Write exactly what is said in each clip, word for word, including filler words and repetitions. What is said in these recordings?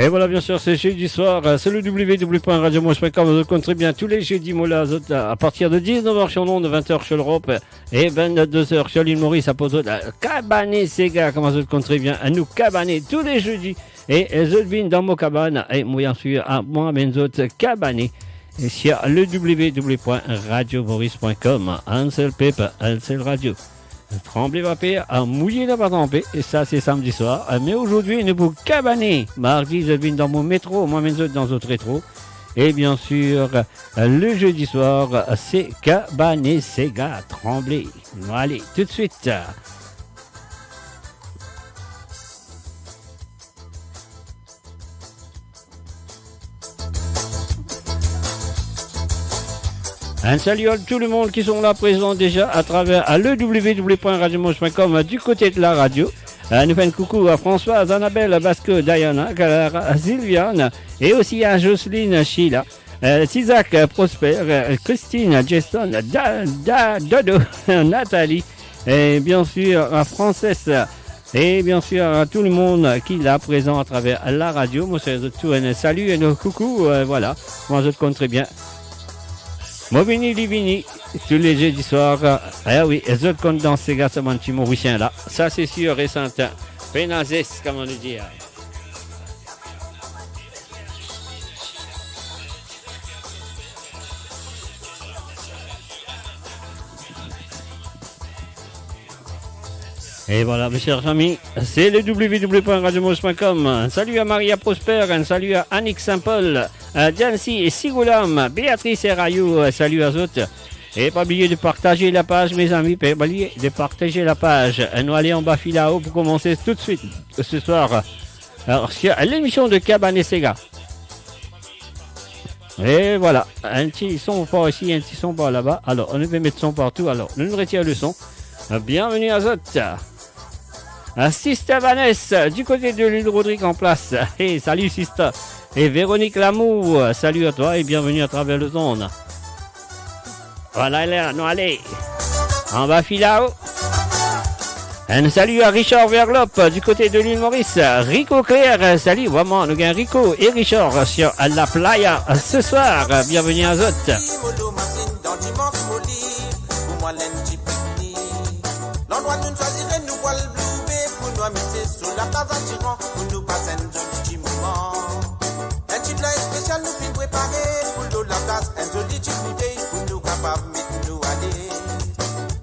Et voilà, bien sûr, c'est jeudi soir, euh, c'est le w w w point radio moris point com. Vous connaissez très bien, tous les jeudis, mo la, zot, à partir de dix-neuf heures sur l'onde, vingt heures sur l'Europe, et vingt-deux heures sur l'île Maurice, à propos de, euh, Kabane Sega, kouma zot konn tre bien, euh, nou kabane tous les jeudis, et, euh, zot vinn dan mo kabann, et bien sûr, à moi, ben, zot kabane, et sur le w w w point radio moris point com, un seul peuple, un seul radio. Tranble pa per, mouye la pa tranpe, e sa se samdi swar. Me azordi nou pou kabane, mardi zot vinn dan mo metro, mwa menn zot dan zot retro. E bien sûr, le jeudi soir, se Kabane Sega, Tranble. Nou ale toutswit. Un salut à tout le monde qui sont là présents déjà à travers, à le w w w point radio moris point com, euh, du côté de la radio. Euh, nou fer enn koukou à Françoise, Annabelle, Basco, Diana, Clara, Sylviane et aussi à Jocelyne, Sheila, euh, Tizak, euh, Prosper, euh, Christine, Jason, Da-, Da-, Dodo, Nathalie, et bien sûr à Frances. Et bien sûr, à tout le monde qui est là présent à travers la radio, mo fer zot tou enn salut, enn koukou, euh, voilà. Mwa zot konn tre bien. Mo vini, li vini, tous les jeudis soir. Eh oui, zot konn dans sega sa bann ti Morisien la. Ça, c'est sûr et certain. Pena zes, kouma nou dir. Et voilà, mes chers amis, c'est le w w w point radio moris point com. Un salut à Maria Prosper, un salut à Annick Saint-Paul, à Jancy et Sigoulam, Béatrice et Rayou, euh, salut à zot. Et pas oublier de partager la page, mes amis, pas oublier de partager la page. Nou ale anba filao pou komanse toutswit ce soir. Alors, c'est l'émission de Kabane Sega. Et voilà, enn ti son par isi, enn ti son par laba. Alors, nou pe met son partou. Alors, nou, nou retir le son. Bienvenue à zot. À Sister Vanessa, du côté de l'île Rodrigue en place. Hey, salut Sister. Et Véronique Lamour, salut à toi et bienvenue à travers les ondes. Voilà, la, nou ale. Anba filao. Un salut à Richard Verlop, du côté de l'île Maurice. Rico Claire, salut. Vraiment, nou gagn Rico et Richard sur la playa ce soir. Bienvenue à zot. Landrwa nou swazir, nou pral Blue Bay pou nou amize sou laplas Zatiran, pou nou pas enn zoli ti moman. Enn ti pla spesial nou finn prepare pou lor laplas, enn zoli ti boutey pou nou kapav met nou alez.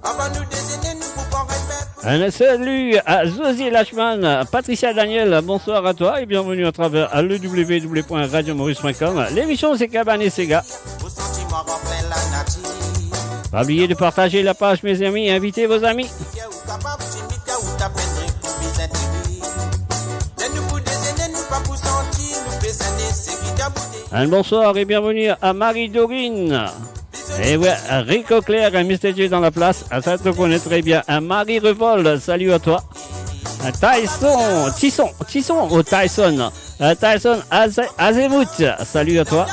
Avan nou dezene, nou pou pran enn ver pou... Un salut à José Lachman, Patricia Daniel, bonsoir à toi et bienvenue à travers le w w w point radio moris point com. L'émission, c'est Kabane Sega. Pas oublier de partager la page, mes amis, invitez vos amis. Un bonsoir et bienvenue à Marie-Dorine. Et ouais, Rico Claire, un Mister J dans la place. Ah, ça, tu connais très bien. Un Marie Revol, salut à toi. Un Tyson, Tyson, Tyson ou Tyson. Euh, Tyson Aze-, Azemout, salut à toi.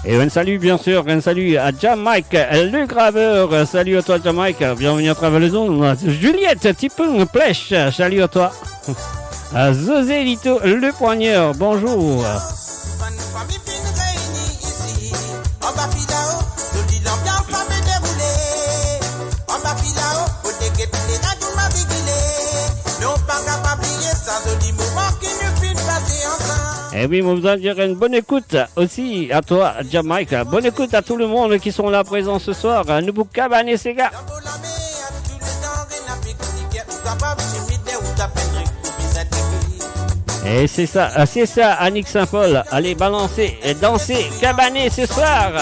Et un salut, bien sûr, un salut à Jamaique, le graveur. Salut à toi, Jamaique. Bienvenue à travers les ondes. Juliette Tipung Plèche, salut à toi. À José Lito, le poigneur, bonjour. Eh oui, mo bizin dir une bonne écoute aussi à toi, Jamaique. Bonne écoute à tout le monde qui sont là présents ce soir. Nou pou Kabane Sega. Et c'est ça, c'est ça, Annick Saint-Paul. Allez, balancez, dansez, kabanez ce soir.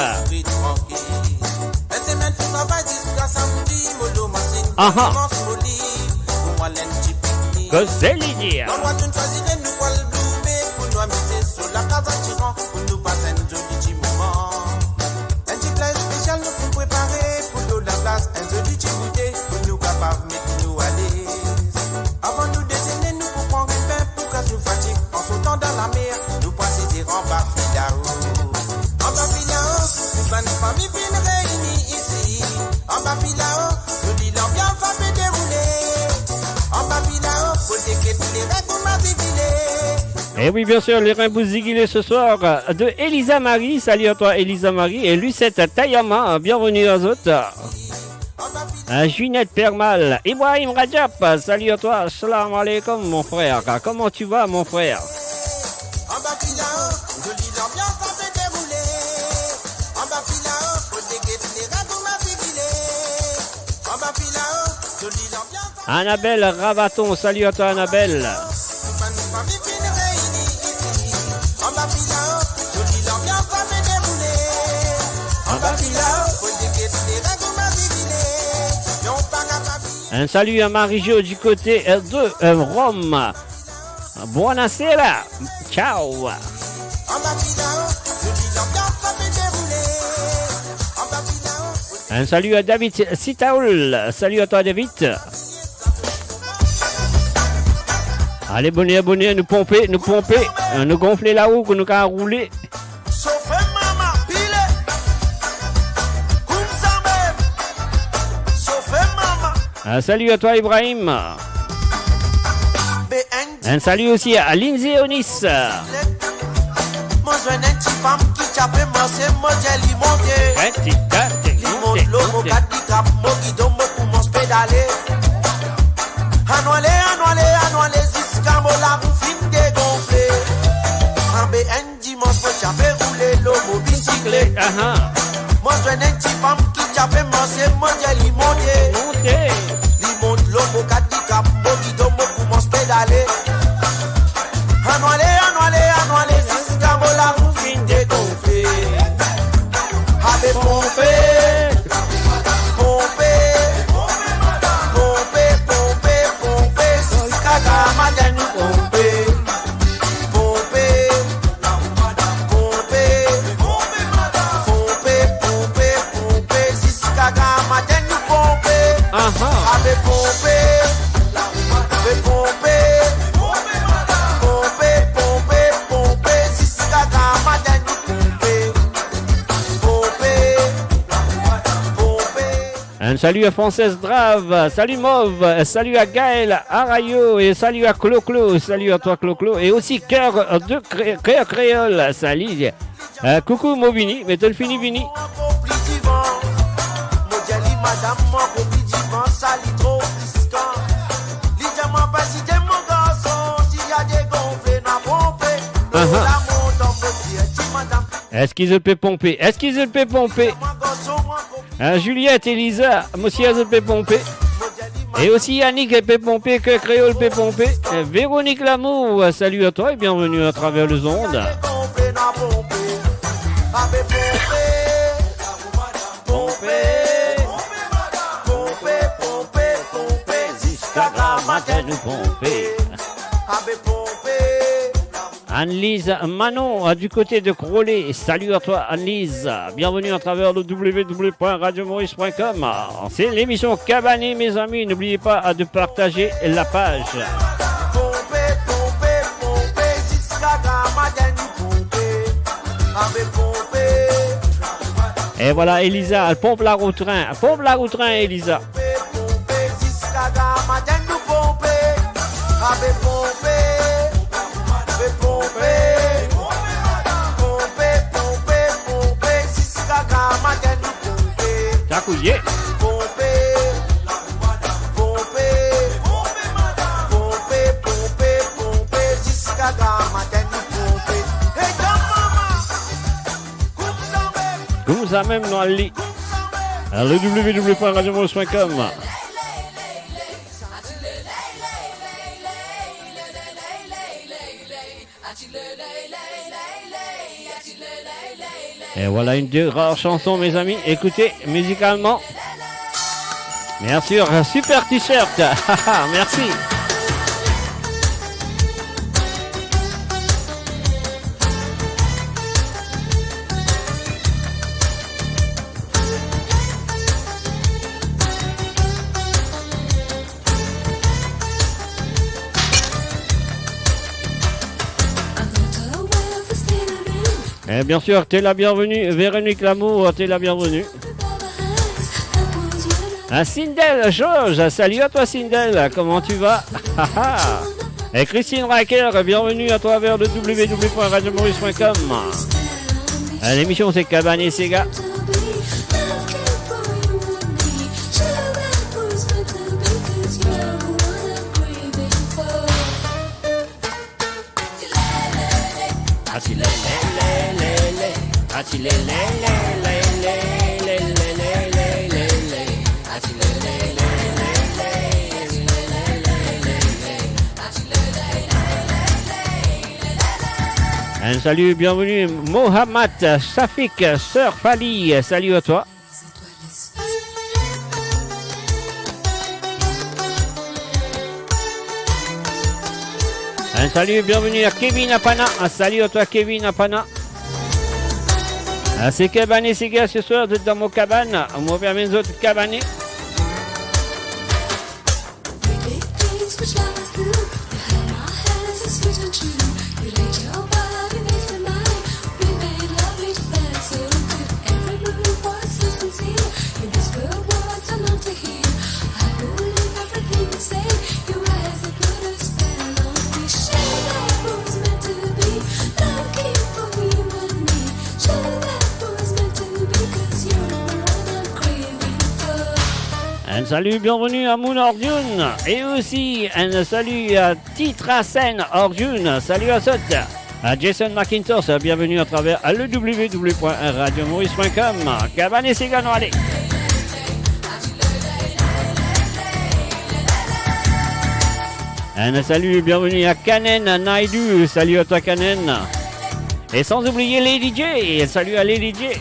Aha. Koze li dir. Enn ti pla spesial nou finn prepare pou lor laplas, enn zoli ti boutey pou nou kapav met nou alez. Avan nou dezene, nou pou pran enn ver pou kas nou fatig. An sotan dan lamer, nou pran sezi anba filao. Et oui, bien sûr, les reins bouzigilés ce soir, euh, de Elisa Marie. Salut à toi, Elisa Marie. Et Lucette Tayama, bienvenue à zot. Euh, Junette Permal, Ibrahim Rajab, salut à toi. Salam alaikum, mon frère. Comment tu vas, mon frère? Annabelle Ravaton, salut à toi, Annabelle. Un salut à Marie-Jo du côté, euh, de, euh, Rome. Buonasera. Ciao. Un salut à David Sitaoul. Salut à toi, David. Allez, bonheur, bonheur, nou ponpe, nou ponpe, euh, nou gonfle larou, ke nou kapav roule. Sofe mama, pile. Koumsa mem. Sofe mama. Un salut à toi, Ibrahim. Be enn Un salut aussi à Lindsay Onis. Mo zwenn enn ti fam ki ti ape marse, mo dir li monte. Li mont lo, mo gard li trap mo gidon, mo koumans pedale. Ann ale, ann ale, ann ale, ziska mo larou finn degonfle. Anbe enn dimans mo ti ape roule lo mo bisiklet. Aha. Mo zwenn enn ti fam ki ti ape marse, mo dir li monte. Monte. Li mont lo mo gard li trap mo gidon, mo koumans pedale. Ann ale, ann ale, ann ale, ziska mo larou finn degonfle. Abe ponpe, ponpe, ponpe, ponpe, ponpe, ziska gramatin nou ponpe. Ponpe, ponpe, ponpe, ponpe, ponpe, ziska gramatin nou ponpe. Aha. Abe ponpe, be ponpe, ponpe, ponpe, ponpe, ziska gramatin nou ponpe. Ponpe, ponpe. Un salut à Française Drave, salut Mauve, salut à Gaël Arayo et salut à Clo-Clo, salut à toi Clo-Clo, et aussi Cœur de Cré-, Cœur Créole, salut. Euh, coucou, mo vini, me tonn fini vini. Aha. Eski zot pe ponpe? Eski zot pe ponpe? Hein, Juliette, Elisa, mo sir zot pe ponpe. E osi Yannick pe ponpe, Cœur Créole pe ponpe. Euh, Véronique Lamour, salut à toi et bienvenue à travers les ondes. Ponpe, ponpe, ponpe, ponpe, ziska gramatin nou ponpe. Anne-Lise Manon, euh, du côté de Crollet. Salut à toi, Anne-Lise. Bienvenue à travers le w w w point radio maurice point com. C'est l'émission Kabané, mes amis. N'oubliez pas, euh, de partager la page. Et voilà, Elisa, elle pompe la routrin. Pompe la routrin, Elisa. Ziska gramatin nou ponpe, abe ponpe, be ponpe, ponpe, ponpe, ponpe, ziska gramatin nou ponpe. Takouye. Ponpe, ponpe, ponpe, ponpe, ponpe, ziska gramatin nou ponpe. Hey, dan mama, koumsa mem. Koumsa mem nou al li. Le w w w point radio maurice point com. Et voilà une des rares chansons, mes amis. Écoutez, musicalement. Bien sûr, un super t-shirt. Merci. Et bien sûr, t'es la bienvenue. Véronique Lamour, t'es la bienvenue. Ah, Sindel Georges, salut à toi, Sindel. Comment tu vas? Ah, ah. Et Christine Racker, bienvenue à travers le w w w point radio maurice point com. Euh, l'émission, c'est Cabane et Séga. Un salut, bienvenue, Mohamed Shafik, Sœur Fali, salut à toi. Un salut, bienvenue à Kevin Apana. Un salut à toi, Kevin Apana. Ah, c'est Cabane et Séga ce soir, vous êtes dans mon cabane. Mo pe amenn zot kabane. Un salut, bienvenue à Mouna Ordion. Et aussi un salut à Titrasen Ordion. Salut à zot. À Jason McIntosh, bienvenue à travers le w w w point radio maurice point com. Cabane et Séga, nou ale. Un salut, bienvenue à Kanen Naidu. Salut à toi, Kanen. Et sans oublier Lady J. Salut à Lady J.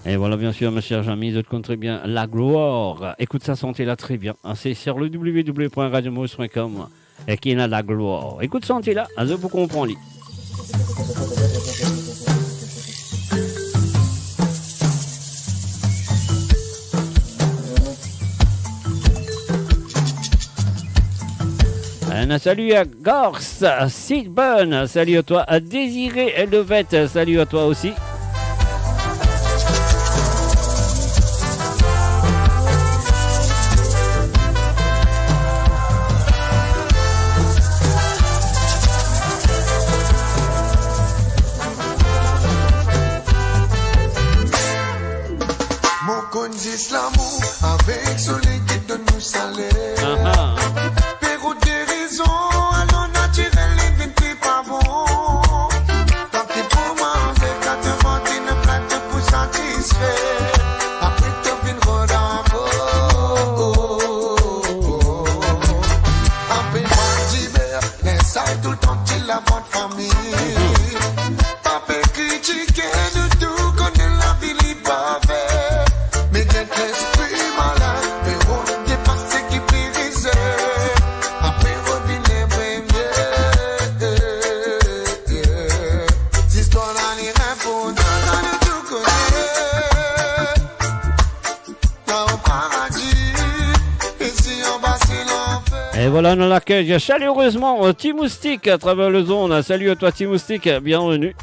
Et voilà, bien sûr, mes chers amis, zot konn très bien La Gloire. Écoute sa sante la très bien. Hein, c'est sur le w w w point radio maurice point com. E ki ena Laglwar. Ekout sante la, azo pou konpran li. Un salut à Gors, Sidburn, salut à toi, à Désiré Lovette, salut à toi aussi. Mo konn zis lamour avek soley ki donn nou saler. Aha. Pero de rezon, alor natirel li vinn pli pa bon. Tanki pou manze, kat vant inn plat pou satisfe. Apre to vinn rod anbo. Apre mwa diber, ler sa toultan ti lavant fami. Pa pe kritike, nou tou kone lavi li pa fer. Me get lespri malad, pero depas seki pe rize. Apre revinn premie. Zistwar la li inportan, sa nou tou kone. Là au paradis, ici en bas c'est l'enfer. Et voilà, nou lakey chalerezman, euh, Ti Moustik à travers les ondes. Salut à toi, Ti Moustik, bienvenue.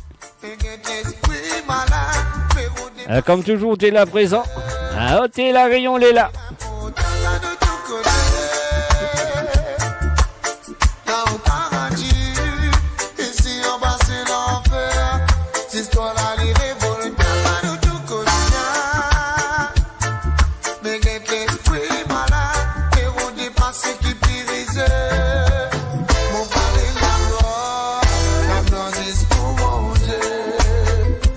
Euh, comme toujours, t'es là présent. Ah, oh, t'es là, rayon, il est là. Là au paradis, ici en bas c'est l'enfer. Zistwar la li revoltan, sa nou tou kone. Me get lespri malad, pero depas seki pe rize. Mo pale laglwar, laglwar zis pou Bondie.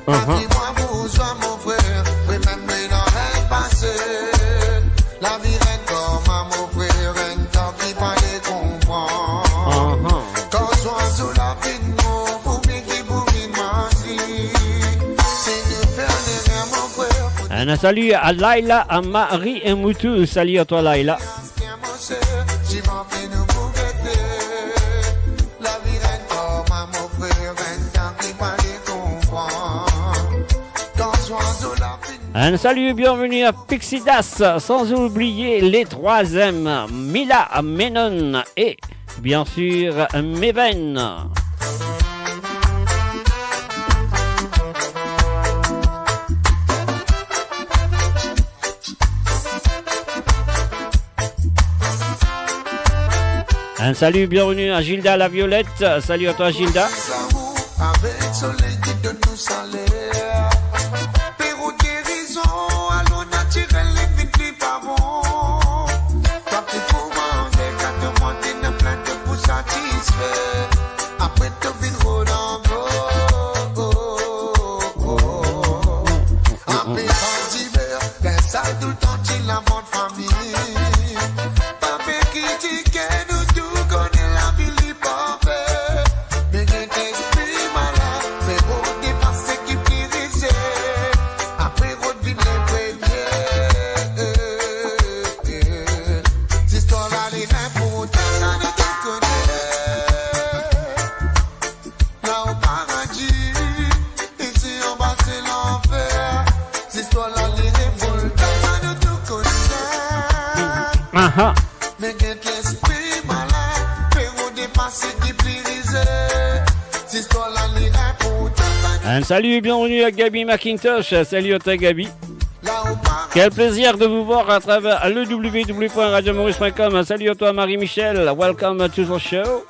Aha. Ki mwa bouzwen, mo frer, frer, mem li dan enn pase. Lavi enn koman, mo frer, enn tan ki pa le konpran. Aha. Kan zwazo la finn mor, fourmi ki pou vinn manz li. Si nou fer lerrer, mo frer, fo... Un salut à Laila, à Marie et Moutou. Salut à toi, Laila. Mo ser, divan ki nou pou gete. Lavi enn koman, mo frer, enn tan ki pa le konpran. Kan zwazo la finn Un salut, bienvenue à Pixidas, sans oublier les trois M, Mila, Menon et bien sûr Meven. Un salut, bienvenue à Gilda Laviolette. Salut à toi, Gilda. Avek soley ki donn nou saler. Pero gerizon, alor natirel, li vinn pli pa bon. Twa ki pou manze, kat mwa ena plin to pou satisfer. Apre to vinn rod ankor. Ape pa diver, dan sal toultan ti lavant fami. Pa pe kritike, nou tou kone lavi li parfe. Me get lespri malin, fer rod depas seki pli rize. Apre rod vinn le premie. Zistwar la li inportan, sa nou tou kone. La o paradi, isi anba se lanfer. Zistwar la li revoltan, sa nou tou kone. Aha. Me get lespri malin, fer rod depas seki pli rize. Zistwar la li inportan, sa nou Un salut et bienvenue à Gaby McIntosh. Salut à toi, Gaby. Quel plaisir de vous voir à travers le w w w point radio maurice point com. Salut à toi, Marie-Michel. Welcome to the show.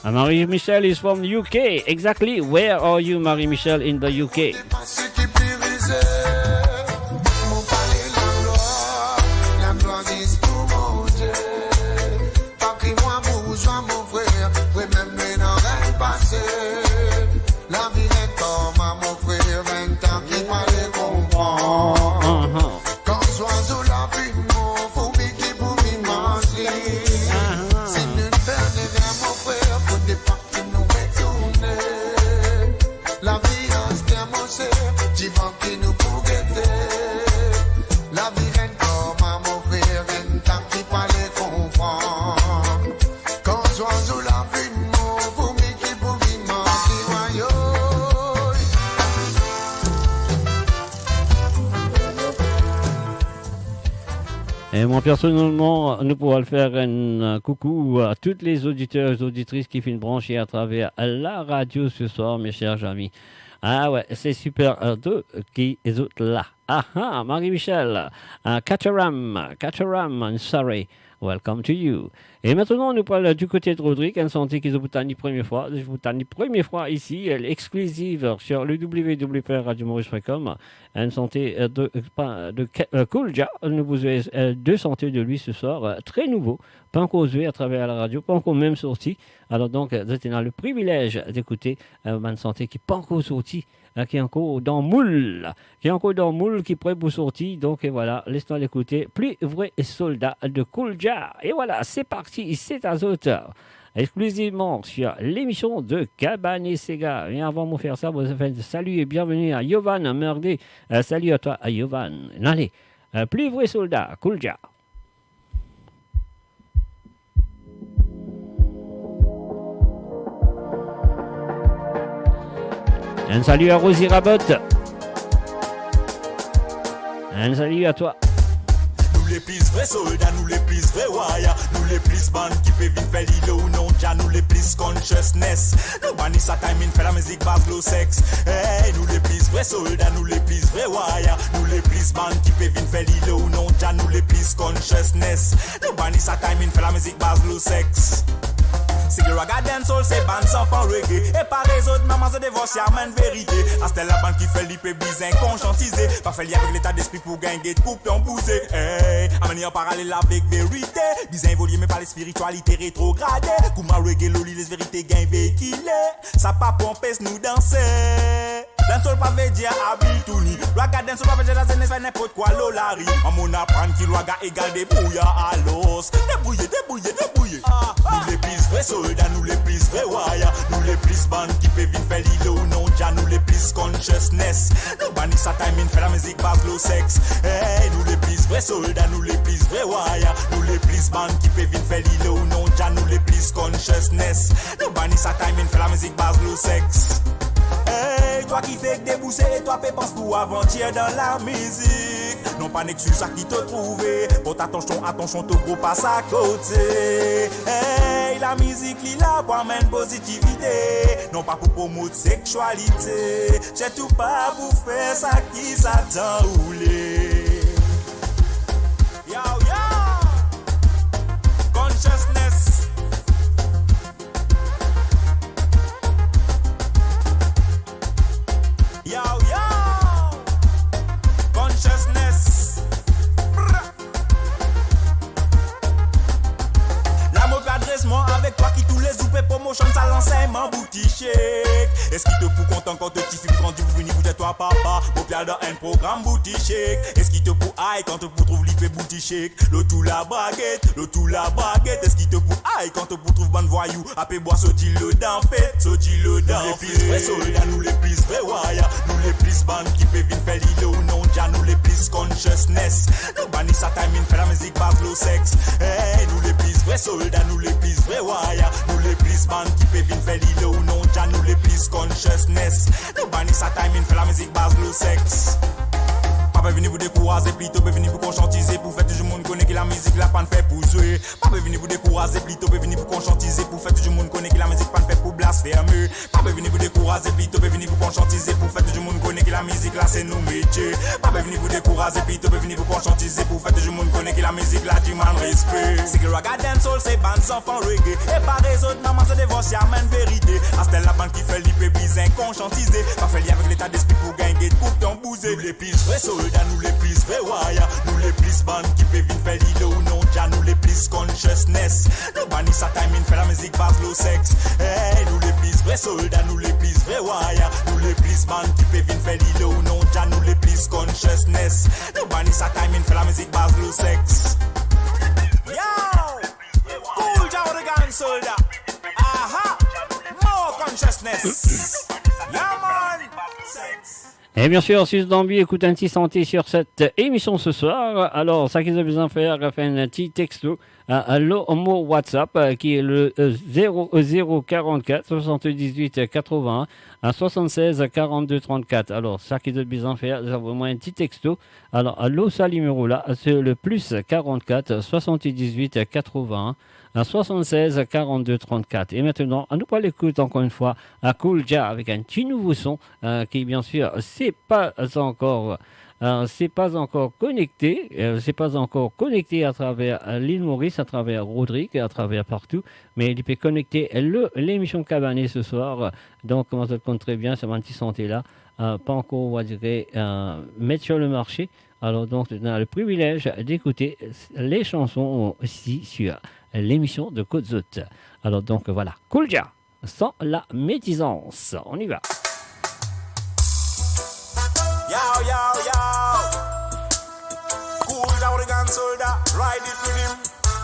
Uh, Marie-Michel is from U K. Exactly. Where are you, Marie-Michel, in the U K? Lavi enn koman, mo frer, enn tan ki pa le konpran. Kan zwazo la finn mor, fourmi ki pou vinn manz li. Si nou fer nanye, mo frer, fode pa ki nou retourne. Lavi aster, mo ser, divan ki nou pou gete. Lavi enn koman, mo frer, enn tan ki pa le konpran. Kan zwazo la finn mor, fourmi ki pou vinn manz li, ayo. E mwa, personelman, nou pou al fer enn, euh, koukou a tout lezoditer, zoditris ki finn branche atraver la radio ce soir, mes chers amis. Ah ouais, c'est super, euh, de, ki zot la. Aha, Marie-Michel, euh, Kataram, Kataram, I'm sorry. Welcome to you. E aster, nou pou al du côté de Rodrigue, enn sante ki zot pou tann premie fwa, zot pou tann premie fwa isi, euh, exclusive sur le w w w point radio maurice point com, enn sante, euh, de, euh, pa, de Ke-, euh, Cool Jah. Nou pou zwe, euh, deux sante de lui ce soir, euh, très nouveau, pankor zwe atraver la radio, pankor mem sorti. Alors donc, euh, zot ena le privilège d'écouter, euh, bann sante ki pankor sorti, hein, ki ankor dan moul, ki ankor dan moul, ki pre pou sorti. Donc, euh, voilà, les nou al ekoute Pli Vre Solda de Cool Jah. Et voilà, c'est parti, c'est à zot, exclusivement sur l'émission de Kabane Sega. Et avant de faire ça, bon, je fais un salut et bienvenue à Yovan Merdé. Euh, salut à toi, à Yovan. Allez, euh, Pli Vre Solda, Cool Jah. Un salut à Rosie Rabotte. Un salut à toi. Nou lepli vre solda, nou lepli vre waya, nou lepli bann ki pe vinn fer li lor non Jah, nou lepli consciousness. Nou bani sa time inn fer lamizik baz lor sex. Hey, nou lepli vre solda, nou lepli vre waya, nou lepli bann ki pe vinn fer li lor non Jah, nou lepli consciousness. Nou bani sa time inn fer lamizik baz lor sex. Seki ragga dancehall se bann zanfan reggae, e parey zot mama zot devors, amenn verite. Aster la bann ki fer li pe bizin konsiantize, pa fer li avek leta despri pou gagn get koup ton bouze. Hey, amenn li an paralel avek verite. Bizin evolie me pa lespirityalite retrograde. Kouma reggae lor li les verite gagn veikile, sa pa pou anpes nou danse. Dancehall pa vedir abil touni. Ragga dancehall pa vedir lazenes fer ninport kwa lor lari. Mo aprann ki ragga egal debrouya, alors debrouye, debrouye, debrouye. Nou lepli vre solda, nou lepli vre waya, nou lepli bann ki pe vinn fer li lor non Jah, nou lepli consciousness. Nou bani sa time inn fer lamizik baz lor sex. Hey, nou lepli vre solda, nou lepli vre waya, nou lepli bann ki pe vinn fer li lor non Jah, nou lepli consciousness. Nou bani sa time inn fer lamizik baz lor sex. Hey, Twa ki fek debouse e twa pe pans pou avantir dan lamizik. Non pa nek sir sa ki to trouve. Port atansion, atansion to gro pas akote. Hey, lamizik li la pou amenn pozitivite, non pa pou promot seksualite. Sirtou pa pou fer sa ki Satan oule. Yo, yo! Consciousness. Yo, yo! Consciousness. Brr. La mo pe adres mwa avek twa ki toulezour pe promotion sa lansegnman Booty Shake. Eski to pou kontan kan to tifi pou grandi pou vini pou dir twa papa, mo pe al dan enn program Booty Shake? Eski to pou ay kan to pou trouv li pe booty shake? Lo tou labraget, lo tou labraget. Eski to pou ay kan to pou trouv bann vwayou ape bwar so dilo dan fet, so dilo dan fet? Nou lepli vre solda, nou lepli vre waya, nou lepli bann ki pe vinn fer lilo non dia, nou lepli consciousness. Nou bani sa time inn fer lamizik baz lo sex. Hey, nou lepli vre solda, nou lepli vre waya, nou lepli bann ki pe vinn fer lilo non dia, nou lepli consciousness. Nou bani sa time inn fer lamizik baz lo sex. Pa pe vini pou dekouraze, plito pe vini pou konsiantize, pou fer tou dimoun kone ki lamizik la pa'nn fer pou zwe. Pa pe vini pou dekouraze, plito pe vini pou konsiantize, pou fer tou dimoun kone ki lamizik pa'nn fer pou blasfeme. Pa pe vini pou dekouraze, plito pe vini pou konsiantize, pou fer tou dimoun kone ki lamizik la se nou metie. Pa pe vini pou dekouraze, plito pe vini pou konsiantize, pou fer tou dimoun kone ki lamizik la dimann respe. Seki raga dancehall se bann zanfan reggae. E pa rezon mama sa devor si amenn verite. Aster la bann ki fer li pe bizin konsiantize. Pa fer li avek leta despri pou gagn get pou ton bouze. Nou lepli vre solda, nou lepli vre waya, nou lepli bann ki pe vinn fer lilo non dia, nou lepli consciousness. Nou bani sa time inn fer lamizik baz lo sex. Hey, nou lepli vre solda, nou lepli vre waya, nou lepli bann ki pe vinn fer lilo non dia, nou lepli consciousness. Nou bani sa time inn fer lamizik baz lo sex. Yo! Cool Jah Oregon Solda. Aha! More consciousness. Yeah, man. Sex. Et bien sûr, si vous avez envie d'écouter un petit santé sur cette émission ce soir, alors, ça qu'ils ont besoin de faire, faire un petit texto à, à l'homo WhatsApp, euh, qui est le, euh, zéro, euh, zéro quarante-quatre soixante-dix-huit quatre-vingts à soixante-seize quarante-deux trente-quatre. Alors, ça qu'ils ont besoin de faire, vous envoyez un petit texto. Alors, à l'eau, ça, numéro là, c'est le plus quarante-quatre soixante-dix-huit quatre-vingts à soixante-seize quarante-deux trente-quatre. Et maintenant, nou pou al ekout encore une fois à Cool Jah avec un petit nouveau son, euh, qui, bien sûr, c'est pas encore, euh, c'est pas encore connecté, euh, c'est pas encore connecté à travers, euh, l'île Maurice, à travers Rodrigue, à travers partout, mais il peut connecter le, l'émission Kabané ce soir. Donc, kouma zot konn très bien, se bann ti santé la, euh, pas encore, on va dire, euh, mettre sur le marché. Alors donc, on a le privilège d'écouter les chansons aussi sur l'émission de Kot Zot. Alors donc, voilà, Cool Jah, Sans la médisance. On y va. Yo, yo, yo. Cool Jah Oregon Solda, ride it with him.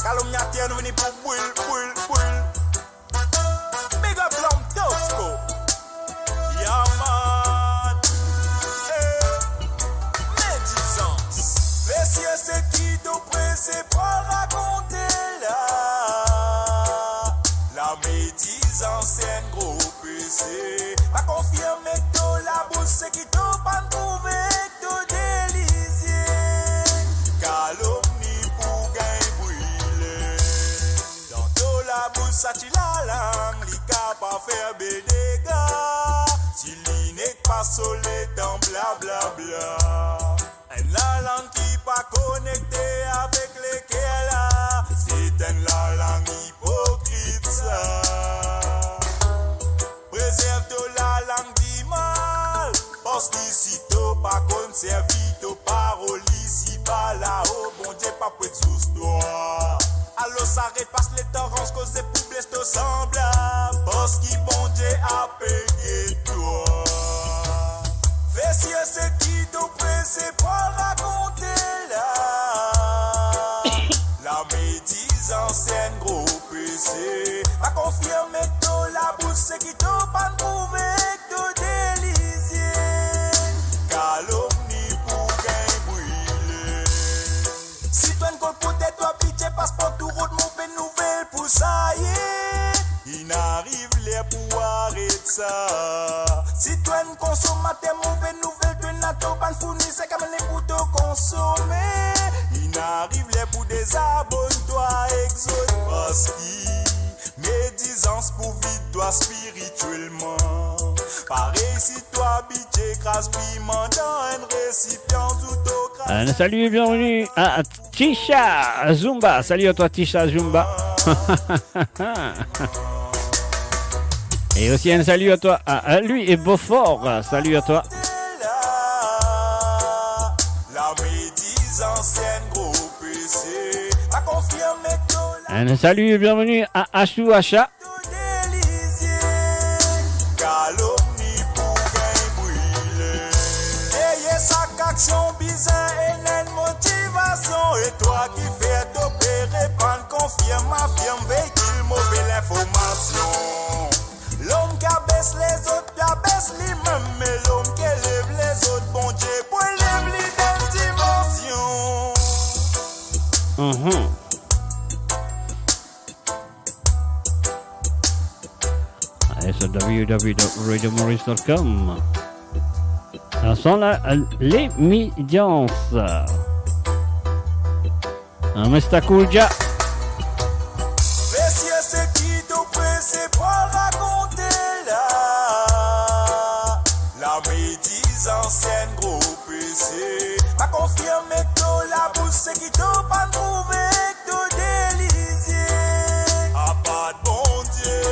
Calomniateur, nou vini pou bril, bril, bril. Big up Lom Tosco. Yeah, man. Hey. Médisance. Mesie, seki to prese pou rakonte la? Lamédizans enn gro pese. Pa konfirme ek to labous seki to pa'nn prouve ek to delizie. Kalomni pou gagn brile. Dan to labous sa ti lalang, li kapav fer be dega. Si li nek pas so letan blablabla. Enn lalang ki pa konekte avek leker la, se enn lalang ipokrit sa. Prezerv to lalang dimal, parski si to pa konn servi to parol isi pa lao, Bondie pa pou exous twa. Alor aret pas letan rans koze pou bles to sanblab, parski Bondie ape get twa. Fer sir seki to prese pou rakonte la. Lamédizans enn gro pese. Pa konfirme ek to labous seki to pa'nn prouve ek to delizie. Kalomni pou gagn brile. Si to enn kolpote, to abitie pas par tou rod move nouvel pou sa ye. Inn ariv ler pou aret sa. Si to enn konsom Kraz piman dan enn resipian, zouto kraz. Un salut et bienvenue à Tisha Zumba. Salut à toi, Tisha Zumba. Et aussi un salut à toi, à, à lui et Beaufort. Salut à toi. Lame di zansien gro pese, pa konfirme to la. Un salut et bienvenue à Ashou Asha. Delizie, kalomni pou gagn brile. Deye sak aksion bizin enn motivasion. E twa ki fer to pe repann, konfirm, afirm, veikil move linformasion. Lom ki abes lezot, pe abes limem, me lom ki elev lezot, Bondie pou elev li dan dimansion. Mhm. Allez sur w w w dot radio maurice dot com. Ensemble, euh, les médias. Ah, Mister Cool Jah. Mesye, seki to prese pou rakonte la? Lame di zansien gro pese, pa konfirme to labous, seki to pann prouve ek to delizie. Apart Bondie.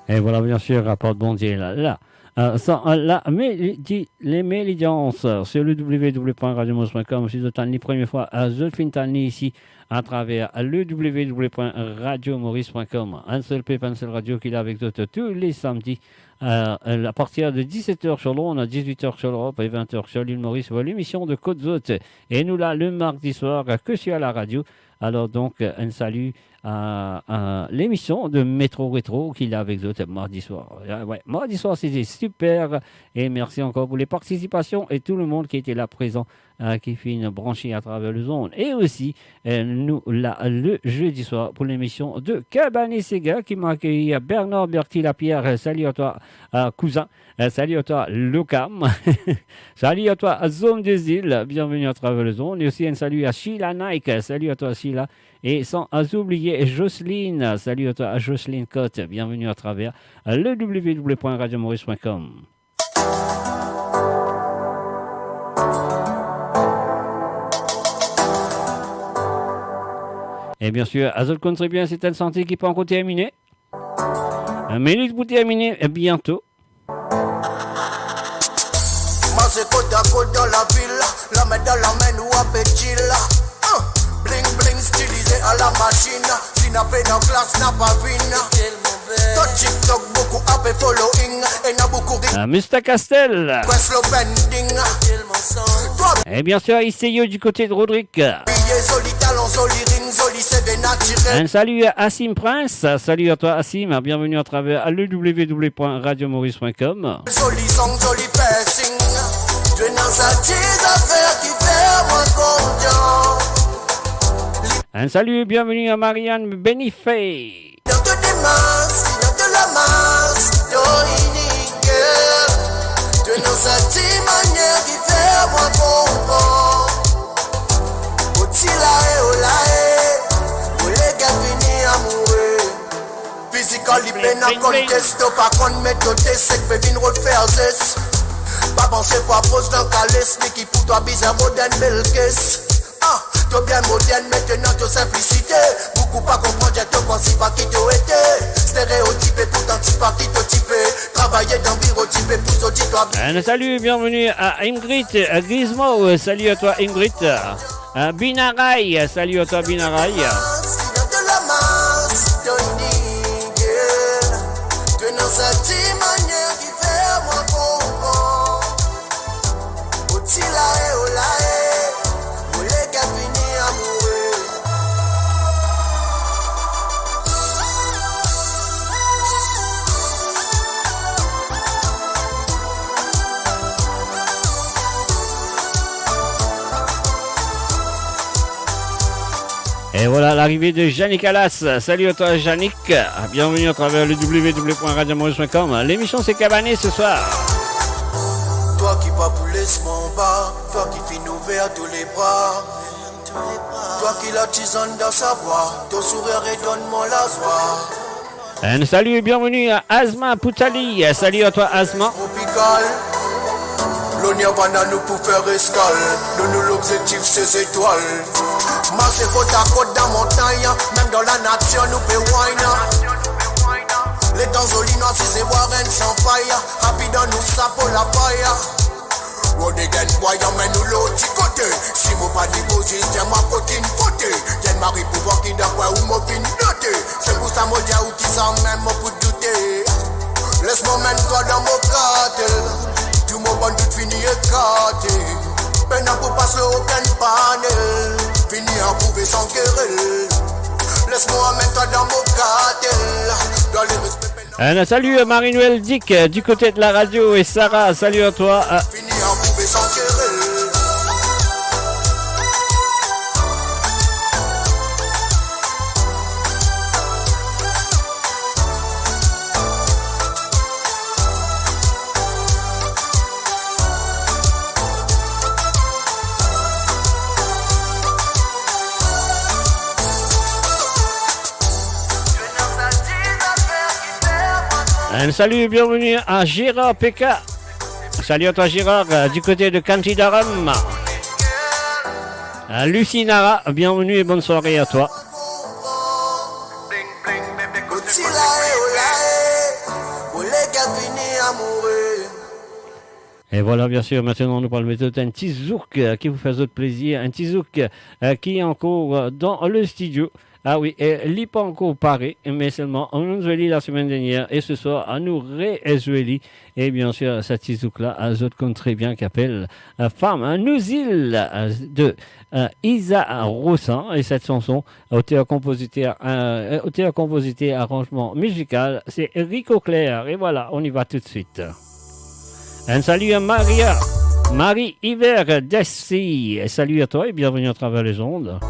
Et voilà, bien sûr, apart Bondie la, la. Euh, sa, euh, la, me, di, les médias, euh, sur le w w w point radio maurice point com, si zot tann li premie fwa, euh, zot finn tann li isi atraver le w w w point radio maurice point com. Enn sel pep, enn sel radio ki la avek zot tou le samdi, euh, à partir de dix-sept heures sur l'onde, à dix-huit heures sur l'Europe et vingt heures sur l'île Maurice, pour l'émission de Kot Zot. Et nous là, le mardi soir, euh, que sur la radio. Alors donc, euh, un salut à, à l'émission de Métro Rétro qui est là avec zot mardi soir. Euh, ouais, mardi soir, c'était super. Et merci encore pour les participations et tout le monde qui était là présent, euh, qui finn branché à travers le zone. Et aussi, euh, nous, là, le jeudi soir, pour l'émission de Cabanet Sega, qui m'a accueilli à Bernard Berti Lapierre. Euh, salut à toi, euh, cousin. Euh, salut à toi, Lucam. Salut à toi, Zone des Îles. Bienvenue à travers le zone. Et aussi un salut à Sheila Nike. Salut à toi, Sheila. Et sans oublier Jocelyne. Salut à toi, Jocelyne Cotte. Bienvenue à travers le w w w point radio maurice point com. Et bien sûr, à zot kontribian, c'est un santé qui peut encore terminer. Un minute pour terminer, et bientôt. Maze kot a kot dan lavil, lame dan lame nou ape chill. Ah, bling bling stilize a la machine. Si na pe dan klas, na pa vinn. To TikTok boukou ape following, e na boukou ri- Ah, Mister Castel. Kwes lo pending. Twa Et bien sûr, ici, du côté de Rodrigue. Biye zoli, talon zoli, ring zoli, seve natirel. Un salut à Assim Prince. Salut à toi, Assim. Bienvenue à travers le w w w point radio maurice point com. Zoli song, zoli piercing. To ena sa ti zafer ki fer mwa kontan. Un salut et bienvenue à Marianne Benifei. Dan to demas, dan to lamas, to inike. To ena sa ti manier ki fer mwa konpran. Oti la e, o la e, mo leker vini amoure. Fizikali pena contest, to pa konn met to test, sek pe vinn rod fer zes. Pa panse pou apoz dan kales, li ki pou twa bizin rod enn bel kes. Ah, to bien modern, me to ena to sinplisite. Boukou pa konpran, dir to panse pa ki to ete. Stereotipe, pourtan ti pa ki to tipe. Travay dan biro, tipe pou zot dir twa bien. Un salut, bienvenue à Ingrid, euh, Gizmo. Salut à toi, Ingrid. Euh, Binaray, salut à toi, Binaray. Oti la e, o la e, mo leker vini amoure. Et voilà l'arrivée de Yannick Alas. Salut à toi, Yannick. Bienvenue à travers le w w w point radio maurice point com. L'émission, c'est Cabanet ce soir. Twa ki pa pou les mwa anba, twa ki finn ouver tou le bra, twa ki la tizann dan sa bwa, to sourir redonn mwa lazwa. Un salut et bienvenue à Azma Poutali. Salut à toi, Azma. Tropikal, lo Nirvana nou pou fer eskal. Nou, nou lobzektif se zetwal. Marse kot a kot dan montagn, mem dan lanatir nou pe wine. Letan zoli nou asize bwar enn sanpay, rapidan nou sapo lapay. Rod again, bway, anmenn nou lot ti kote. Si mo pa negosie, dir mwa kot ki'nn fote. Dir mari pou vwar ki dan kwin ou mo finn note. Se pou sa mo dir ou ki samem mo pou doute. Les mwa amenn twa dan mo kartel. Tou mo bann dout fini ekarte. Pena pou pas lor okenn panel. Fini aprouve san kerel. Les mwa amenn twa dan mo kartel. Dan le respe pena. Un salut à Marie-Noël Dick, euh, du côté de la radio, et Sarah, salut à toi. Euh, Fini aprouve san kerel. Un salut et bienvenue à Gérard P K. Salut à toi, Gérard, euh, du côté de Kanti Dharam. Euh, Lucie Nara, bienvenue et bonne soirée à toi. Et voilà, bien sûr, maintenant, nou pou met un ti zouk, euh, ki pou fer zot plezir, un ti zouk, euh, ki ankor, euh, dan le studio. Ah wi, e li pa ankor pare, me selman nou zwe li lasemenn dernier, e se swar, nou rezwe li. E bien sûr, sa ti zouk la, euh, zot konn tre bien, ki apel, euh, Femme, hein, Nouzil, euh, de, euh, Isa Roussan, e set sanson, auteur, compositeur, euh, auteur, compositeur, arrangement musical, c'est Rico Clair. Et voilà, on y va tout de suite. Un salut à Maria, Marie Hiver Dessy. Salut à toi et bienvenue à travers les ondes.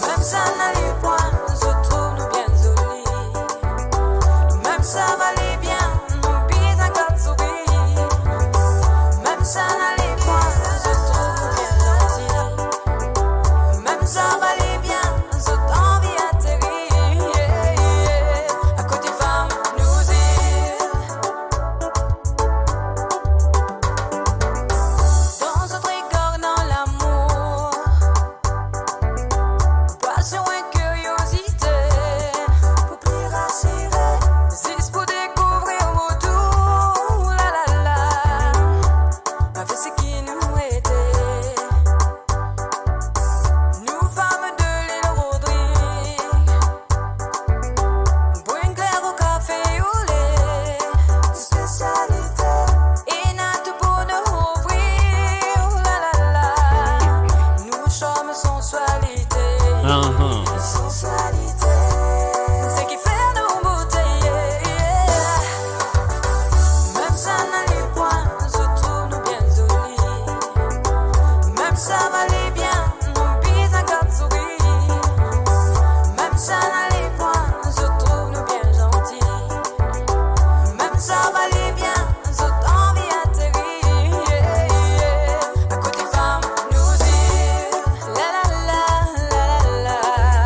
Mem sa nale pwin, zot trouv nou bien zoli. Mem sa vale bien, nou bizin gard sourir. Mem sa nale pwin, zot trouv nou bien zanti. Mem sa vale bien, zot anvi aterir. Akote fam nou zil. Dan zot regar, dan lamour. Pasion ek kiryozite, pou pli rasire, zis pou dekouvrir mo tou, la, la, la, avek seki nou ete. Nou fam de lil Rodrig, bwinn kler ou kafe ou le, spesialite. Ena tou pou nou ofrir, la, la, la. Nou charm, sensualité. Ah, ah. Sensualité. Seki fer nou bote, yeah, yeah. Mem sa nale pwin, zot trouv nou bien zoli. Mem sa vale bien, nou bizin gard sourir. Mem sa nale pwin, zot trouv nou bien zanti. Mem sa vale bien, zot anvi aterir. Akote fam nou zil. La, la, la, la, la, la.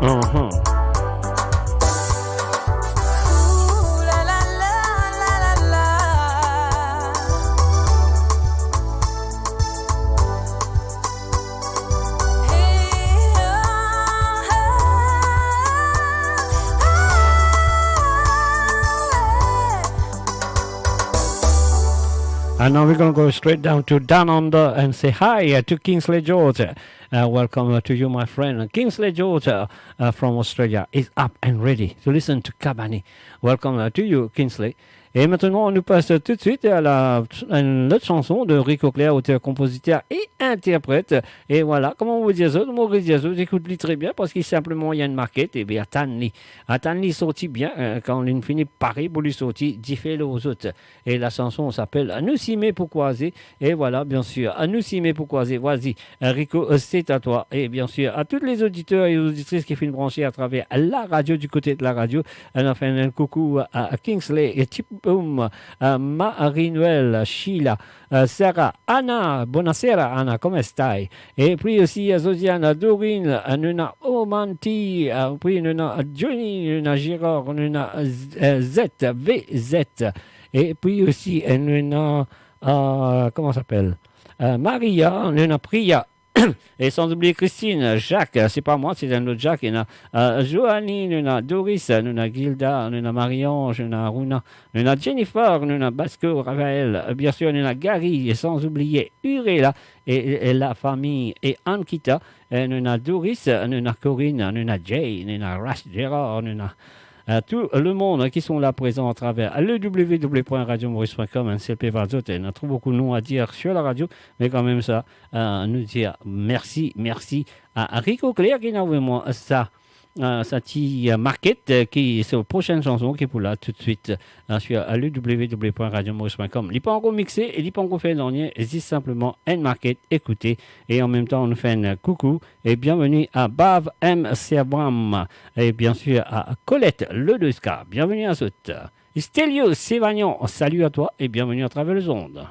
Uh-huh. And now we're gonna go straight down to Down Under and say hi, uh, to Kingsley George. Uh, welcome, uh, to you, my friend. Kingsley George, uh, uh, from Australia, is up and ready to listen to Kabani. Welcome, uh, to you, Kingsley. Et maintenant, on nous passe tout de suite à la, une autre chanson de Rico Clair, auteur-compositeur et interprète. Et voilà, kouma mo dir zot, mo dir zot, écoute-li très bien parce que simplement, il y a une maquette, et bien, atann li. Atann li sorti bien, euh, kan li fini pare pou li sorti, dife lor zot. Et la chanson s'appelle Anou sime pou krwaze. Et voilà, bien sûr, Anou sime pou krwaze. Vas-y, Rico, euh, c'est à toi. Et bien sûr, à tous les auditeurs et auditrices qui sont branchés à travers la radio, du côté de la radio, on fait un coucou à, à Kingsley et Tip Boom, à Marie-Noël, Sheila, euh, Sarah, Anna, bonasera, Anna, kouma stai? Et puis aussi, euh, Josiane, Dorine, euh, nou ena Omanti, euh, puis nou ena Johnny, nou ena Gérard, nou ena, euh, Z, V Z. Et puis aussi, euh, nou ena, euh, comment ça s'appelle? Euh, Maria, nou ena Priya. Et sans oublier Christine, Jacques, euh, c'est pas moi, c'est un autre Jacques, nou ena, euh, Joanie, nou ena Doris, nou ena Gilda, nou ena Marie-Ange, nou ena Aruna, nou ena Jennifer, nou ena Basco, Raphaël, euh, bien sûr, nou ena Gary, et sans oublier Urela et, et, et la famille, et Ankita, euh, nou ena Doris, euh, nou ena Corinne, nou ena Jay, nou ena Ras Gérard, nou ena euh, tout le monde qui sont là présents à travers le w w w point radio maurice point com, hein, c'est le peva zot, on a trop beaucoup de noms à dire sur la radio, mais quand même ça, euh, nous dire merci, merci à Rico Clair qui a envoyé moi ça, euh, sa ti, euh, maquette, euh, qui, c'est la prochaine chanson qui est pour là tout de suite, euh, sur, euh, le w w w point radio maurice point com. Li pa ankor mixe e li pa ankor fer nanye, zis sinpleman enn maquette, écoutez, et en même temps, on nous fait un coucou et bienvenue à Bav M Servam et bien sûr à Colette Lodoska. Bienvenue à zot. Stelio Sevagnan, salut à toi et bienvenue à travers les ondes.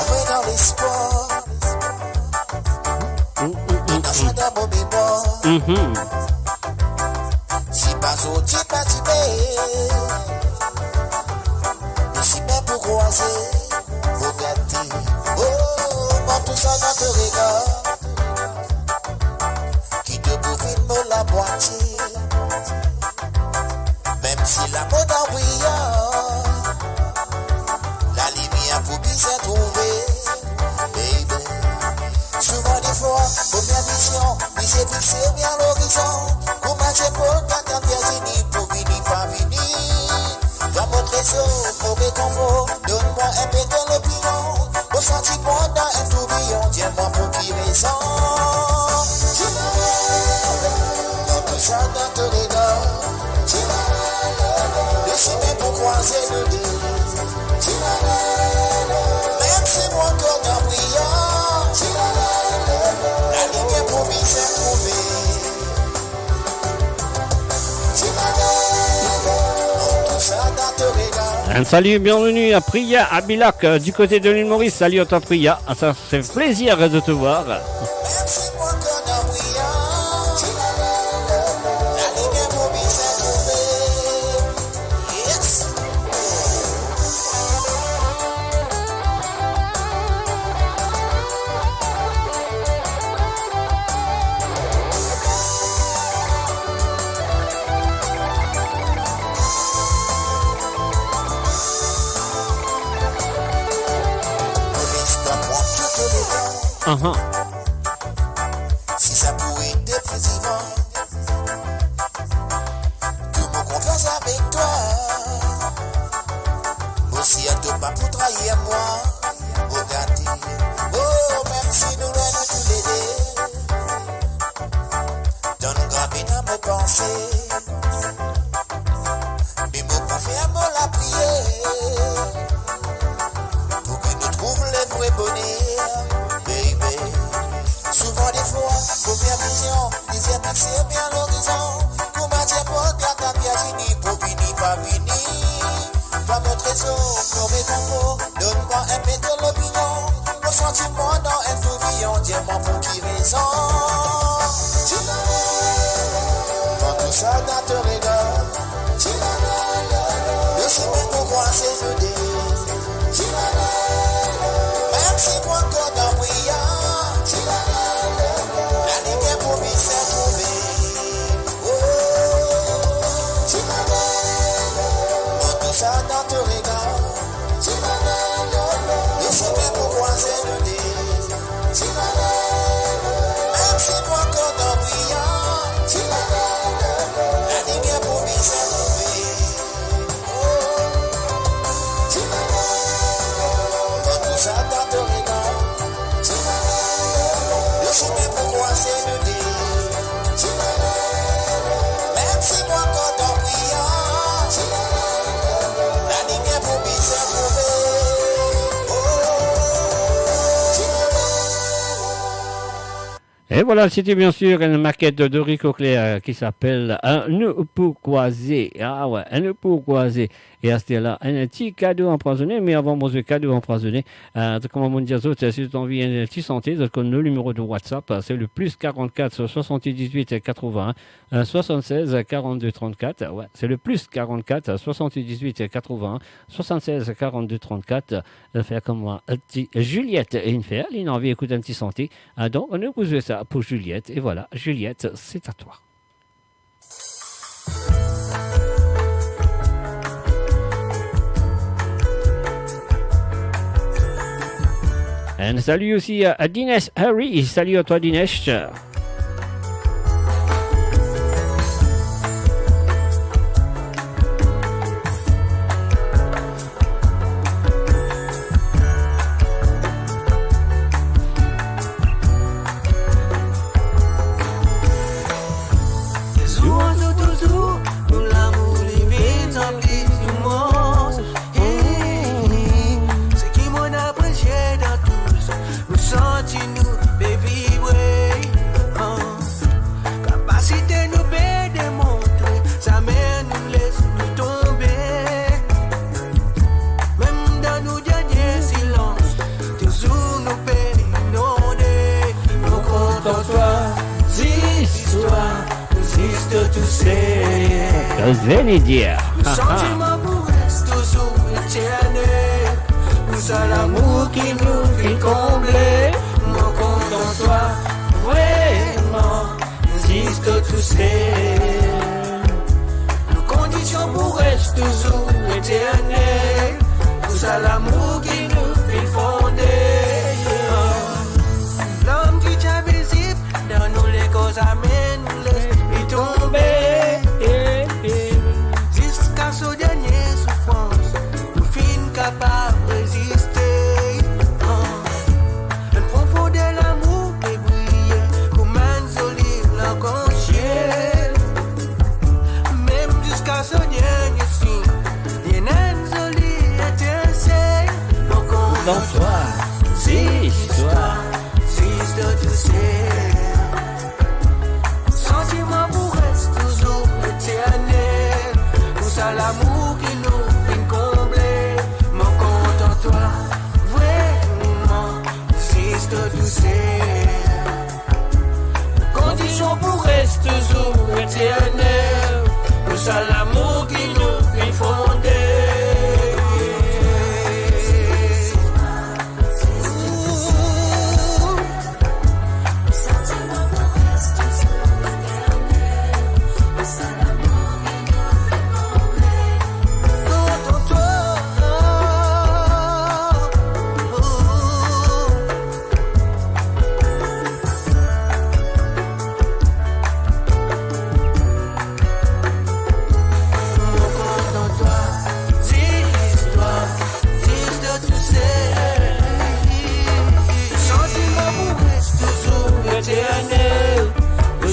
Lamour dan lespwar. Mm, mm, mm, mm. Sa dan mo memwar. Mhm. Si pa zordi, pa dime. Lesimin pou krwaze, mo gate. Oh, mwa tou sa dan to regar. Ki to pou vinn mo labwatie. Mem si lamour dan briyan, lalimier pou bizin trouve, baby. Souvan defwa, premie vizion, mi se fikse bien lorizon. Kouma zepol, katann Virzini pou vini, pa vini. Dan mo trezor, mo rekonfor, donn mwa inpe to lopinion. Mo santi mwa dan enn tourbiyon, dir mwa pou ki rezon. Ti mama, dan tou sa, dan to regar. Ti mama, lesimin pou krwaze nou de. Ti mama, mem si mo kor dan briyan. Ti mama, lalimier pou bizin trouve. Un salut, bienvenue à Priya, à Bilac, euh, du côté de l'île Maurice. Salut à toi, Priya. Ah, ça fait plaisir de te voir. Ahan. Si sa pou ete pli divan, ke mo konfyans avek twa, mo sir to pa pou trayir mwa, mo gate. Oh, mem si nou lwin nou toulede, donn gravi dan mo panse. Me mo pou fer mo lapriyer, pou ki nou trouv le vre boner, baby. Souvan defwa, mo fer vizion, lizie fixe bien lorizon. Kouma dir Paul, Beata, Virginie, pou vini, pa vini. Twa mo trezor, mo rekonfor, donn mwa enpe to lopinion. Mo santiman dan enn toubiyon, dir mwa pou ki rezon. Ti lalala, pran tou sa dan to regar. Ti lalala, le simin pou krwaze nou de. Ti lalala, mem si mo ankor dan briyar. Ti lalala, lalimier pou bizin trouve. Oh, ti lalala, pran tou sa dan to regar. Ti lalala, le simin pou krwaze nou de. Ti lalala, mem si mo ankor dan briyar. Ti lalala, lalimier pou bizin trouve. Oh, ti lalala, pran tou sa dan to regar. Ti lalala, le simin pou krwaze nou de. Ti lalala, mem si mo ankor dan briyar. Ti lalala, lalimier pou bizin trouve. Oh, ti lalala. Et voilà, c'était bien sûr une maquette de Dorico Claire qui s'appelle Un nou pou krwaze. Ah ouais, Un nou pou krwaze. E aster la, enn ti kado anpwazone, me avan mo zwe kado anpwazone, euh, kouma mo dir zot, si zot anvi enn ti sante, zot konn nou nimero de WhatsApp, euh, c'est le plus quarante-quatre soixante-dix-huit quatre-vingts, euh, soixante-seize quarante-deux trente-quatre. Ouais, c'est le plus quarante-quatre soixante-dix-huit quatre-vingts, soixante-seize quarante-deux trente-quatre. Euh, fer kouma, euh, ti Juliette inn fer, li ena anvi ekout enn ti sante. Ah, donk, nou pou zwe sa pou Juliette. Et voilà, Juliette, c'est à toi. Un salut aussi à, à Dinesh Harry. Salut à toi, Dinesh. Zour an zour touzour, nou lamour li vinn santi nou mor. Hey, seki mo'nn apresie dan tou sa, nou santi nou pe vibre. Ah. Kapasite nou pe demontre, zame nou les nou tonbe. Mem dan nou dernie silans, touzour nou pe inonde. Mo kontan twa, zis twa, zis to tousel. Veni dir. Nou santiman pou res touzour eternel. Pou sa lamour ki nou finn konble. Mo kontan twa, vreman, zis to tousel. Nou kondision pou res touzour eternel. Pou sa lamour ki nou finn fonde. Larm ki ti invizib dan nou lekor, zame nou les li tonbe. Ziska so dernie soufrans, nou finn kapav reziste. Enn profonder lamour pe briye kouma enn zoli larkansiel. Mem ziska so dernie sign, li ena enn zoli etinsel. Mo kontan twa, zis twa, zis to tousel. Santiman pou res touzour eternel. Pou sa lamour ki nou finn konble. Mo kontan twa, vreman, zis to tousel. Kondision pou res touzour eternel. Pou sa lamour ki nou finn fonde.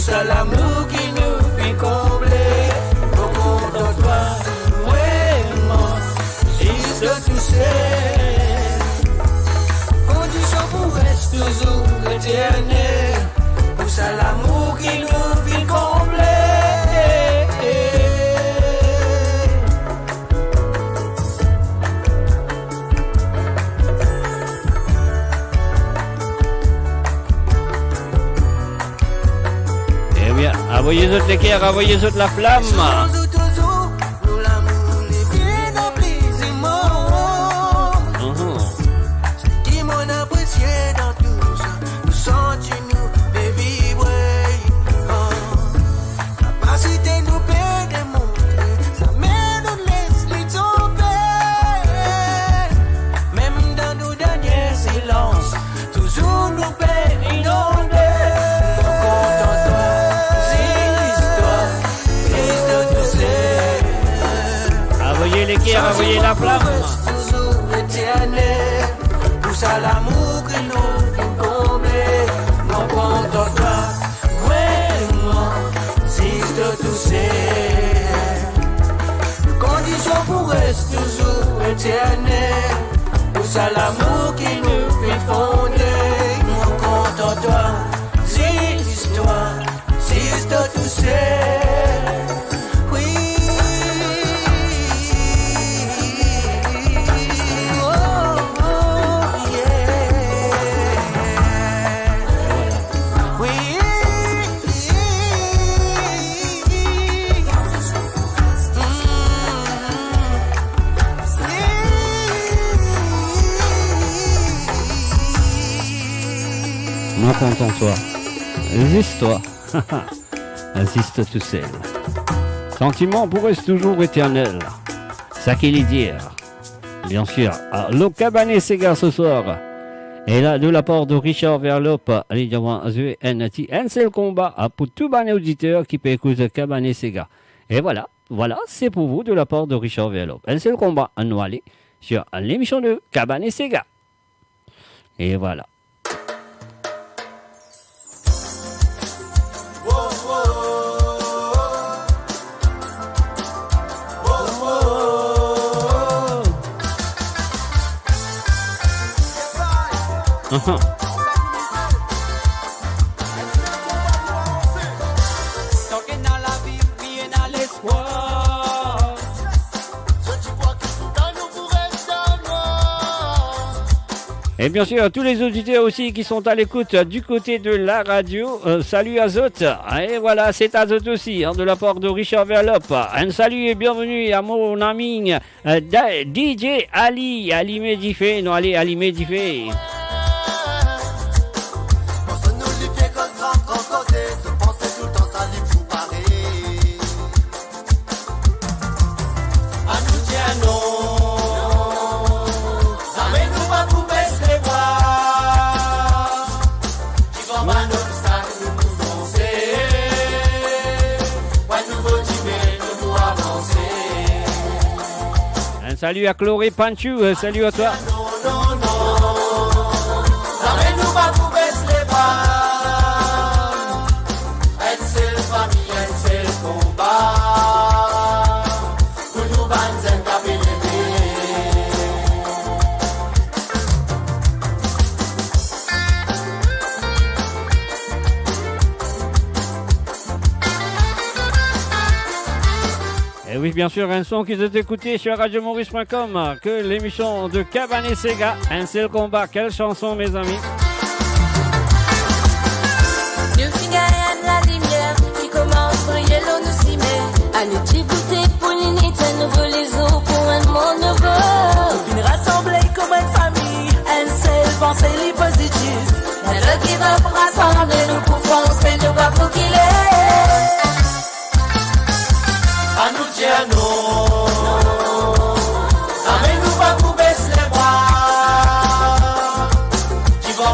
Sa lamour ki nou finn konble, mo kontan twa, vremem, zis tousel. Kondision pou res touzour eternel, pou sa lamour ki nou finn konble. Ebien, avoy zot leker, avoy zot laflam. Touzour, touzour, nou lamour li vinn anpli zimon. Mhm. Seki monn apresie dan tou sa, nou santi nou pe vibre. Oh. Kapasite nou pe demontre, zame nou les li tonbe. Mem dan nou dernie silans, touzour nou pe inonde. Mo kontan twa, zis twa, zis twa tousel. Avoy leker, avoy laflam. Touzour eternel, pou sa lamour ki nou finn konble. Mo kontan twa, vremem, zis tousel. Kondision pou res touzour eternel, pou sa lamour ki nou finn konble. Mo kontan twa, zis twa, zis twa tousel. Wi. Oh, oh, yeah. Wi. Mo kontan twa, zis twa, zis twa tousel. Santiman pou res touzour eternel. Sa ki li dir, bien sir, lor Kabane Sega ce soir. E la, de la part de Richard Verlop, li dir mwa zwe enn ti, enn sel konba, a, pou tou bann oditer ki pe ekout Kabane Sega. E vwala, vwala, se pou vou de la part de Richard Verlop. Enn sel konba, nou ale sur lemision de Kabane Sega. E vwala. Ahan. Tank ena lavi, ena lespwar. Zot ti krwar ki tout nou pou res dan nwar. Et bien sûr, tous les auditeurs aussi qui sont à l'écoute, euh, du côté de la radio, euh, salut à zot. Et voilà, c'est à zot aussi, hein, de la part de Richard Verlop. Un salut et bienvenue à mon ami, euh, Da-, D J Ali, Alime Dife, nou ale Alime Dife. Anou dir non, zame nou pa pou bes lebra. Divan bann obstak nou pou danse, pran nouvo dime nou pou avanse. Un salut à Chloé Panchou, euh, salut à toi. Non, non, non, zame nou pa pou bes lebra. Enn sel fami, enn sel konba, pou nou bann zenn ki pe leve. Et oui, bien sûr, un son que vous écoutez sur radio maurice point com, que l'émission de Kabane Sega, un seul combat, quelle chanson, mes amis ? Nou finn gagn lalimier ki koumans briye lor nou sime. Anou ti boute pou nou net enn nouvo lezour, pou enn mond nouvo. Nou finn rasanble kouma enn fami, enn sel panse li pozitif. Never give up, rasanble nou pou fonse, nou pa pou kile. Anou dir non, zame nou pa pou bes lebra. Divan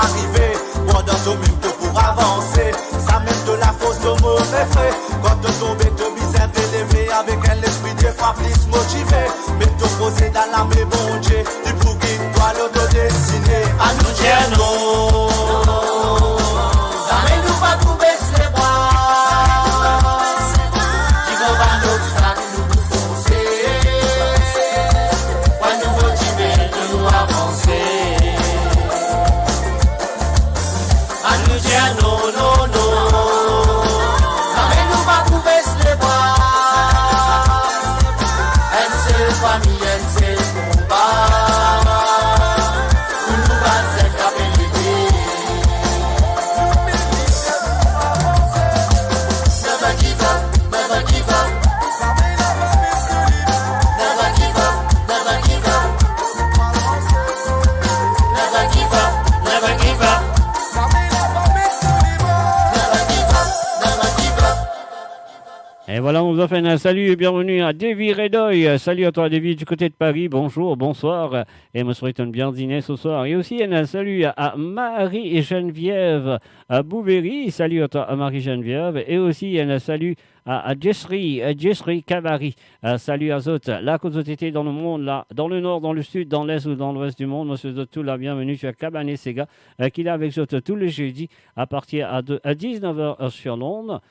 Arive, pandan to mem to pou avanse, samem to lafors to mo refre. Kan to tonbe, to bizin releve avek enn lespri de fwa plis motive. Met to proze dan lame Bondie, li pou gid twa lor to destine. Anou dir non, zame nou pa pou bes lebra. Divan bann obstak nou pou fonse, pran nouvo diven nou avanse. Anou dir non, non, non, zame nou pa pou bes lebra. Enn sel fami, enn sel konba, pou nou bann zet kapav leve. Never give up, never give up. Never give up, never give up. Never give up, never give up. Never give up, never give up. Et voilà, on vous offre un salut et bienvenue à Davy Redoy. Salut à toi, Davy, du côté de Paris. Bonjour, bonsoir. Et moi, je souhaite un bien dîner ce soir. Et aussi, un salut à, à Marie-Geneviève, à Bouverie. Salut à toi, à Marie-Geneviève. Et aussi, un salut à, à Jessry, à Jessry Kabari. Euh, salut à zot. La, kot zot ete dan lemond, la, dan lenor, dan lesid, dan les ou dan lwes dimond, mo swet zot tou la bienvenue sur Kabaneh Sega, euh, ki la avek zot tou le jedi à partir à de, à dix-neuf heures, euh, sur l'onde.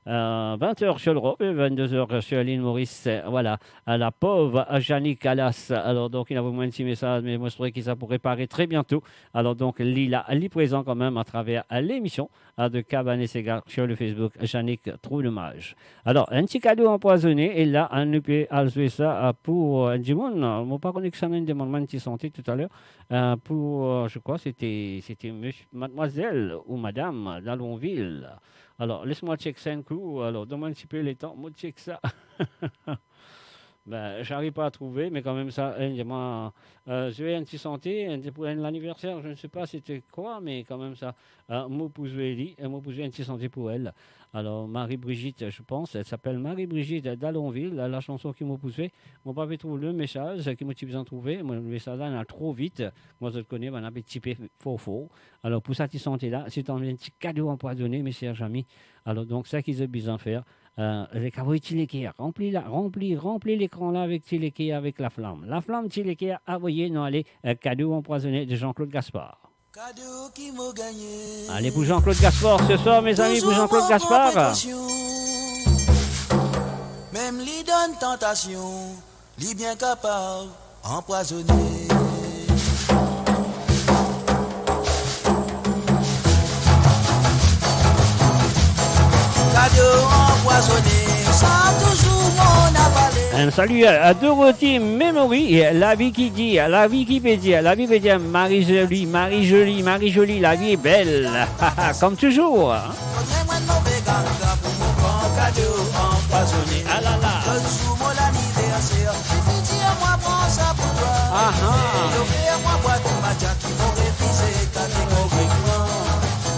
Euh, vingt heures sur l'Europe et vingt-deux heures sur l'île Maurice. Euh, voilà, à la pauvre Yannick Alas. Alors, donc, il a envoyé un petit message, mais moi, je trouvais que ça pourrait paraître très bientôt. Alors, donc, li la, li prezan kanmem à travers, euh, l'émission, euh, de Kabaneh Sega sur le Facebook, Yannick Trouve Dommage. Alors, un petit cadeau empoisonné, et là, euh, nou pe al zwe sa, euh, pour, euh, dimoun. Mo pa kone kisannla inn demann mwa enn ti sante taltaler, euh, pour, euh, je crois, c'était, c'était monsieur, mademoiselle ou madame Dalonville. Alors, laisse-moi check ça un coup. Alors, donne-moi un petit peu le temps, mo check sa. Ben, j'arrive pas à trouver, mais quand même ça, hein, moi, euh, je vais un petit sante, hein, pour un anniversaire, je ne sais pas c'était quoi, mais quand même ça, euh, mo pou zwe li, euh, mo pou zwe un petit sante pour elle. Alors, Marie-Brigitte, je pense, elle s'appelle Marie-Brigitte Dalonville, la, la chanson ki mo pou zwe, mo pa pe trouv le message ki mo ti bizin trouve, mo, le message la, ena tro vit, mo, zot kone, bann la pe tipe for for. Alors, pour sa ti sante la, c'est un petit cadeau empoisonné, mes chers amis. Alors, donc, sa ki zot bizin fer, euh, zot kapav avoy ti leker, ranpli la, ranpli, ranpli lekran la avek ti leker, avek laflam. Laflam, ti leker, avoye, nou ale, euh, Cadeau empoisonné de Jean-Claude Gaspard. Kado ki mo gagne. Allez, pour Jean-Claude Gaspard ce soir, mes amis, pour Jeuseph Gaspard. Toujours pran prekausion. Mem li donn tantasion, li bien kapav anpwazone. Kado anpwazone, sa touzour mo avale. Un salut à, à Dorothy Memory, la vie qui dit, la vie qui peut dire, la vie peut dire, Marie jolie, Marie jolie, Marie jolie, la vie est belle. Comme toujours. Donn mwa enn move ganga pou mo pran kado anpwazone. Ah la la. Lot zour mo laniverser, sifi dir mwa pran sa pou twa. Ah ah. Ofer mwa bwat matcha ki mo refize kategorikman.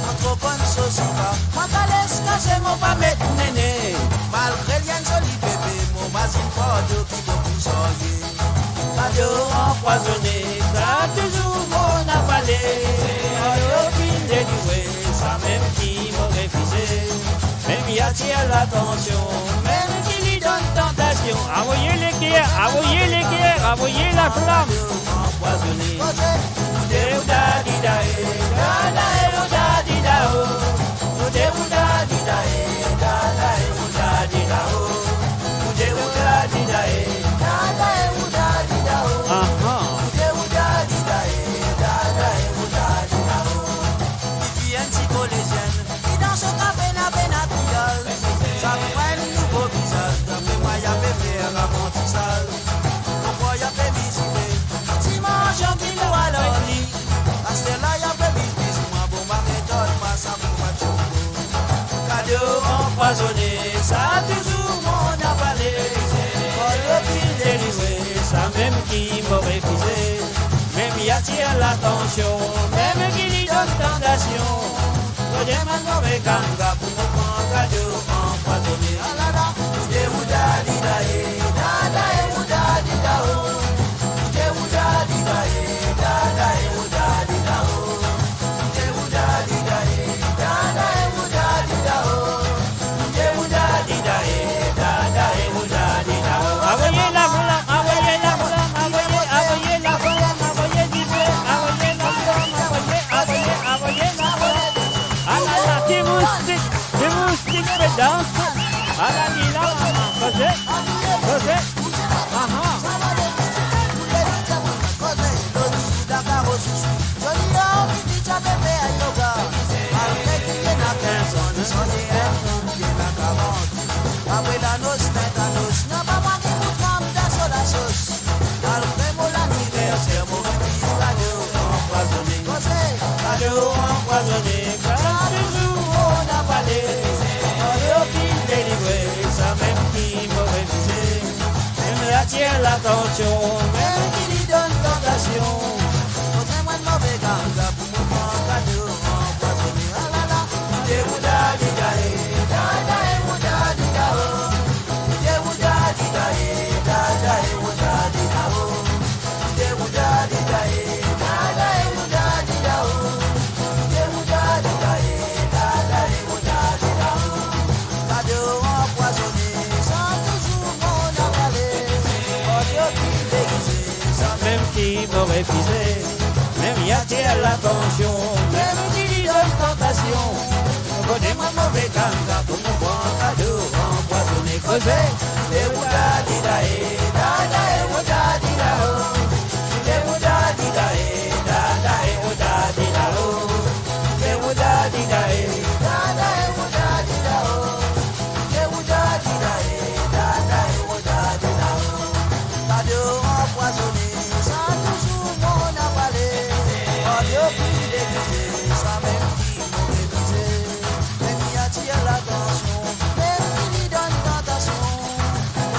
Mo tro konn so sifa, mwa kales kase mo pa met nene. Malgre li enn zoli bebe, mo mazinn fardo ki mo pou sarye. Kado anpwazone, sa touzour mo avale. Kado finn delivre, sa mem ki mo refize. Mem li atir latansion, mem ki li donn tantasion. Avoye leker, avoye leker, avoye laflam. Anpwazone. Ou de ou da di da e, da da e, ou da di da o. Ou de ou da di da e, da da e, ou da di da o. Ou de ou da di da e, da da e, ou da di da o. Aha. Ou de ou da di da e, da da e, ou da di da o. Tifi enn ti kolezienn, li dan so kafe na pena triyaz. Sa pou enn nouvo vizaz, dapre mwa li ape fer aprantisaz. Ankor li ape mizime, dimansion ki mo al ar li. Aster la li ape bizniz mwa, bon, mo aret, donn mwa sa pou mo tchongo. Kado anpwazone, sa touzour mo avale. Kado finn delivre, sa mem ki mo refize. Mem li atir latansion, mem ki li donn tantasion. Donn mwa enn move ganga pou mo pran kado anpwazone. Ah la la. Ou de ou da di da e, da da e, ou da di da o. Ou de ou da di da e, da da e, ou da di da o. Ou de Dans, ala li la, koze, koze, aha. Kado anpwazone, sa touzour mo ena pale. Kado ki delivre, sa mem ki mo refize. Mem li atir latansion, mem ki li donn tantasion. Kot enn move ganga pou mo pran kado anpwazone. Alala, de ou da di da e, da da e ou da di da o. De ou da di da e, da da e ou da di da o. Sa mem ki mo refize, mem li atir latansion, mem ki li donn tantasion. Kot enn move ganga pou mo pran kado anpwazone. Koze, de ou da di da e, da da e ou da di da o. De ou da di da e, da da e ou da di da o. De ou da di da e, da da e ou da di da o. De ou da di da e, da da e ou da di da o. Kado anpwazone, sa touzour mo ena pale. Kado ki degize, sa mem ki mo refize. Mem li atir latansion, mem ki li donn tantasion.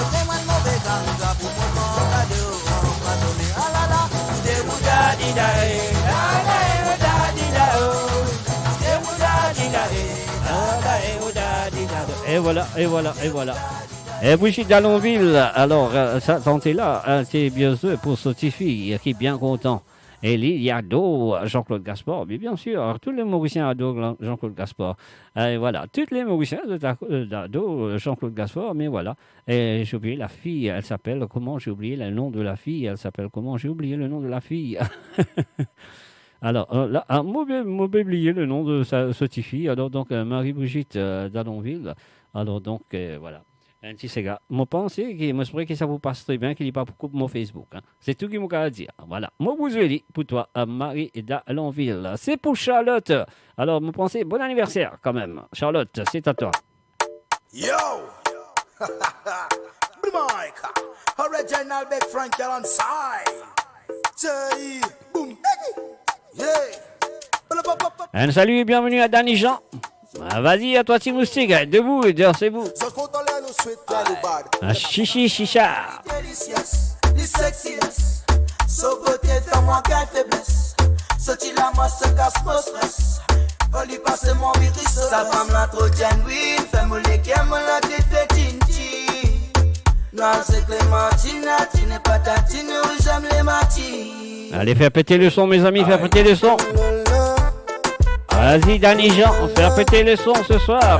Kot enn move ganga pou mo pran kado anpwazone. Alala, de ou da di da e, da da e ou da di da o. De ou da di da e, da da e ou da di da o. E vwala, e vwala, e vwala. E Brigitte Dalonville, alor, euh, sa tante la, euh, se bien sûr pou so tifi, euh, ki bien kontan. E li, li ador Jean-Claude Gaspard, mais bien sûr, tous les Mauriciens adorent Jean-Claude Gaspard. Et voilà, tous les Mauriciens adorent Jean-Claude Gaspard, mais voilà. Et j'ai oublié la fille, elle s'appelle, comment, j'ai oublié le nom de la fille, elle s'appelle comment, j'ai oublié le nom de la fille. Alors, euh, là, ah, mo pe, mo pe bliye le nom de sa, so tifi. Alors, donc, euh, Marie-Brigitte, euh, Dalonville. Alors, donc, euh, voilà. Enn ti sega. Mo panse ki, mo espere ki sa pou pas tre bien, ki li pa pou koup mo Facebook, hein. Se tou ki mo kapav dir. Voilà. Mo pou zwe li pou twa, euh, Marie Dalonville. C'est pour Charlotte. Alors, mo panse, bon anniversaire quand même. Charlotte, c'est à toi. Yo! Blue Mike, original big Frank alongside. Jay, boom, baby. Yeah. Un salut et bienvenue à Danny Jean. Ah, vas-y, à toi, Ti Moustique, debout, dansez-vous. Zot kontan ler nou swet twa nou bad. Ah, chichi, chicha. Delicious, li sexiness. So bote fer mwa gagn febles. Soti la mwa se kas mo stres. Oli pase mo viris. Sa fam la tro genuine, fer mo leker, mo latet fer tintin. Nwa se klemantin, latine patatine, ou zam le matin. Allez, faire péter le son, mes amis, faire péter le son. Vas-y, Danny Jean, faire péter le son ce soir.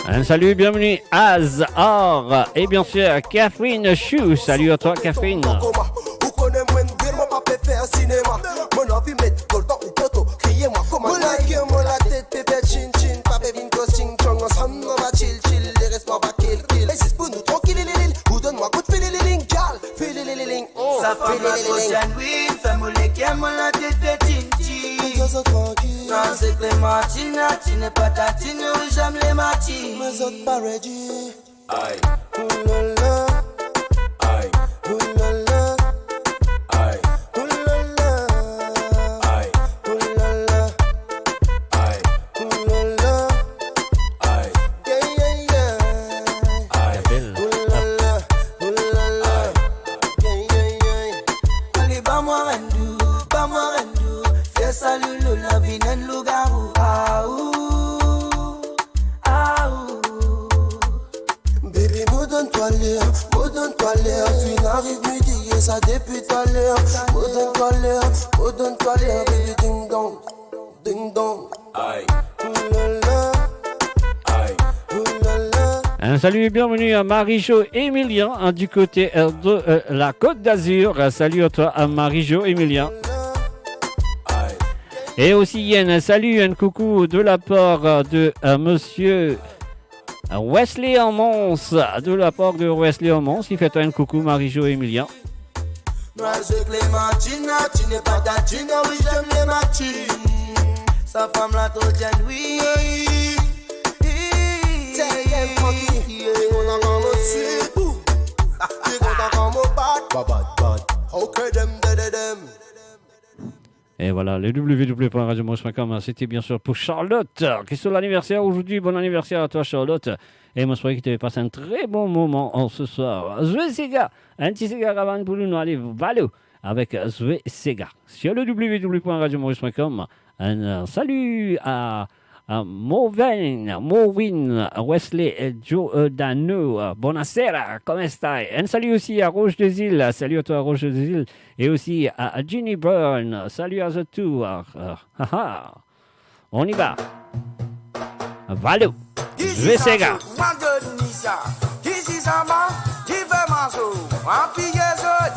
Un salut, bienvenue, Az, Or, et bien sûr, Catherine Chou. Salut à toi, Catherine. Ou kone mwa, gouverneman pa pe fer sinema. Mo anvi met koltan ou poto, kriye mwa kouma. Mo laker, mo latet pe fer tchin tchin, pa pe vinn koz ching chong, ansam nou va chill chill, leres mwa pa kalkil. E zis pou nou trankil, lililil, ou donn mwa kout filililin, gal, filililin, oh, sa fam la tro filililin. Genuine, fer mo leker, mo latet fer tintin. Zot trankil. Nwa se klemantin, latine patatine, ou zam le matin. Me zot pa ready. Aïe. Ouh là là. Aïe. Ouh là là. Aïe. Ouh là là. Aïe. Ouh là là. Aïe. Ouh là là. Aïe. Yeah, yeah, yeah. Aïe. Ouh là là. Ouh là là. Aïe. Yeah, yeah, yeah. Allez, ba mwa rendez-vous, ba mwa rendez-vous. Fer sa loulou, la vinn enn lougarou. Aou. Aou. Bébé, mo donn twa ler, mo donn twa ler. Swin ariv midi e sa depi taler. Mo donn twa ler, mo donn twa ler. Bébé, ding dong, ding dong. Aïe. Ouh là là. Aïe. Ouh là là. Un salut et bienvenue à Marie-Jo Emilien, hein, du côté, euh, de, euh, la Côte d'Azur. Un salut à toi, à Marie-Jo Emilien. Et aussi, un salut, un coucou de la part, euh, de, euh, monsieur Wesley Armance, de la part de Wesley Armance, qui fait un coucou, Marie-Jo Emilien. Noir, je Clémentine, tu n'es pas tatine, oui, j'aime les matines. Sa fam la tro zenn, wi. Tell them, funky, li kontan kan mo sweet, bou. Li kontan kan mo bad, bad, bad, bad. Ok, dem, dem, dem, dem. Et voilà, le w w w point radio maurice point com, c'était bien sûr pour Charlotte, euh, qui est sur l'anniversaire aujourd'hui. Bon anniversaire à toi, Charlotte. Et moi, je souhaite que tu passes un très bon moment en ce soir. Zwe sega, un petit sega ravann pour nous, nou ale valo avec, euh, Zwe sega. Sur le w w w point radio maurice point com, un, euh, salut à, à Morven, Morwin, Wesley, euh, Joe, euh, Dano, euh, bonasera, comment est-ce? Un salut aussi à Roche des Îles, salut à toi, Roche des Îles. Et aussi à, à Ginny Byrne. Salut à eux tous. Ah, ah, ah, ah. On y va. Valo. Zwe sega. Mwa donn li sa. Ki si sa ma, ki fer mwa so. Apiye zot.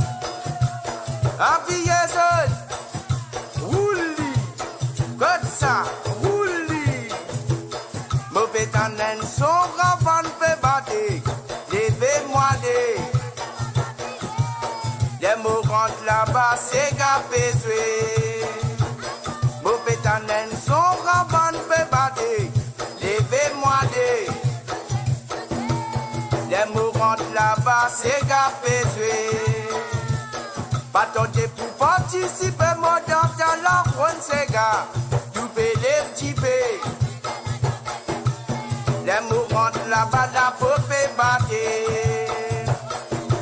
Apiye zot. Roul li. Kot sa. Roul li. Mo pe tann enn son ravann pe bate. Leve mwa de. Ler mo rant laba, sega pe zwe. Mo pe tann enn son ravann pe bate. Leve mwa de. Ler mo rant laba, sega pe zwe. Pa tande pou partisipe, mo dan sa laronn sega. Tou pe lev dife. Ler mo rant laba, lapo pe bate.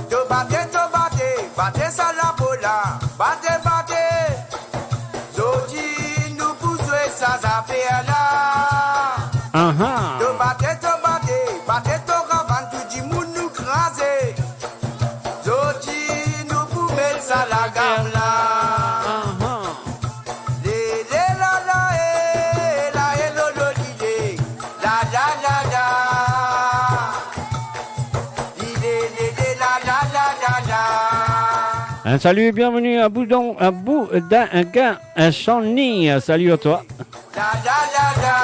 To bate, to bate, bate sa lapo la. Bate, bate. Zordi nou pou zwe sa zafer la. Aha. To bate, to bate, bate to ravann, tou dimoun nou kraze. Zordi nou pou met sa lagam la. Aha. Lele la la e, la e lo lo lile. La la la la. Lile lele la la la la la. Un salut et bienvenue à Boudon, à Boudin, un gain, un Channy. Un salut à toi. La la la la.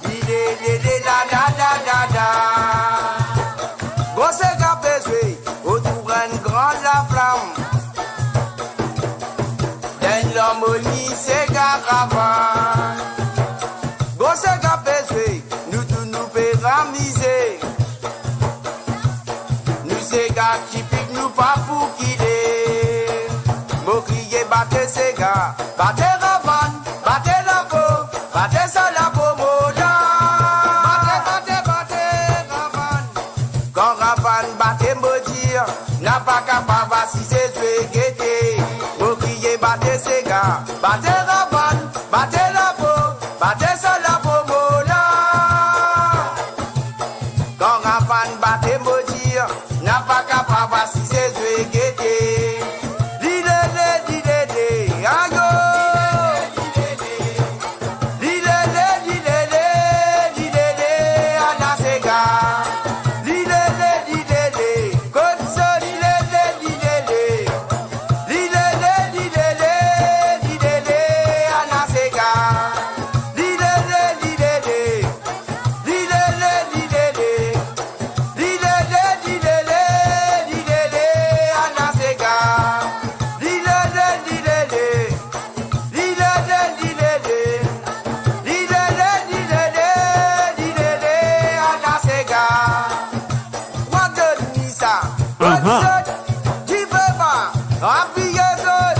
Lile lele la la la la la. Gro sega pe zwe otour enn gran laflam. Dan larmoni sega ravann. Gro sega pe zwe, nou tou nou pe amize. Nou sega tipik, nou pa pou kile. Mo kriye bate sega, bate ravann, bate lapo, bate sa lapo mo la. Bate, bate, bate ravann. Kan ravann bate mo dir, napa kapav asize zwe gete. Mo kriye bate sega, bate ravann, bate lapo, bate sa lapo mo la. Kan ravann bate mo dir, napa kapav asize zwe gete. Lilele, lilele, ayo. Lilele, lilele, lilele, ala sega. Lilele, lilele, kot zot, lilele, lilele. Lilele, lilele, lilele, ala sega. Lilele, lilele. Lilele, lilele. Lilele, lilele, lilele, ala sega. Lilele, lilele. Lilele, lilele. Lilele, lilele, lilele, ala sega. Mwa donn li sa. Aha. Zot, dife pa, apiye zot.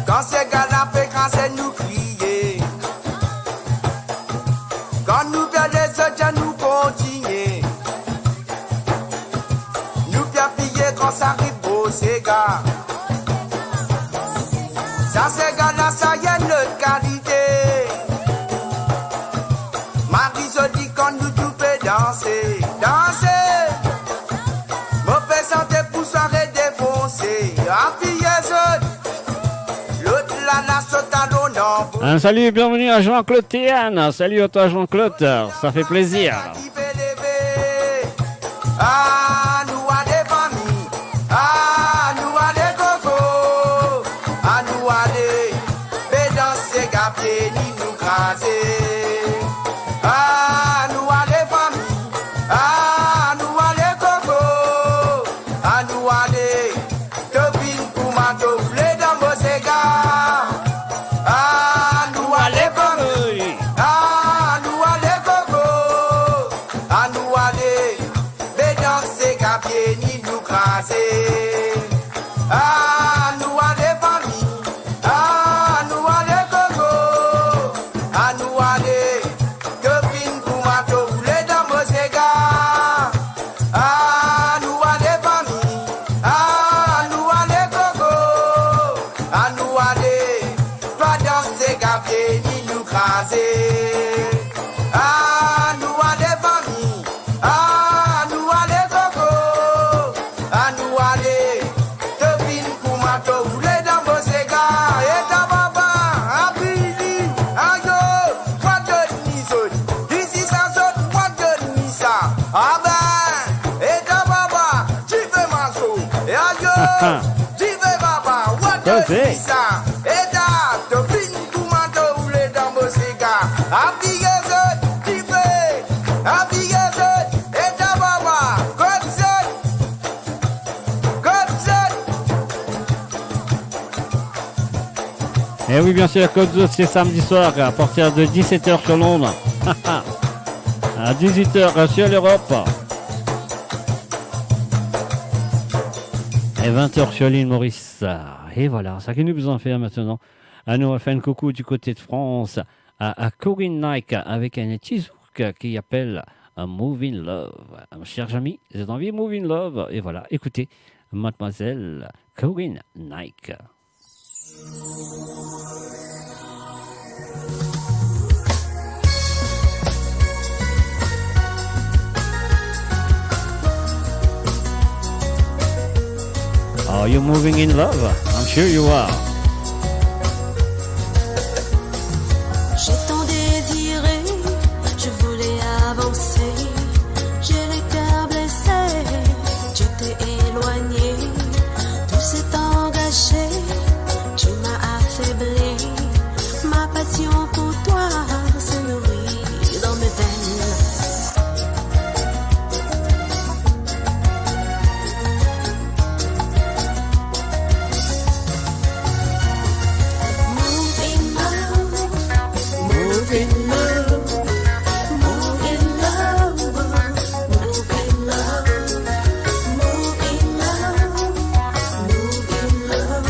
Kan sega la pe kase, nou kriye. Kan nou fer lezot, nou kontigne. Nou pe apiye kan sa rive gro sega. Sa sega la, sa enn lot kalite. Mari zoli kan nou tou pe danse, danse. Mo pe sante pou sware defonse, apiye zot. Lot la, la sot alon dan Salut, bienvenue à Jean-Claude Théane. Salut à toi, Jean-Claude. Ça fait plaisir. Ah, nou ale fanmi, ah, nou ale koko, ah, nou ale, pe dans sega, pie ni nou kraze. Ah, nou ale fanmi, ah, nou ale koko, ah, nou ale, to vinn kouma to oule dan mo sega. Ah, nou ale fanmi, ah, nou ale koko, ah, nou ale, pe dans sega, pie ni nou kraze. Ah, nou ale fanmi, ah, nou ale koko, ah, nou ale, to vinn kouma to oule dan mo sega. Ah, nou ale fanmi, ah, nou ale koko, ah, nou ale, twa dans sega, pie ni nou kraze. Ah, nou ale fanmi, ah, nou ale koko, ah, nou ale, to vinn kouma to oule dan mo sega. Eta baba, abili, ayo, mwa donn li zot. Isi sa zot, mwa donn li sa. Abe, eta baba, dife maso. E ayo, dife baba, mwa donn li sa. Eta, to vinn kouma to oule dan mo sega. Apiye zot, dife, apiye zot, eta baba, kot zot, kot zot. Eh oui, bien sûr, kot zot, c'est samedi soir à partir de dix-sept heures sur l'onde. À dix-huit heures sur l'Europe. Et vingt heures sur l'île Maurice. Et voilà, ce que nous devons faire maintenant. Ah, nou fer enn koukou du côté de France à, à Corinne Nike avec un petit zouk qui appelle, euh, Move in Love. Chers amis, vous avez envie de Move in Love ? Et voilà, écoutez Mademoiselle Corinne Nike. Are you moving in love? I'm sure you are. J'ai tant désiré, je voulais avancer. J'ai le cœur blessé, tu t'es éloigné. Tout ce temps gâché, tu m'as affaibli. Ma passion pour toi se nourrit dans mes veines. Move in love, move in love, move in love, move in love, move in love, move in love,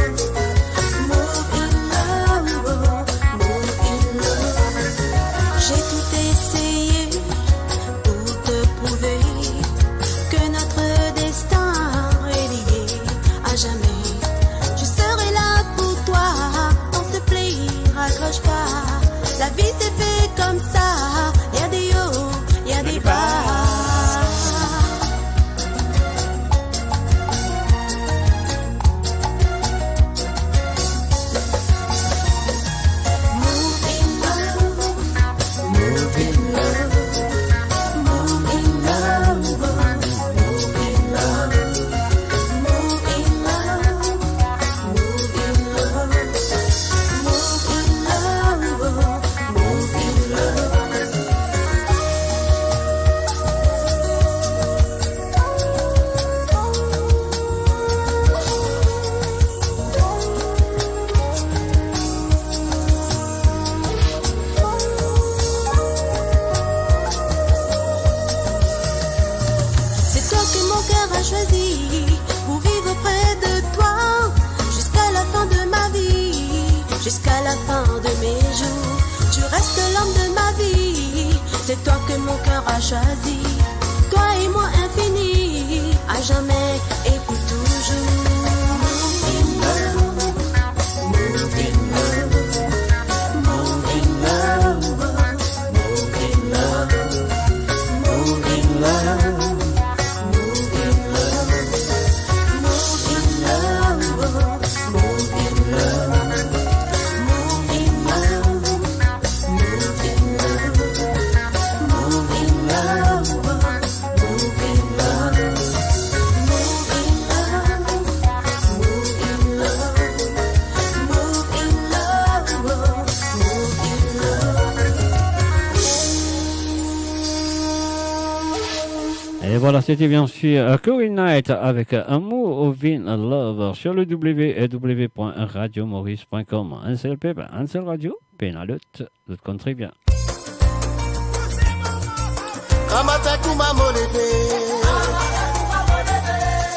move in love, move in love. J'ai tout essayé pour te prouver que notre destin est lié à jamais. Je serai là pour toi, on se plie, raccroche pas. La vie c'est fait comme ça, y a des hauts, y a des bas. C'est toi que mon cœur a choisi pour vivre près de toi jusqu'à la fin de ma vie, jusqu'à la fin de mes jours. Tu restes l'homme de ma vie, c'est toi que mon cœur a choisi. Toi et moi infini, à jamais et pour toujours. Et voilà, c'était bien sûr, euh, Corey Knight avec, euh, Amour ou Vin Love sur le w w w point radio maurice point com. Un seul peuple, un seul radio, pena lot, zot konn tre bien. Gramatin kouma mo leve.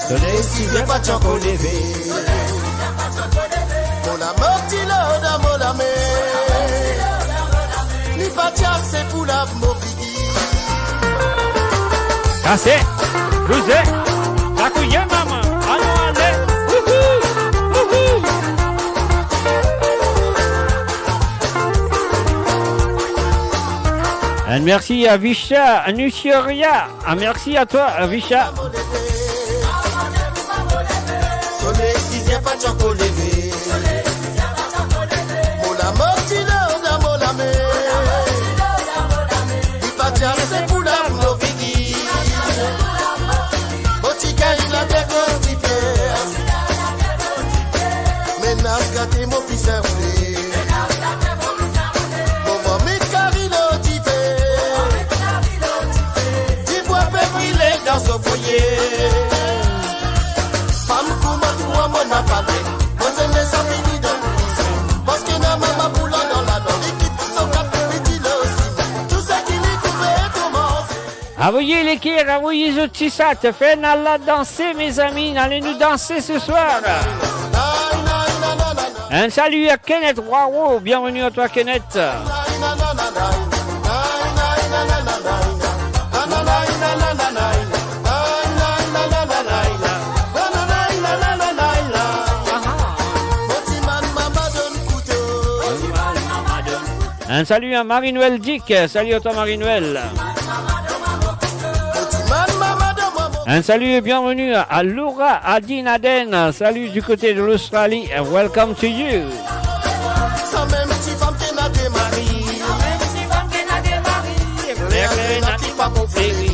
Soley siz-er pa ti ankor leve. Mo lamor ti lor dan mo lame. Li pa ti ase pou lav mo figi. Kase, bouze, zakouye mama, anou ale, wouhou, wouhou. And merci à Visha Nuturia. Ah, merci à toi, Visha. Soley siz-er pa ti ankor leve. Mo lamor ti lor dan mo lame. Li pa ti ase pou lav mo figi. Mo ti gagn later kot dipie. Menas gate mo fis enfle. Mo marmit kari lor dife. Dibwa pe brile dan so foye. Fam kouma twa mo napa de. Mo zenes fini dan prizon. Parski ena mama pou ladan ladan. Li kit so kat piti lor sime. Tou seki li trouve pou manze. Avoye leker, avoye zot ti sat, fer nou al danse, mezami, ale nou danse ce soir. Un salut à Kenneth Waro, bienvenue à toi, Kenneth. Un salut à Marie-Noël Dick. Salut à toi, Marie-Noël. Un salut et bienvenue à Laura Adinaden. Salut du côté de l'Australie. Welcome to you. Sa mem ti fam ki ena de mari. Fler grenad li pa pou fleri.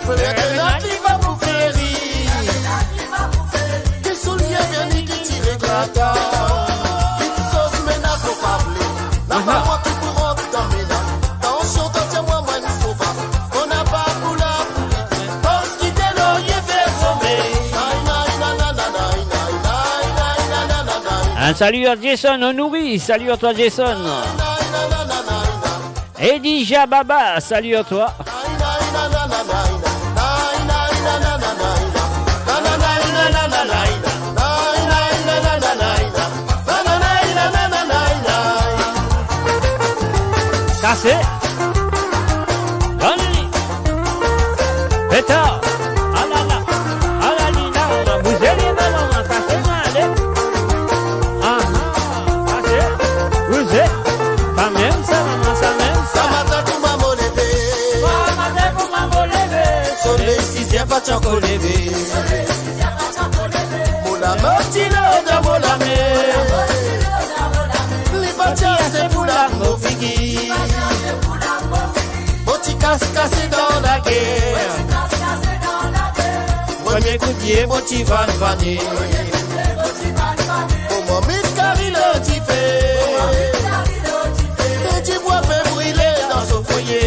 Fler grenad li pa pou fleri. Ki soulie bien li ki tire grata. Ki sos menas mo pa vle. Napa mwa ki pou rant dan menas. Tansion, tansion, mwa, mwa, enn sovaz. Mo napa pou la pou li. Parski de lor ye fer somey. Nay, nay, nay, nay. Un salut à Jason Onouri. Salut à toi, Jason. Edija Baba, salut à toi. Kase. Donn li. Peta. Alala. Alala, bouze li, mama, kase, ale. Aha. Kase. Bouze. Sa mem sa, mama, sa mem sa. Gramatin kouma mo leve. Gramatin kouma mo leve. Soley siz-er pa ti ankor leve. Mo lamor ti lor dan mo lame. Li pa ti ase pou lav mo figi. Mo ti kas kase dan lager. Premie kout pie mo ti vann vanne. Mo marmit kari lor dife. E dibwa pe brile dan so foye.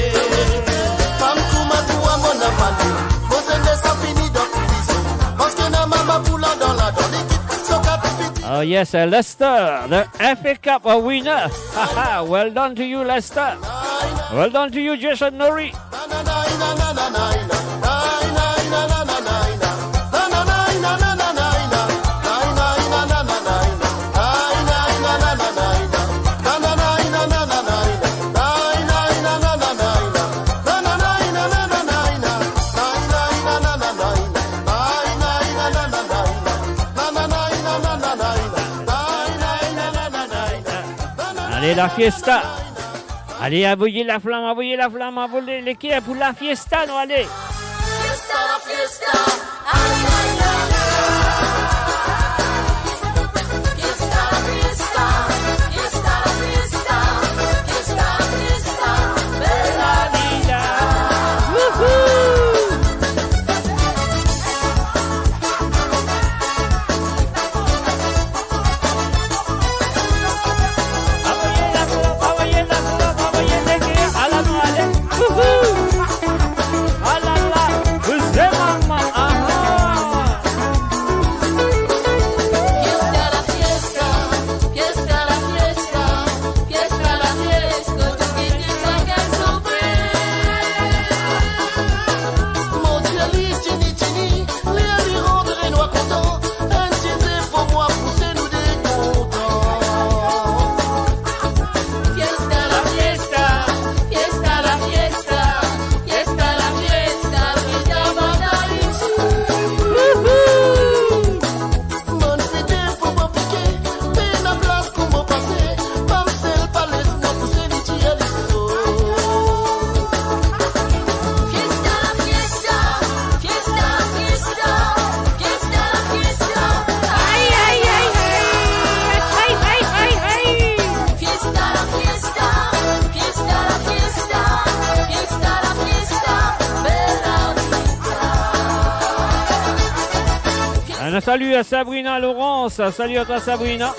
Fam kouma twa mo napa de. Mo zenes fini dan prizon. Parski ena mama pou ladan ladan. Li kit so kat piti. Oh yes, uh, Lester, the F A Cup winner. Well done to you, Lester. Well done to you, Jason Norrie. Ale, la fiesta. Ale, avoye laflam, avoye laflam, avoye leker pou la fiesta, nou ale. Fiesta, la fiesta. Ay, ay, ay, ay. Fiesta, la fiesta. Fiesta, la fiesta. Fiesta, la fiesta. Bella vida. Wouhou! Avoye laflam, avoye laflam, avoye leker, ala nou ale. Wouhou! Salut à Sabrina Laurence. Salut à toi, Sabrina.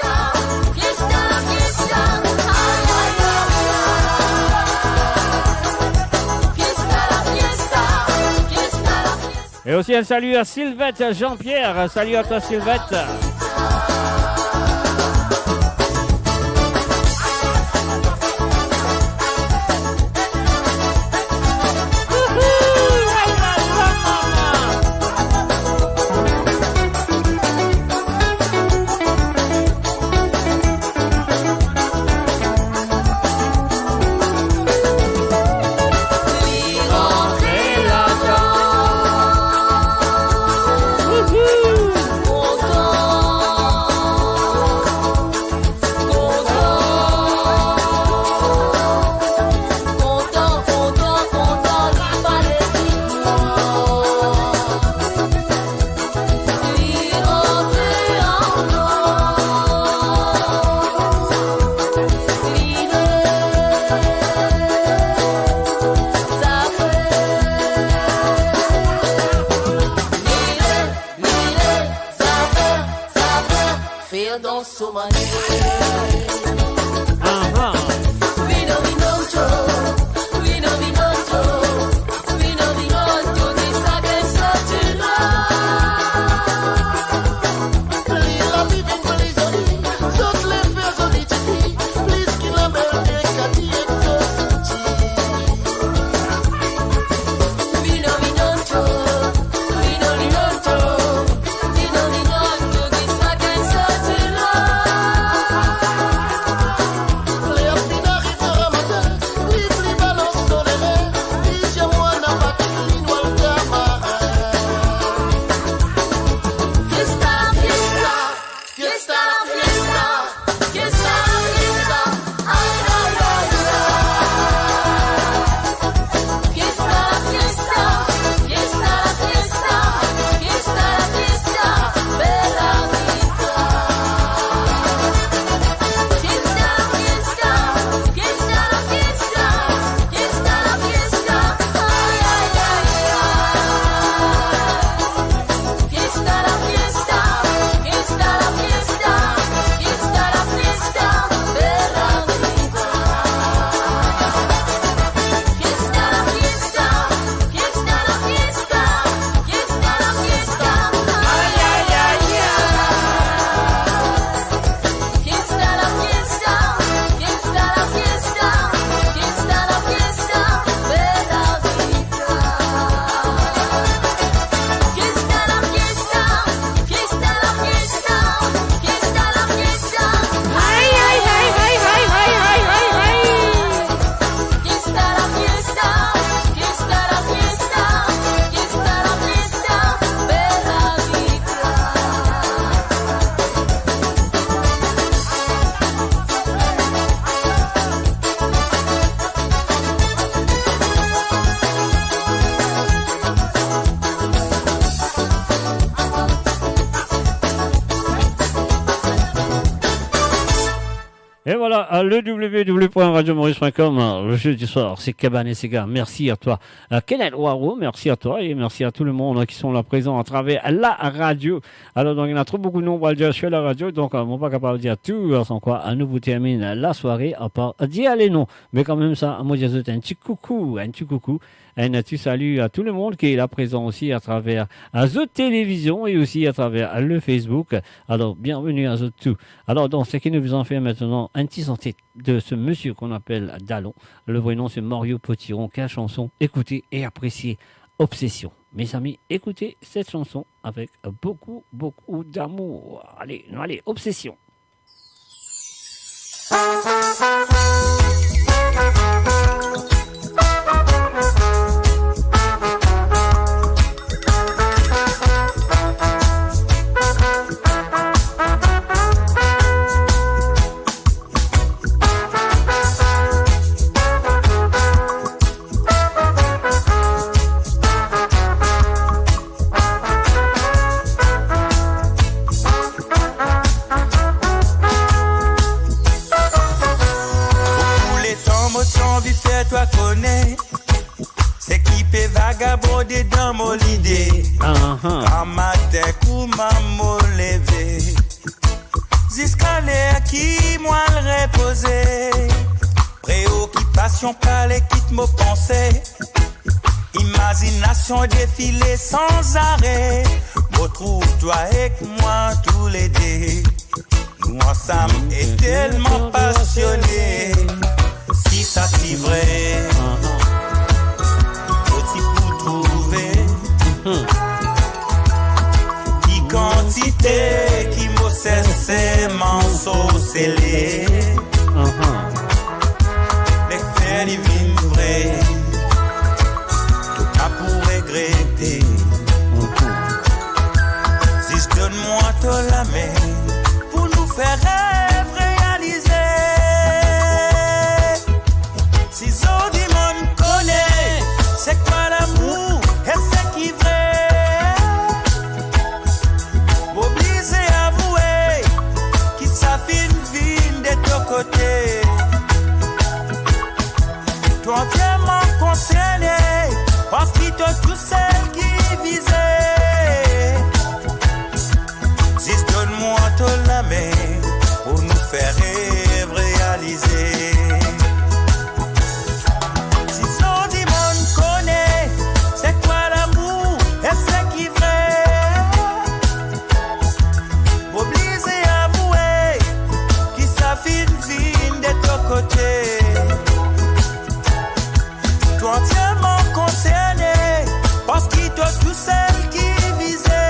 Et aussi un salut à Sylvette Jean-Pierre. Salut à toi, Sylvette. Feel don't so much. Aha. We know we don't joke. We know we don't joke. We know we don't joke. It's against such a law. Please, I'm leaving for this. Just leave for the G P. Please, kill a man. Fiesta, la fiesta, fiesta, la fiesta, ay, ay, ay, ay. Fiesta, la fiesta, fiesta, la fiesta, fiesta, la fiesta, bella vita. Fiesta, la fiesta, fiesta, la fiesta, fiesta, la fiesta, ay, ay, ay, ay. Fiesta, la fiesta, fiesta, la fiesta, fiesta, la fiesta, bella vita. Fiesta, la fiesta, fiesta, la fiesta, fiesta, la fiesta, ay, ay, ay, ay. Fiesta, la fiesta, fiesta, la fiesta, fiesta, la fiesta, bella vita. Fiesta, la fiesta, fiesta, la fiesta, fiesta, la fiesta. Ay, ay, ay, ay. Fiesta, la fiesta, fiesta, la fiesta, fiesta, la fiesta, bella vita. Et voilà, euh, le w w w point radio maurice point com, euh, le jeudi soir, c'est Cabane et Cigar. Merci à toi. Euh, Kenneth Waro, merci à toi et merci à tout le monde, hein, qui sont là présents à travers la radio. Alors, donc, il y en a trop beaucoup de noms pour le dire sur la radio, donc, euh, mo pa kapav dir tou, euh, san kwa, euh, nou pou termine la soirée, à part dire les noms. Mais quand même, sa, mo dir zot enn ti koukou, enn ti koukou. Un petit salut à tout le monde qui est là présent aussi à travers, euh, zot télévision et aussi à travers, euh, le Facebook. Alors, bienvenue à zot tou. Alors, donc, ce qui nous faisons faire maintenant, un petit santé de ce monsieur qu'on appelle Dalon. Le vrai nom, c'est Mario Potiron. Quelle chanson ? Écoutez et appréciez Obsession. Mes amis, écoutez cette chanson avec beaucoup, beaucoup d'amour. Allez, nou ale, Obsession. Pou letan mo ti anvi fer twa kone seki pe vagabonde dan mo lide. Aha. Gramatin Kouma mo leve, ziska ler ki mo al repoze. Preokipasion pa le kit mo panse, imazinasion defile sanzare. Mo trouv twa ek mwa toulede, nou ansam e telman pasione. Si sa ti vre, mo ti pou trouve ki kantite ki mo serse, mo ansosele. Me fer li vinn vre, to pa pou regrete. Zis donn mwa to lame pou nou fer rev realize. Si zordi monn kone se kwa lamour e seki vre, mo oblize avoue ki sa finn vinn de to kote. To antierman konserne, parski to tousel ki vize. Zis donn mwa to lame pou nou fer rev realize. Si zordi monn kone se kwa lamour e seki vre, mo oblize avoue ki sa finn vinn de to kote. To antierman konserne, parski to tousel ki vize.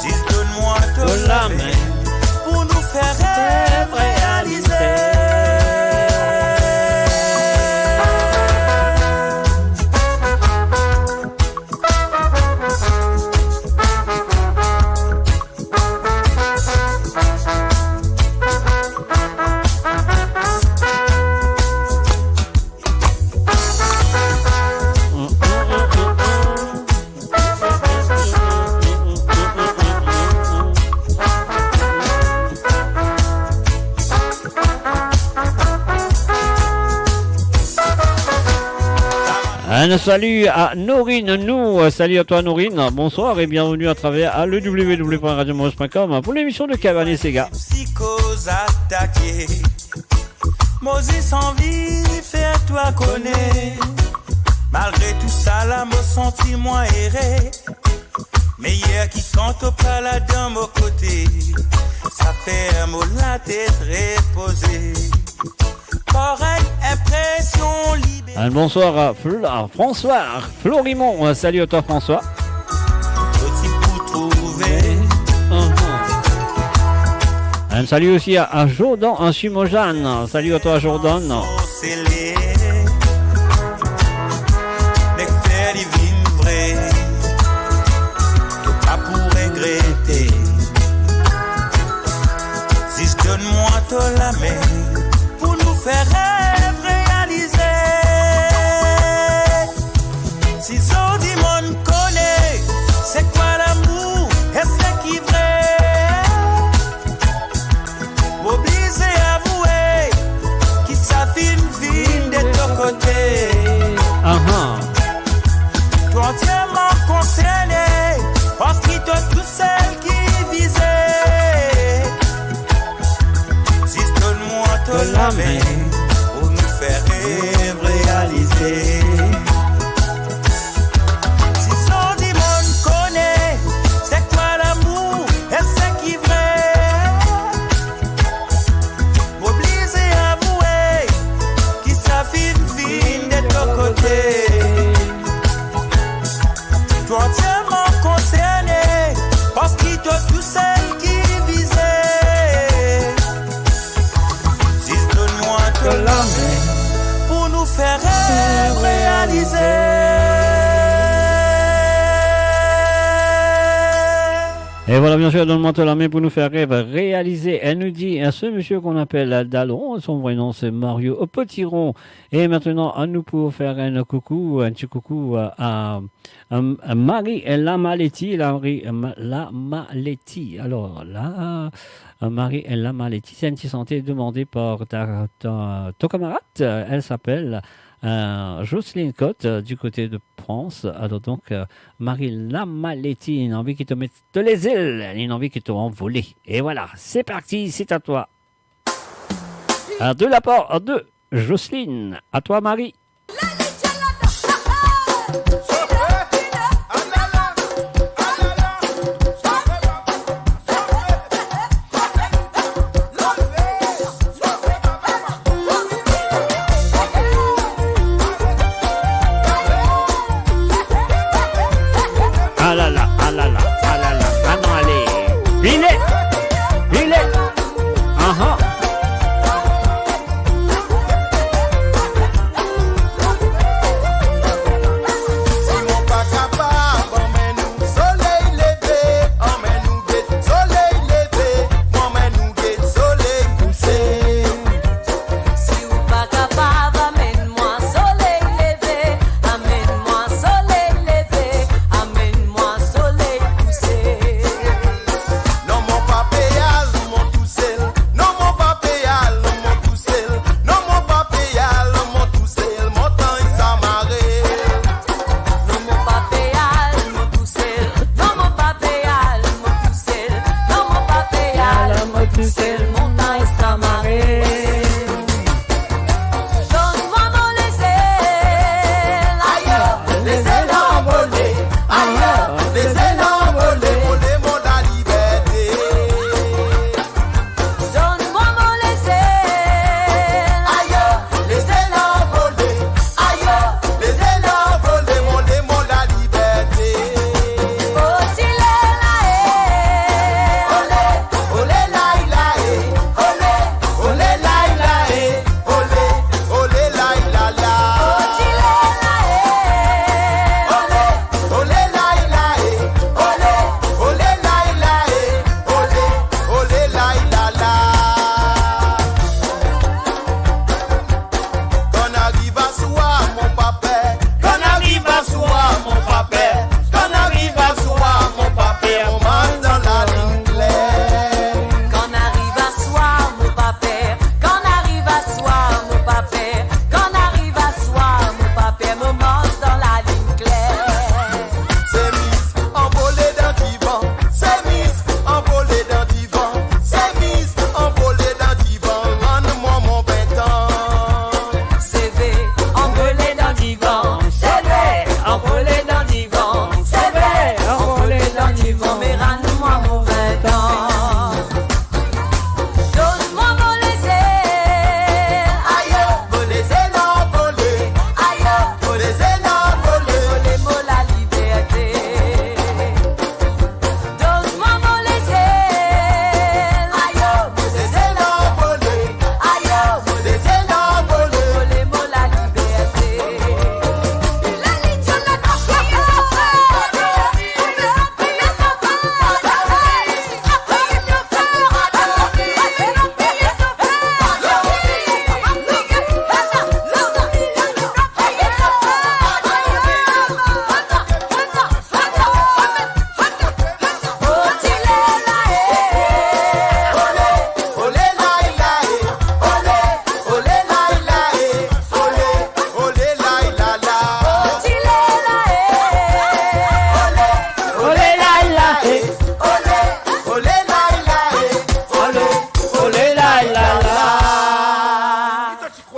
Zis donn mwa to lame pou nou fer rev realize. Un salut à Norine Nou. Salut à toi, Norine. Bonsoir et bienvenue à travers le w w w point radio maurice point com pour l'émission de Cabernet Séga. Si koz atake, mo zis anvi fer twa kone. Malgre tou sa la, mo santi mwa ere. Meyer ki kan to pa la dan mo kote, sa fer mo latet repoze. Parey inpresion liber. Un bonsoir à Fl-, à François Florimond. Salut à toi, François. To ti pou trouve. Un salut aussi à, à Jordan, à Sumojane. Salut à toi, Jordan. Sele. Nek fer li vinn vre, to pa pou regrete. Zis donn mwa to lame pou nou fer rev realize. Si zordi monn kone se kwa lamour e seki vre, mo oblize avoue ki sa finn vinn de to kote. Aha. To antierman konserne, parski to tousel ki vize. Zis donn mwa to lame pou nou fer rev realize. Si zordi monn kone se kwa lamour e seki vre, mo oblize avoue ki sa finn vinn de to kote. To antierman konserne, parski to tousel ki vize. Zis donn mwa to lame pou nou fer rev realize. Et voilà, bien sûr, donn mwa to lame pou nou fer rev realize. Elle nous dit, hein, ce monsieur qu'on appelle Dalon, son vrai nom c'est Mario Potiron. Et maintenant, à nous pour faire un coucou, un petit coucou à, à, à Marie Lamaleti, Marie, euh, Ma-, Lamaleti. Alors là, euh, Marie Lamaleti, c'est un petit santé demandé par ta, ta, ton camarade. Euh, elle s'appelle euh, Jocelyne Cotte, euh, du côté de France. Alors donc, euh, Marie Lamaleti, inn anvi ki to met to lezel, inn anvi ki to anvole. Et voilà, c'est parti, c'est à toi. Alors, de la part de Jocelyne, à toi, Marie. Ah la la, ah la la, ah la la, ah non, ale. Vini, vini. Aha. Si mo pa kapav anmenn ou soley leve, anmenn ou get soley leve, mo anmenn ou get soley kouse. Si ou pa kapav amenn mwa soley leve, amenn mwa soley leve, amenn mwa soley kouse. Non, mo pa pe al, mo tousel. Non, mo pa pe al, mo tousel. Non, mo pa pe al, mo tousel. Mo tann sa mare. Non, mo pa pe al, mo tousel. Non, mo pa pe al, mo tousel. Non, mo pa pe al, mo tousel. Mo tann sa mare. Donn mwa mo lezel, ayo, lezel anvole, ayo, lezel anvole, vole mo laliberte. Donn mwa mo lezel, ayo, lezel anvole, ayo, lezel anvole, vole mo laliberte. Oti lela e, ole, ole lay la e, ole, ole lay la e, ole, ole lay la la. Oti lela e, ole, ole lay la e, ole, ole lay la e, ole, ole lay la la. Kan ariv aswar, mo pa per. Kan ariv aswar, mo pa per. Kan ariv aswar, mo pa per. Mo mars dan lalinn kler. Kan ariv aswar, mo pa per. Kan ariv aswar, mo pa per. Kan ariv aswar, mo pa per. Mo mars dan lalinn kler. Semiz anvole dan divan. Semiz anvole dan divan. Semiz anvole dan divan. Rann mwa mo vintan. Seve anvole dan divan, seve anvole dan divan, seve anvole dan divan, me rann mwa mo vintan. Donn mwa mo lezel, ayo, mo lezel anvole, ayo, mo lezel anvole, vole mo laliberte. Donn mwa mo lezel, ayo, mo lezel anvole, ayo, mo lezel anvole, vole mo laliberte.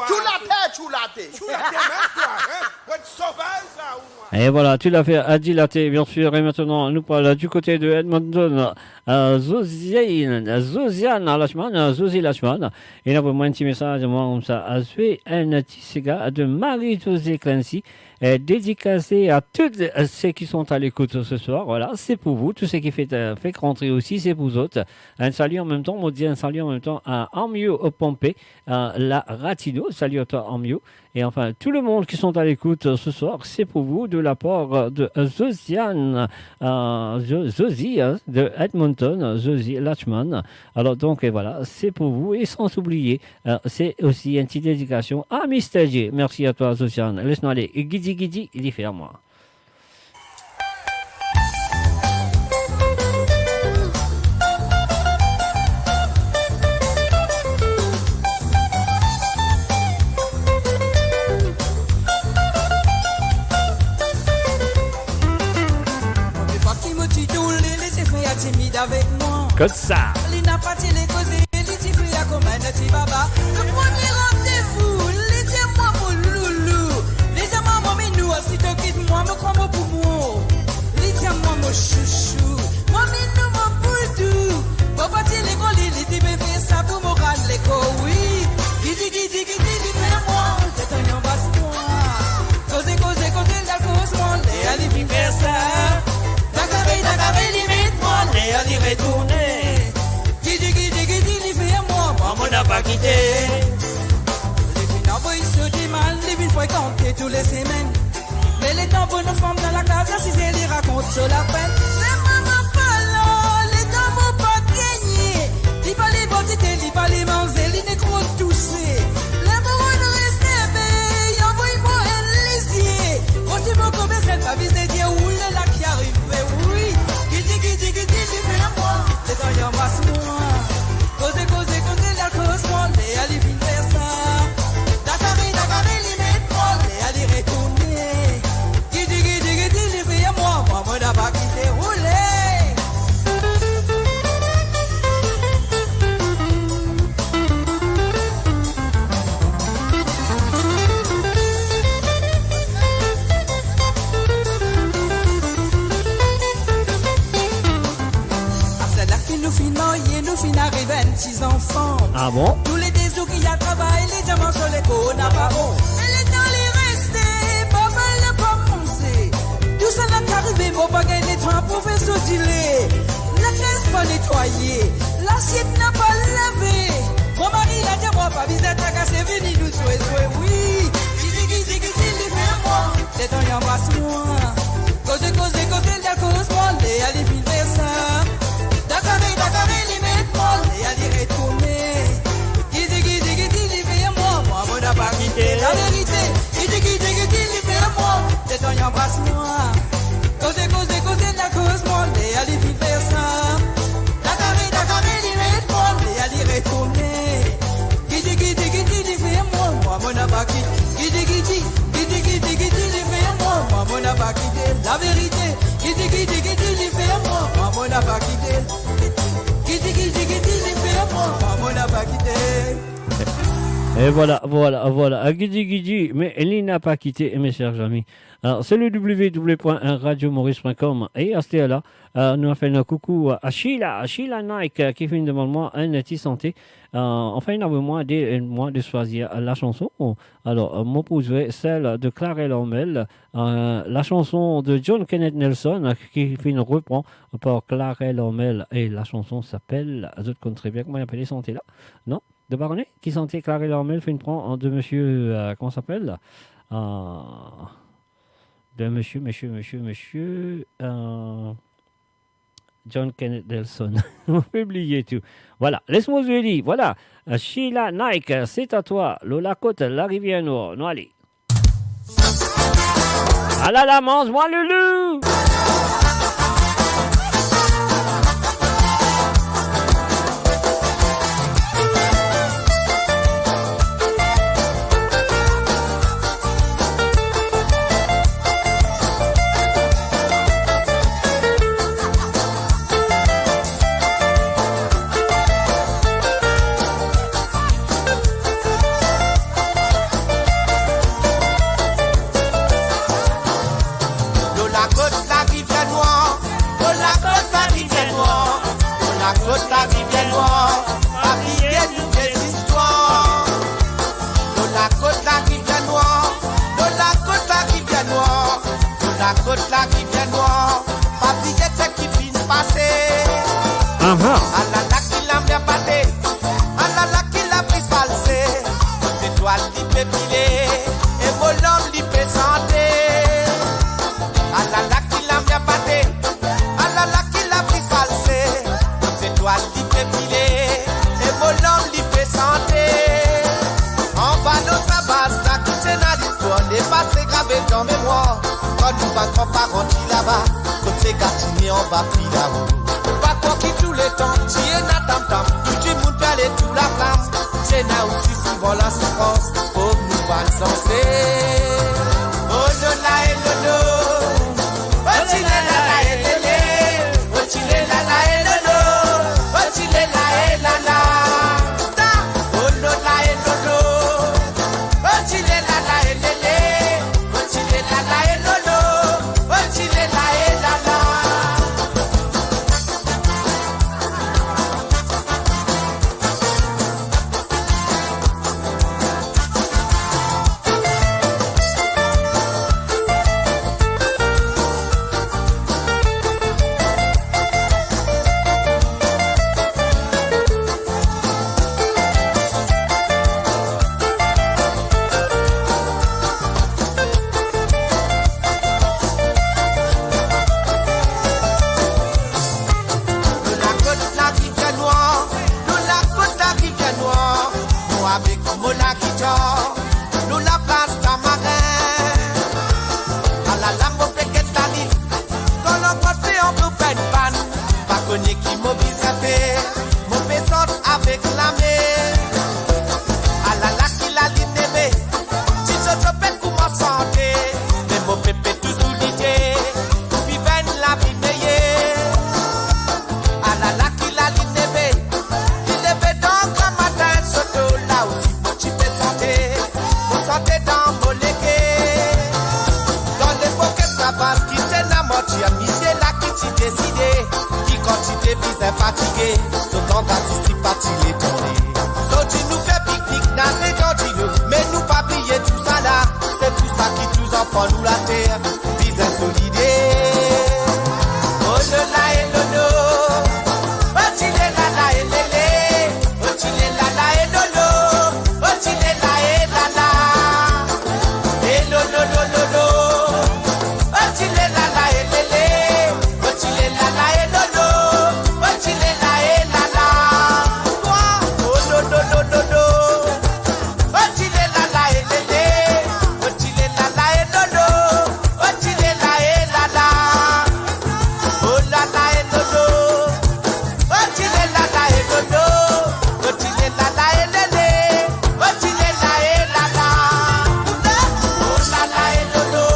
Tchoulate, tchoulate. Tchoulate, mem twa, hein? Ou enn sovaz la, ou? Et voilà, tout à fait, Adi Laté, bien sûr. Et maintenant, nous parlons du côté de Edmonton, euh, Josiane, Josiane Lachman, euh, Josie Lachman. Et là, pour moi, un petit message, moi, comme ça, à suivre, un petit siga de Marie-Josée Clancy, euh, dédicacé à tous, euh, ceux qui sont à l'écoute ce soir. Voilà, c'est pour vous. Tout ce qui fait, euh, fait rentrer aussi, c'est pour vous autres. Un salut en même temps, on dit un salut en même temps à Amio Pompé, euh, la Ratino. Salut à toi, Amio. Et enfin, tout le monde qui sont à l'écoute, euh, ce soir, c'est pour vous de la part, euh, de, euh, Josiane, euh, Jo-, Josie, hein, de Edmonton, euh, Josie Lachman. Alors donc, et voilà, c'est pour vous. Et sans oublier, euh, c'est aussi une petite dédication à Mister J. Merci à toi, Josiane. Laisse-nous aller. Guidi, guidi, il y fait à moi. Kot sa? Li napa ti le koze, li ti fer kouma enn ti baba. Le premie randevou, li dir mwa mo loulou. Li dir mwa mo minou, si to kit mwa, mo krwar mo pou mor. Li dir mwa mo chouchou, mo minou, mo boudou. Mo pa ti lekol, li, li ti pe fer sa pou moral lekol, wi. Gidi, gidi, gidi, li fer mwa, letan li anbras mwa. Koze, koze, koze, li al koz mwa, ler li finn fer sa. Dakare, dakare, li met mwa, ler li retourne. Gidi, gidi, gidi, li fer mwa, mwa, mo napa kite. Li finn anvoy so dimann, li finn frekante tou le semenn. Me letan bon fam dan lakaz, asize, li rakont so lapenn. Ler mama pa la, letan mo pa gagne, li pa le bwar dite, li pa le manze, li nek rod touse. Ler mo rod reste be, li anvoy mwa enn lizie. Mo ti mo koumans pa bizin dir, oulala ki arive, wi. Gidi, gidi, gidi, li fer mwa, letan li anbras mwa. Koze, koze, koze, li al koz mwa, ler li finn fer sa. Dakare, dakare, li met mwa, ler li retourne. Gidi, gidi, gidi, li fer mwa, mwa, mo napa kite roule. Aster la ki nou finn marye, nou finn ariv enn ti zanfan. Ah bon? Toule de zour ki al travay, li dir mwa so lekor napa bon. Me letan li reste, papa la pa manze. Tousala ki arive, mo pa gagn letan pou fer so dile. Lakaz pa netwaye, lasiet napa lave. Mo mari la dir mwa pa bizin trakase, vini nou zwe, zwe, wi. Gidi, gidi, gidi, li fer mwa, letan li anbras mwa. Koze, koze, koze, li al koz mwa, ler li finn fer sa. Dakare, dakare, li met mwa, ler li retourne. Gidi, gidi, gidi, li fer mwa, mwa, mo napa kite. Laverite. Gidi, gidi, gidi, li fer mwa, letan li anbras mwa. Koze, koze, koze, li al koz mwa, ler li finn fer sa. Dakare, dakare, li met mwa, ler li retourne. Gidi, gidi, gidi, li fer mwa, mwa, mo napa kite. Gidi, gidi, gidi, gidi, gidi, li fer mwa, mwa, mo napa kite. Laverite. Gidi, gidi, gidi, li fer mwa, mwa, mo napa kite. Gidi, gidi, gidi, li fer mwa, mwa, mo napa kite. E vwala, vwala, vwala. Ah, gidi, gidi, me li napa kite, mes chers amis. Alors, c'est le w w w point radio maurice point com. E aster la, euh, nou fer enn koukou a Sheila, Sheila Nike, euh, ki finn demann mwa enn ti sante. Euh, anfin, ena mwa de, euh, mwa de swazir, euh, la chanson. Alors, euh, mo pou zwe sel de Clarel Ormel, euh, la chanson de John Kenneth Nelson, euh, ki finn repran par Clarel Ormel. E la chanson s'appelle, zot konn tre bien kouma li apel sante la, non? Zot pa kone ki sante Clarel Ormel finn pran de misie, euh, kouma li apel? Euh, de misie, misie, misie, misie, euh, John Kenneth Nelson. Mo pe bliye tou. Vwala, les mwa zwe li. Vwala. Euh, Sheila Nike, c'est à toi. Lor lakot Larivier Nwar. Nou ale. Alala, manz mwa loulou. Lor lakot Larivier Nwar, lor lakot Larivier Nwar, lor lakot Larivier Nwar, pa bliye nou vie zistwar. Lor lakot Larivier Nwar, lor lakot Larivier Nwar, lor lakot Larivier Nwar, pa bliye seki finn pase. Aha. Alala ki lamer bate, alala ki lapli valse, zetwal li pe file, e mo lanm li pe sante. Alala ki lamer bate, alala ki lapli valse, zetwal li pe file, e mo lanm li pe sante. Anba nou sa baz la, ki ti ena listwar, lepase grave dan memwar. Kan nou bann granparan ti laba, kot sega ti ne anba filao. Pa krwar ki touletan ti ena tamtam, tou dimoun pe ale tou laflam. Ti ena osi souvan lasoufrans, pov nou bann zansel. Oh lala e lolo, oh ti lala e lele, oh ti lala e lolo, Pas isi, pa ti letonne. Zordi nou fer piknik, naze dan dilo, me nou pa bliye tousala. Se pou sa ki tou zanfan nou later bizin solidar. Oh lala e lolo, oh ti lala e lele, oh ti lala e lolo, oh ti lala e lala. E lolo, lolo, lolo. Oh ti lala e lele, oh ti lala e lolo, oh ti lala e lala. Oh lolo, lolo, lolo. Oh ti lala e lele, oh ti lala e lolo, oh ti lala e lala. Oh lala e lolo. Oh ti lala e lolo, oh ti lala e lele, oh ti lala e lala. Oh lala e lolo,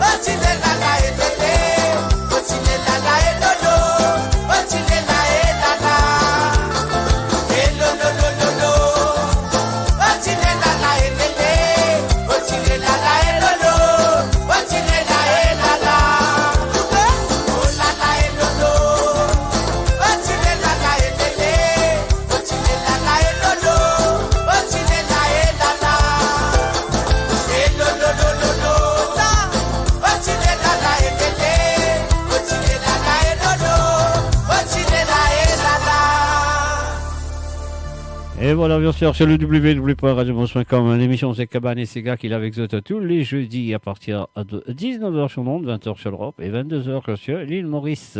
oh ti lala e lele, oh ti lala e lolo, oh ti lala e lala. E lolo, lolo, lolo. Oh ti lala e lele, oh ti lala e lolo, oh ti lala e lala. Oh lala e lolo, oh ti lala e lele, oh ti lala e lolo, oh ti lala e lala. E lolo, lolo, lolo. Oh ti lala e lele, oh ti lala e lolo, oh ti lala e lala. Et voilà, bien sûr, sur le w w w point radio mons point com, l'émission c'est Cabane et Sega qui est avec vous tous les jeudis à partir de dix-neuf heures sur l'onde, vingt heures sur l'Europe et vingt-deux heures sur l'île Maurice.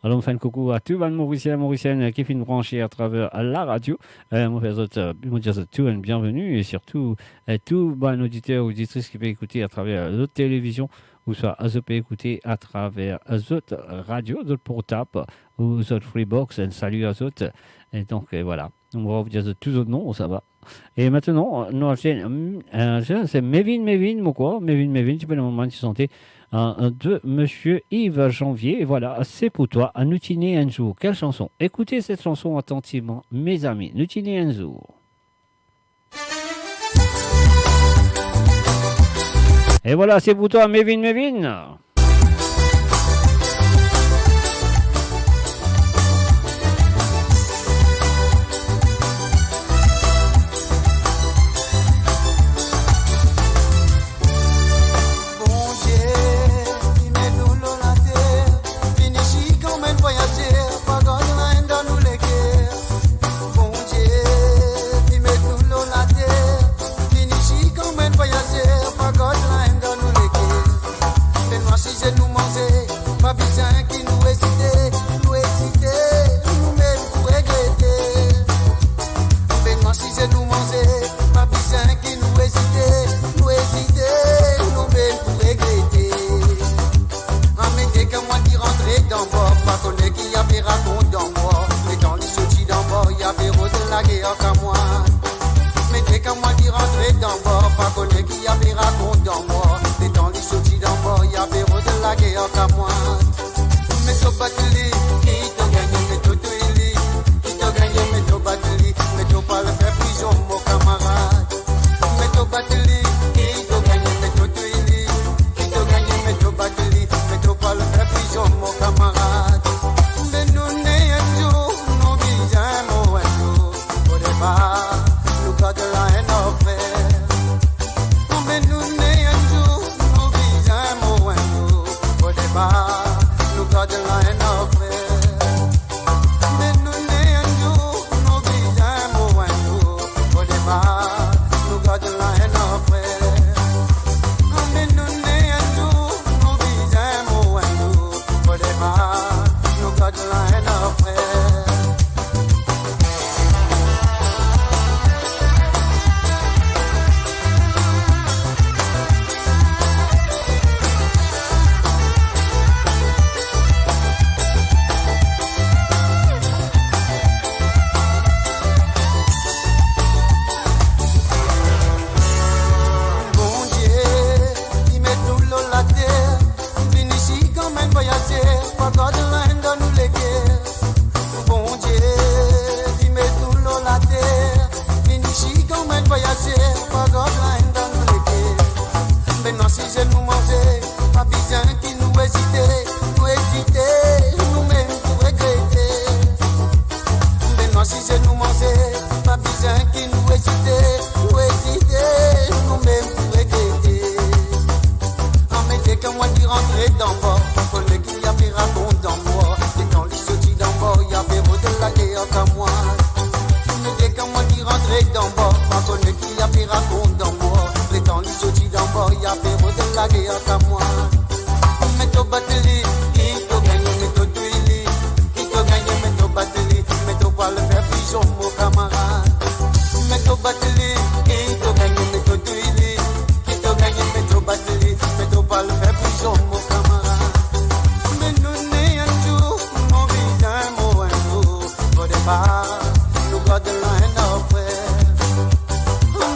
Alors, on fait un coucou à tous les Mauriciens et Mauriciennes qui viennent brancher à travers la radio. Euh, on fait zot, euh, on dit à zot tout une bienvenue et surtout, euh, tous les auditeurs, auditrices qui peuvent écouter à travers la télévision ou soit zot pe écouter à travers zot radio, zot portable ou zot Freebox. Un salut à zot. Et donc, euh, voilà. Nou va dir zot tou zot non, sa va. E mintnan, nou al, euh, se, se Mevin, Mevin, mo krwar, Mevin, Mevin, ti pe demann mwa ti sante, euh, de Monsieur Yves Janvier. Voilà, c'est pour toi, nou ti ne enn zour. Quelle chanson ? Écoutez cette chanson attentivement, mes amis. Nou ti ne enn zour. Et voilà, c'est pour toi, Mevin, Mevin. Bondie, li met nou lor later, vinn isi kouma enn vwayazer, pa gard laenn dan nou leker. Bondie, li met nou lor later, vinn isi kouma enn vwayazer, pa gard laenn dan nou leker. Be nou asize, nou manze, pa bizin ki nou ezite, nou ezite, nou mem pou regrete. Be nou asize, nou manze, pa bizin ki nou ezite, nou ezite, nou mem pou regrete. Amenn dekan mwa ki rantre dan bor, pa kone ki ave rakont dan bor. Letan li sorti dan bor, li ave rod lager ak mwa. Me dekan mwa ki rantre dan bor, pa kone ki ave rakont dan bor. Letan li sorti dan bor, li ave rod lager ak mwa. Me to bat li, ki to gagne, me to touy li, ki to gagne, me to bat li, me to pa al fer prizon, mo kamarad. Me to bat li, ki to gagne, me to touy li, ki to gagne, me to bat li, me to pa al fer prizon, mo kamarad. Me nou ne enn zour, nou bizin mor enn zour. Odepar, nou gard laenn, frer. Me nou ne enn zour, nou bizin mor enn zour. Odepar, nou gard laenn, frer. Me nou ne enn zour, nou bizin mor enn zour. Odepar, nou gard laenn, frer. Me nou ne enn zour, nou bizin mor enn zour. Odepar, nou gard laenn, frer. Bondie, li met nou lor later, vinn isi kouma enn vwayazer, pa gard laenn dan nou leker. Bondie, li met nou lor later, vinn isi kouma enn vwayazer, pa gard laenn dan nou leker. Be nou asize, nou manze, pa bizin ki nou ezite, nou ezite, nou mem pou regrete. Rantre dan bar, pa kone ki li pe rakont dan bar. Letan li sorti dan bar, li pe rod lager ak mwa. Me deka mwa ki rantre dan bar, pa kone ki li pe rakont dan bar. Letan li sorti dan bar, li pe rod lager ak mwa. Me to bat li, ki to gagne, me to touy li, ki to gagne, me to bat li, me to pou al fer prizon, mo kamarad. Me to bat li, ki to gagne, me to touy li, ki to gagne, me to bat li, me to pou al fer prizon, mo kamarad. Me nou ena enn zour, mo bizin mo enn zour, o depar, nou gard la enn nafrer.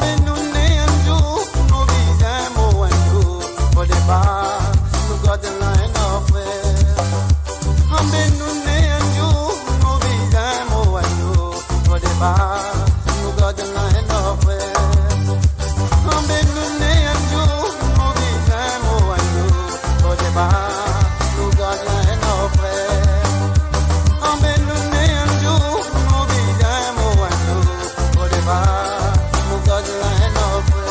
Me nou ena enn zour, mo bizin mo enn zour, o depar, nou gard la enn nafrer. Anbe nou ena enn zour, mo bizin mo enn zour, o depar, nou gard la enn nafrer. Anbe nou ena enn zour, mo bizin mo enn zour, o depar, nou gard la enn nafrer. Anbe nou ena enn zour, mo bizin mo enn zour, o depar, nou gard la enn nafrer.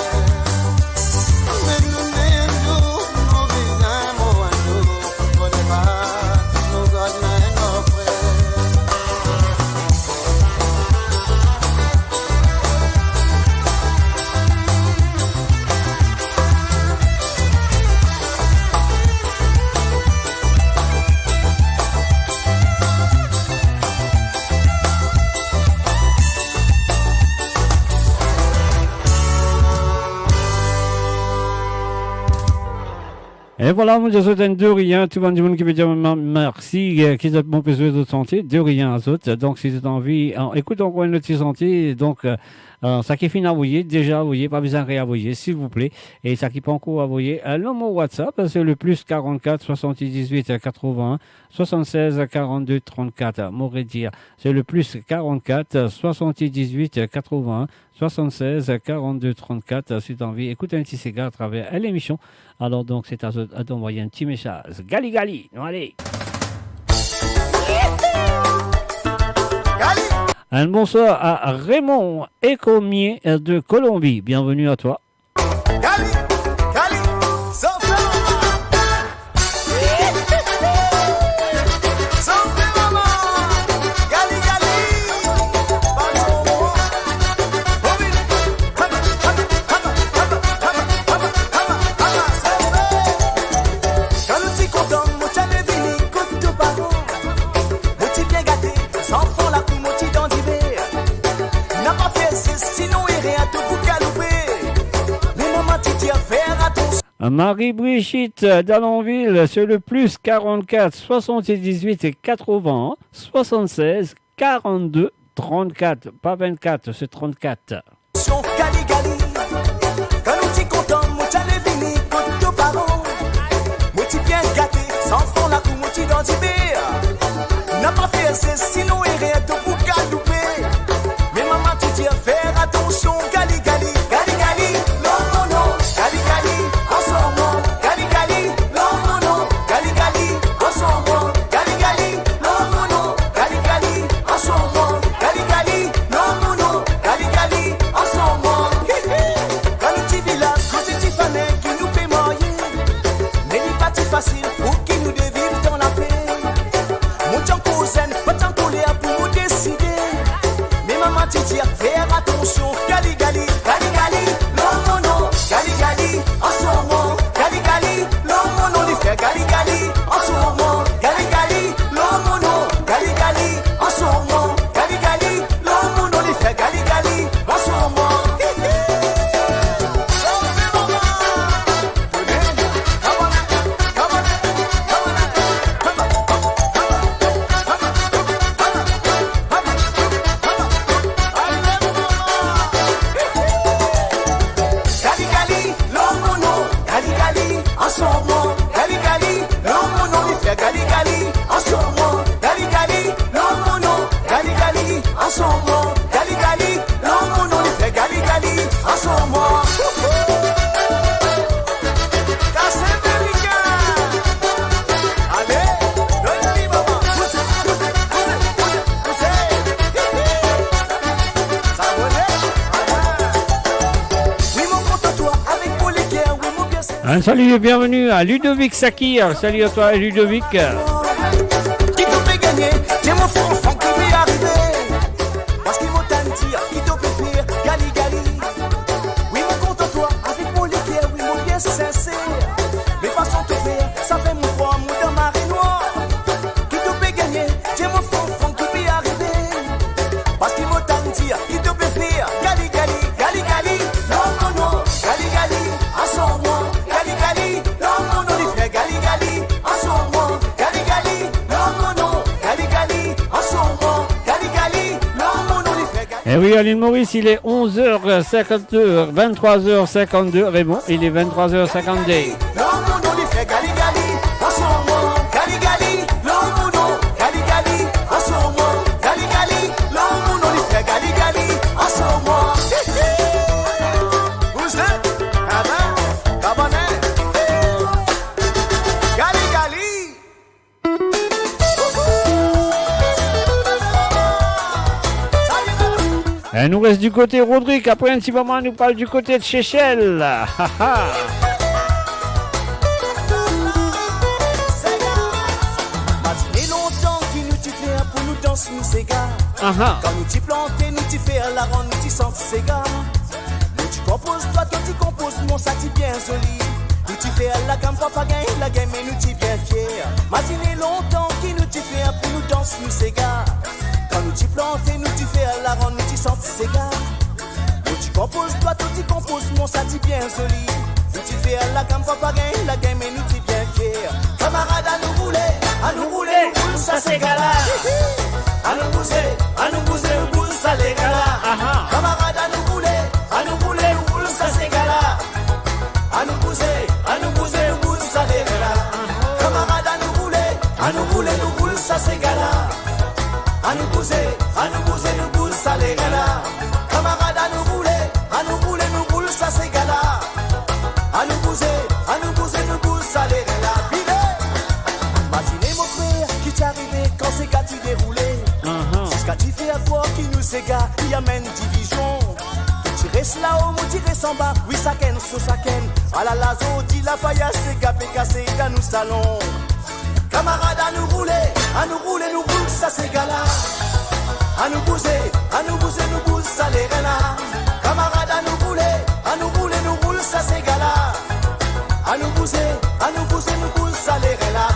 E vwala, mo dir zot enn de rien, tou bann dimoun ki pe dir mwa mersi, eh, ki zot bon pe zwe zot santi, de rien a zot. Donk, si zot anvi, eh, ekout ankor enn lot ti santi, donk, eh, eh, seki finn avoye, deza avoye, pa bizin reavoye, silvouple. E seki pankor avoye, eh, lor mo WhatsApp, se le plus quarante-quatre soixante-dix-huit quatre-vingts soixante-seize quarante-deux trente-quatre. Mo redir, se le plus quarante-quatre soixante-dix-huit quatre-vingts soixante-seize quarante-deux trente-quatre, si zot anvi ekout enn ti sega atraver lemision. Alor donk, se a zot, eh, anvway enn ti mesaz. Gali, gali, nou ale. Gali. Enn bonswar a Raymond Ecomier de Colombie. Bienvenue à toi. Gali, gali, sanfre mama. Sanfre mama. Gali, gali. Pardon. Kan nou ti kontan, mo ti ale vini kot to paran. Mo ti bien gate, zanfan lakour mo ti dan diver. Napa fer zes, sinon erer to pou galoupe. Me mama ti dir fer atansion. Marie-Brigitte d'Alonville, sur le plus quarante-quatre soixante-dix-huit quatre-vingts soixante-seize quarante-deux trente-quatre, pas vingt-quatre, c'est trente-quatre. Gali, gali. Kan nou ti kontan, mo ti ale vini kot to paran. Mo ti bien gate, zanfan lakour mo ti dan diver. Napa fer zes, sinon erer to pou galoupe. Me mama ti dir fer atansion, gali, gali, gali, gali, non, non, non, gali, gali, ansanm, gali, gali, non, non, non, gali, gali, ansanm, gali, gali, non, non, non, gali, gali, ansanm, gali, gali, non, non, non, gali, gali, ansanm. Hi, hi. Kan nou ti vilaz, koze ti fane ki nou pe marye. Me li pa ti fasil pou ki nou de viv dan lape. Mo ti ankor zenn, pa ti ankor ler pou mo deside. Me mama ti dir fer atansion, gali, gali, gali, gali, non, non, non, gali, gali, ansanm, gali, gali, non, non, non, li fer gali, gali, ansanm, gali, gali, non, non, non, gali, gali, ansanm, gali, gali, non, non, non, li fer gali, gali, ansanm. Gali, gali, non, non, non, gali, gali, ansanm, gali, gali, non, non, non, li fer gali, gali, ansanm, gali, gali, non, non, non, gali, gali, ansanm, gali, gali, non, non, non, li fer gali, gali, ansanm. Kas Amerikin. Ale, donn li, mama. Pouse, pouse, pouse, pouse, pouse. Sa bone? Wi, mo kontan twa avek mo leker, wi, mo bien ser. Salut et bienvenue à Ludovic Sakir. Salut à toi, Ludovic. Ki to pe gagne, dir mwa frank, frank ki pe arive. Parski mo tann dir ki to pe fer, gali, gali. Wi, mo kontan twa, avek mo leker, wi, mo bien sinser. Me fason to fer, sa fer mo krwar mo dan marenwar. Ki to pe gagne, dir mwa frank, frank ki pe arive. Parski mo tann dir ki to pe fer, gali, gali, gali, gali. Non, non, non, gali, gali, aswar mwa, gali, gali. Non, non, non, li fer gali, gali, aswar mwa, gali, gali. Non, non, non, gali, gali, aswar mwa, gali, gali. Non, non, non, li fer gali. Eh oui, à l'île Maurice, il est onze heures cinquante-deux, vingt-trois heures cinquante-deux, Raymond, il est vingt-trois heures cinquante-deux. Non, non, non, li fer gali, gali, aswar mwa, gali, gali. Non, non, non, gali, gali, aswar mwa, gali, gali. Non, non, non, li fer gali, gali, aswar mwa. Vous êtes, ah ben, kabanè. Gali, gali. Eh, nou res dikote Rodrig, apre enn ti moman, nou pral dikote Sesel. Ha, ha. Mazine lontan ki nou ti fer pou nou dans nou sega. Aha. Kan nou ti plante, nou ti fer larann, nou ti sant sega. Nou ti konpoz twa, to ti konpoz mwa, sa ti bien zoli. Nou ti fer lagam, papa gagn lagam, me nou ti bien fier. Mazine lontan ki nou ti fer pou nou dans nou sega. Kan nou ti plante, nou ti fer larann, nou ti sant sega. Nou ti konpoz twa, to ti konpoz mwa, sa ti bien zoli. Nou ti fer lagam, papa gagn lagam, me nou ti bien fier. Kamarad, anou roule, anou roule, nou roul sa sega la. Anou bouze, anou bouze, nou bouz sa lega la. Aha. Kamarad, anou roule, anou roule, nou roul sa sega la. Anou bouze, anou bouze, nou bouz sa lega la. Kamarad, anou roule, anou roule, nou roul sa sega la. Anou bouze, anou bouze, nou bouz sa lega la. Kamarad, anou roule, anou roule, nou roul sa sega la. Anou bouze, anou bouze, nou bouz sa lega la. Bile! Mazine mo frer, ki ti arive kan sega ti deroule. Aha. Ziska ti fer krwar ki nou sega, li amenn divizion. Mo ti res lao, mo ti res anba, wi, sakenn so sakenn. Ala la zordi, lafaya sega pe kase dan nou salon. Kamarad, anou roule, anou roule, nou roul sa sega la. Anou bouze, anou bouze, nou bouz sa lega la. Kamarad, anou roule, anou roule, nou roul sa sega la. Anou bouze, anou bouze, nou bouz sa lega la.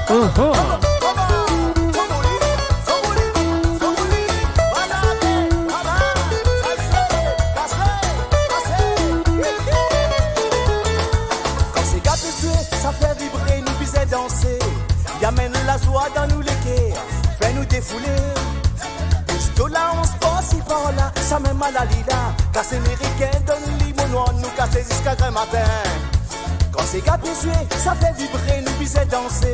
Oho. Kan sega pe zwe, sa fer vibre nou bizin danse. Li amenn lazwa dan nou leker, fer nou defoule. Bouz to la, ann par si par la, sa mem ala li la. Kas amerikin, donn li mo nwar, nou kase ziska gramatin. Kan sega pe zwe, sa fer vibre nou bizin danse.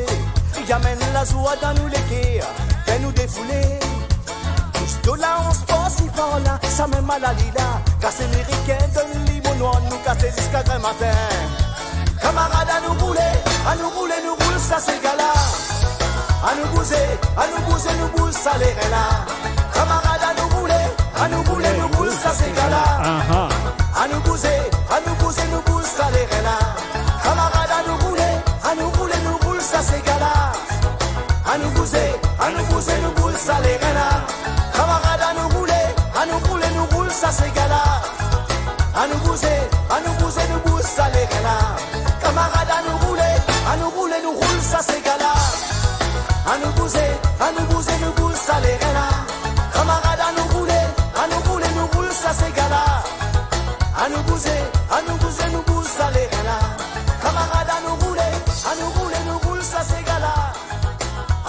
Li amenn lazwa dan nou leker, fer nou defoule. Bouz to la, ann par si par la, sa mem ala li la. Kas amerikin, donn li mo nwar, nou kase ziska gramatin. Kamarad, anou roule, anou roule, nou roul sa sega la. Anou bouze, anou bouze, nou bouz sa lega la. Kamarad, anou roule, anou roule, nou roul sa sega la. Aha. Anou bouze, anou bouze, nou bouz sa lega la. Kamarad, anou roule, anou roule, nou roul sa sega la. Anou bouze, anou bouze, nou bouz sa lega la. Kamarad, anou roule, anou roule, nou roul sa sega la. Anou bouze, anou bouze, nou bouz sa lega la. Kamarad, anou roule, anou roule, nou roul sa sega la. Anou bouze, anou bouze, nou bouz sa lega la. Kamarad, anou roule, anou roule, nou roul sa sega la. Anou bouze, anou bouze, nou bouz sa lega la. Kamarad, anou roule, anou roule, nou roul sa sega la.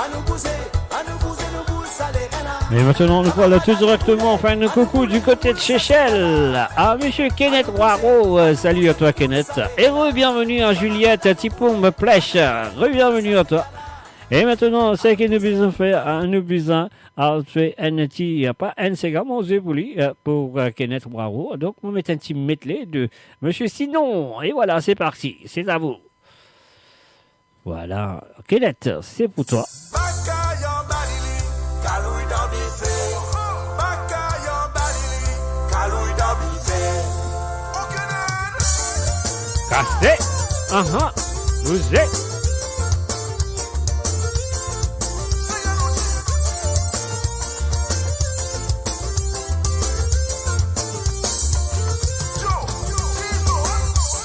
Anou bouze, anou bouze, nou bouz sa lega la. Et maintenant, nous voilà tout directement faire un coucou du côté de Seychelles à monsieur Kenneth Waro. Euh, salut à toi, Kenneth. Et re-bienvenue à Juliette Tipum Plèche. Re-bienvenue à toi. Et maintenant, ce que nous besoin faire, hein, nous besoin a fé enn ti, pa enn sega manze pou li, euh, pou, euh, Kenneth Waro. Donc, nou met enn ti medley de Monsieur Sinon. Et voilà, c'est parti. C'est à vous. Voilà. Kenneth, c'est pour toi. Bakayon balili, kalouy dan bife. Bakayon balili, kalouy dan bife. Kase. Aha. Bouze.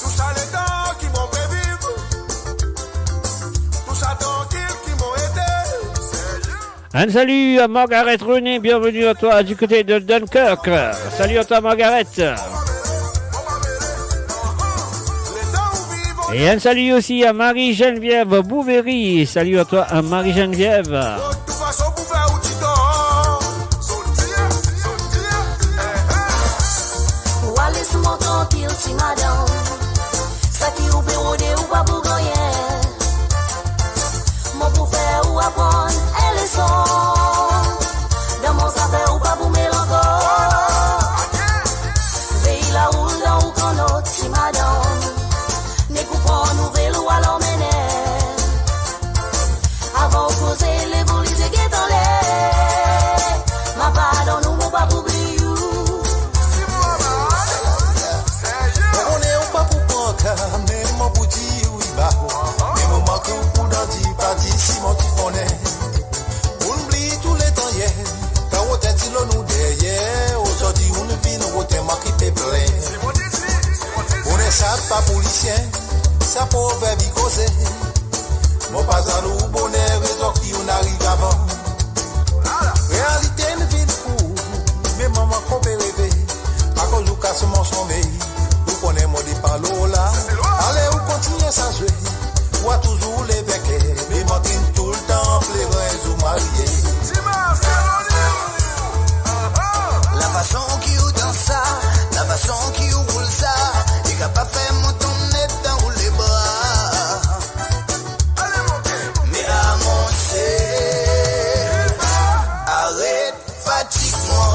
Tou sa letan ki mo pe viv, tou sa trankil ki mo ete. Un salut à Margaret René, bienvenue à toi du côté de Dunkerque. Salut à toi, Margaret. Et un salut aussi à Marie-Geneviève Bouverie. Salut à toi, à Marie-Geneviève. Ou a les mwa trankil, ti madanm. Sa ki ou pe rode, ou pa pou gagn. Mo pou fer ou aprann enn leson. Dan mo zafer ou pa pou mel ankor. Vey laroul dan ou kannot, ti madanm. Nek ou pran nouvel ou al anmennen. Avan ou koze, lev ou lizie, get anler. Ma padonn ou, mo pa pou bliy ou. Mo kone ou pa pou pran ka, me mo pou dir ou iba. Me mo mank ou pou dan di, pa dir si mo ti kone. Ou'nn bliy tou letan yer, kan ou ti ena dilo nou deryer, ozordi ou'nn vinn rod mwa ki pe plenn. Bonner sa pa pou lisien, sa proverb i koze. Mo pa zalou boner rezon ki ou'nn ariv avan. Realite'nn vinn pou ou, me mwa mo ankor pe reve, akoz ou kas mo somey. Ou kone mo depa lor la. Ale ou kontigne sa zwe. Ou a touzour le venker, me mwa ki'nn toultan plere enn zour marie. Lafason ki ou dans sa, lafason ki ou roul sa, li kapav fer mwa tonn net dan ou lebra. Me la, mon ser, aret fatig mwa.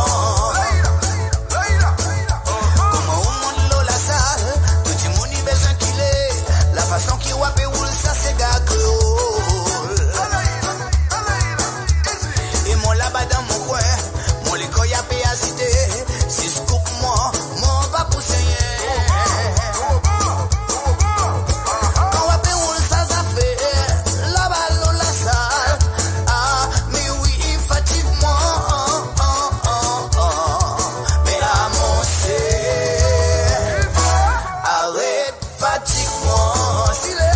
Kouma ou mont lor lasal, tou dimoun i bezwin kile. Lafason ki ou ape roul sa, se gagol. E mwa laba dan mo kwin, mo lekor ape azite. Zis koup mwa, mwa pa pou segne. Kan ou ape roul sa zafer, laba lor lasal, ah, me wi, fatig mwa. Me la, mon ser, aret fatig mwa. Sile.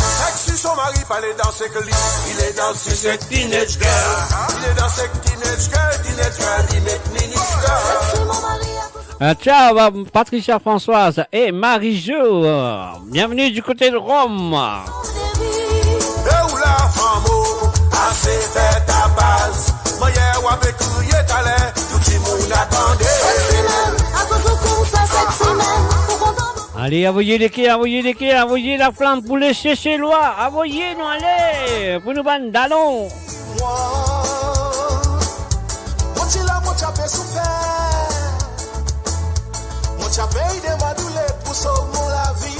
Sexy, son mari pa le dans sek li, li le dans sek teenage girl. Li le dans sek teenage girl, teenage girl, li met mini skirt. Ah, ciao, ah, Patricia Françoise et Marie-Jo. Bienvenue du côté de Rome. E ou la, fanm, ase fer tapaz. Mo yer ou ape kriye taler, tou dimoun a tande. Sexy man, akoz ou koumsa sexy man, ou kontan? Ale, avoye leker, avoye leker, avoye laflam pou le Seselwa. Avoye nou, ale, pou nou bann dalon. Mwa, mo ti la, mo ti ape soufer. Mo ti ape ede madoule pou sov mo lavi.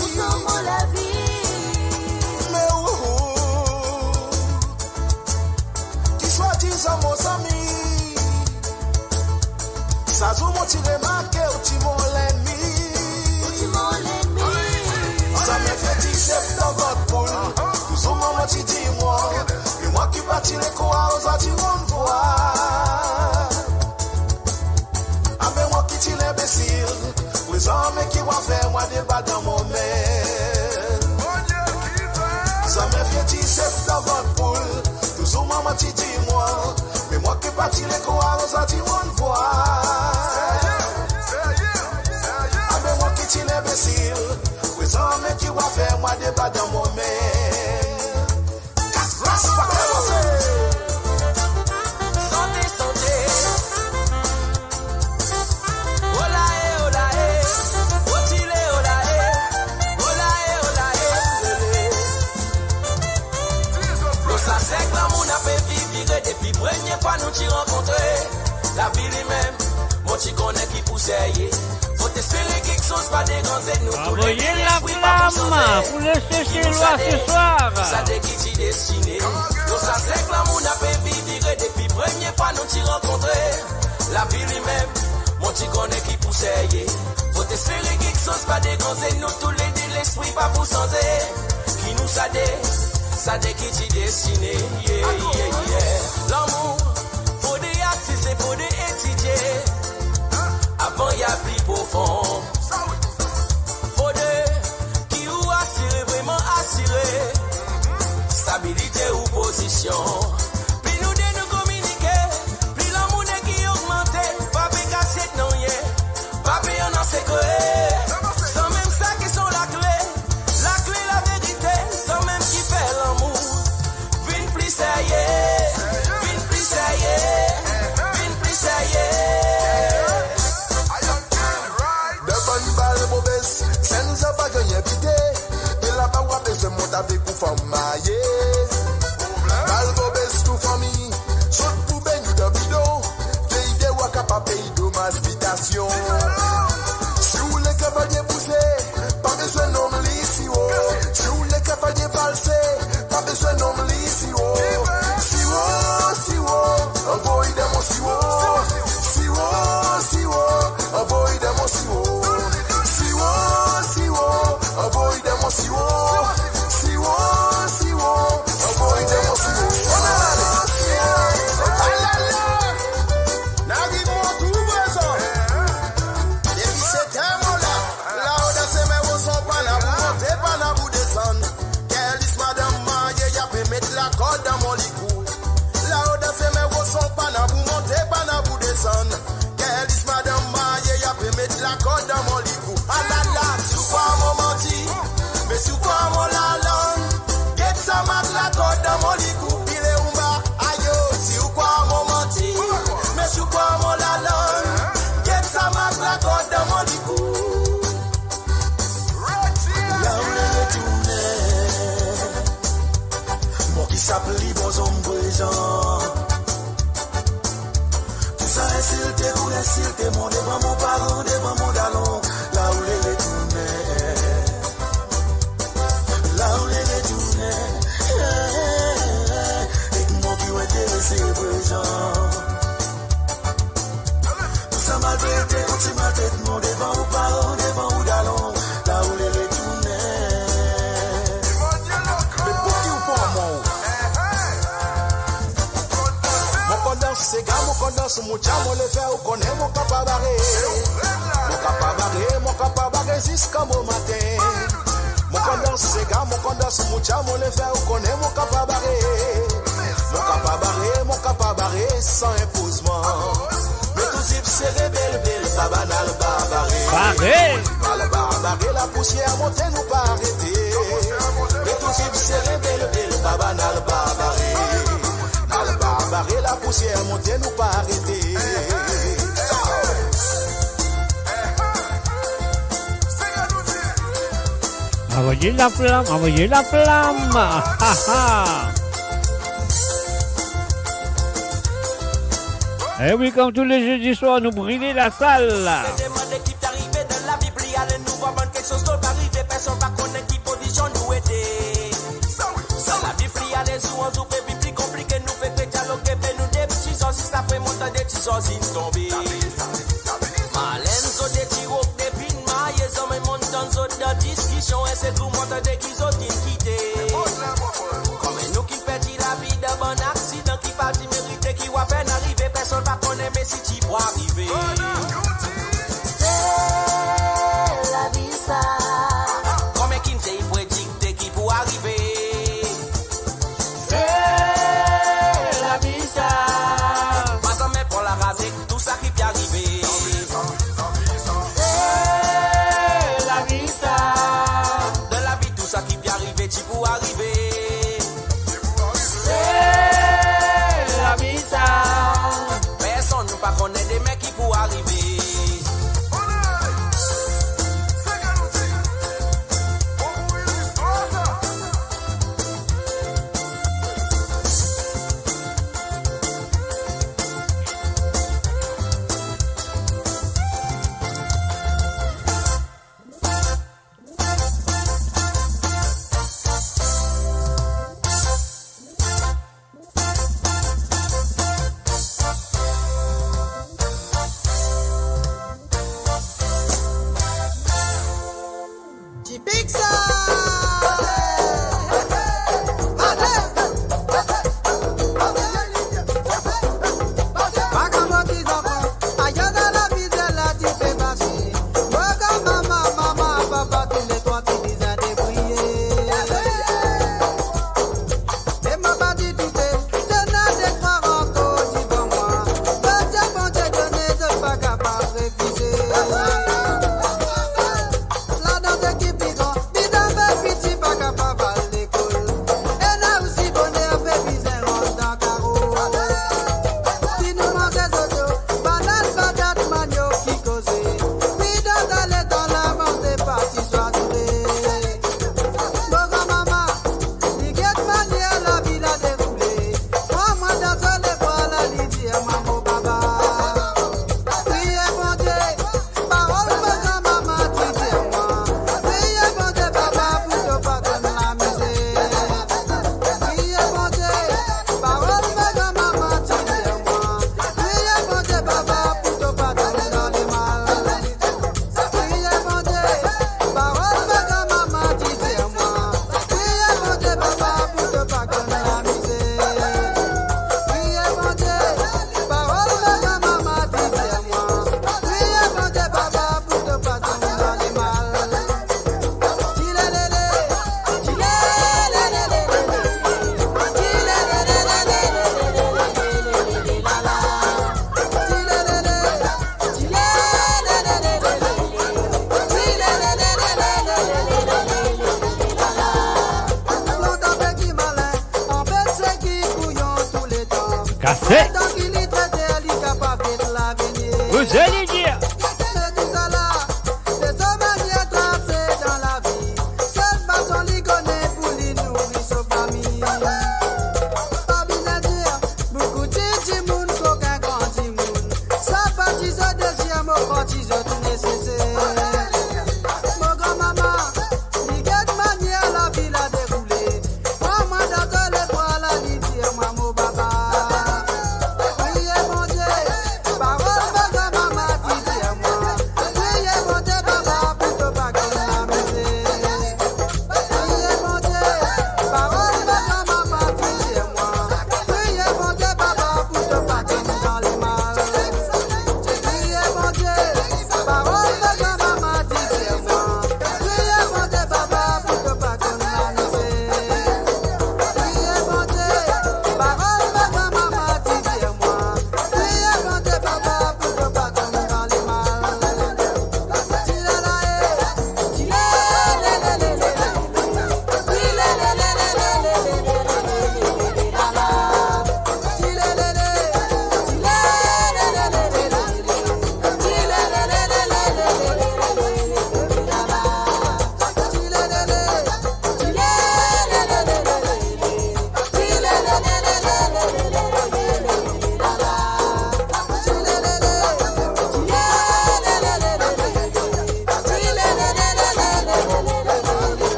Pou sov mo lavi. Me ou, ki swadizan mo zami, sa zour mo ti remarke ou ti mo lennmi. Ou ti mo lennmi. Zame feti zef dan vant poul, touzour mo ti dir mwa, e mwa ki pa ti le krwar, ozordi mo'nn vwar. Ame mwa ki ti lenbesil, prezan me ki ou a fer mwa deba dan mo mer. Zame feti zef dan vant poul, touzour mwa ti dir mwa, me mwa ki pa ti le krwar, ozordi mo'nn vwar. Ame mwa ki ti lenbesil, prezan me ki ou a fer mwa deba dan mo mer. Kas, kas, pa komanse. Sante, sante. Ola e, ola e. Otile, ola e. Ola e, ola e. Mo sa sek lamour nou pe viv, vire depi premie fwa nou ti rankontre. Lavi limem, mo ti kone ki pou serye. Fo espere kiksoz pa deranze nou, toulede lespri pa pou sanze. Ki nou sade, sade ki ti destine. Nou sa sek lanmour nou pe viv, vire depi premie fwa nou ti rankontre. Lavi limem, mo ti kone ki pou serye. Fo espere kiksoz pa deranze nou, toulede lespri pa pou sanze. Ki nou sade, sade ki ti destine. Yeah, yeah, yeah. Lanmour, fode asize, fode etidie. Avan y al pli profon. Fode ki ou asire, vreman asire. Stabilite ou pozision. Pli nou de nou kominike, pli lanmour de ki ogmante. Pa pe kasiet nanye, pa pe annan sekre. Sanmem sa ki son lakle, lakle laverite, sanmem ki fer lanmour vinn pli serye, vinn pli serye, vinn pli serye. Devan bal bobes, senn sa pa gagn invite. E laba ou a bezwin mont avek ou fanm marye. Bal bobes tou fanmi, sot pou bengn dan bidon. Vey de ou a kapav pey domaz bitasion. Si ou le kavalie bouse, pa bezwin nom li siwo. Si ou le kavalie valse, pa bezwin nom li siwo. Siwo, siwo, anvoy dan mo siwo. Siwo, siwo, anvoy dan mo siwo. Siwo, siwo, anvoy dan mo siwo. Siwo, siwo, anvoy dan mo siwo. Alala! Nagi mo tou prezan. Depi se tan mo la, laodan se me roson, pa na pou monte, pa na pou desann. Kel dis madanm marye, ya pe met lakord dan mo likou. Laodan se me roson, pa na pou monte, pa na pou desann. Kel dis madanm marye, ya pe met lakord dan mo likou. Alala, si ou krwar mo manti, me si ou krwar mo lalang, get sa mak lakord dan mo likou. Pile oumba, ayo, si ou krwar mo manti, me si ou krwar mo lalang, get sa mak lakord dan mo likou. La ou le retourne, mo ki sa pli bon zom prezan. Tou sa insilte ou insilte mwa devan mo paran, devan mo dalon, la ou le retourne. La ou le retourne. Ek mwa ki ou enterese prezan. Tou sa maltrete ou ti maltret mwa devan ou paran, devan ou dalon, la ou le retourne. Me pou ki ou pran mwa ou? Mo konn dans sega, mo konn dans mucha, mo le fer ou kone mo kapav bare. Mo kapav bare, mo kapav bare ziska bomatin. Mo konn dans sega, mo konn dans mucha, mo le fer ou kone mo kapav bare. Mo kapav bare, mo kapav bare san inpozman. Me tou zip sere bel bel, pa bann al bare. Bare. Al bare, lapousier monte, nou pa arete. Me tou zip sere bel bel, pa bann al bare. Al bare, lapousier monte, nou pa arete. Avoye laflam, avoye laflam. Ha, ha. Eh wi, kom tou le zedi swar, nou brile lasal. Demande ki pe arive dan lavi, pli ale nou vwar bann kiksoz ki pe arive, personn pa kone ki pozision nou ete. Sa lavi pli ale zour an zour pe vinn pli konplike, nou fek pe dialoge, pe nou de ti zorzi, sa pe mont an de ti zorzi tonbe. Malenn zot de ti rok depi marye, zanmi mont tann zot dan diskision, e se tou mont an de ki zot inn kite. Konbien nou ki perdi lavi dan bann aksidan ki pa ti merite, ki wa finn arive, personn pa kone, me si ti pou arive. Se lavi sa. Konbien ki'nn sey predikte ki pou arive? Se lavi sa. Pa zanmi pran laraz ek tou sa ki pe arive. Se lavi sa. Dan lavi tou sa ki pe arive. Ey, li dir. Metousala, se so manier trase dan lavi. Sel fason li kone pou li nouri so fami. Pa bizin dir, boukou ti dimoun, kokin gran dimoun. Sa pa ti zot deziem, mo pa ti zot neseser. Mo granmama, li get manier lavi la deroule. Pran mwa dan so lebra la, li dir mwa, mo baba, priye Bondie, parol mo granmama ti dir mwa, priye Bondie, baba, pou to pa konn lamize. Priye Bondie, parol mo granmama ti dir mwa, priye Bondie, baba, pou to pa tonbe dan lemal. Priye Bondie, parol mo granmama ti dir mwa, priye Bondie, baba, pou to pa konn lamize. Priye Bondie, parol mo granmama ti dir mwa, priye Bondie, baba, pou to pa tonbe dan lemal. Ti la la e, ti la la la la la.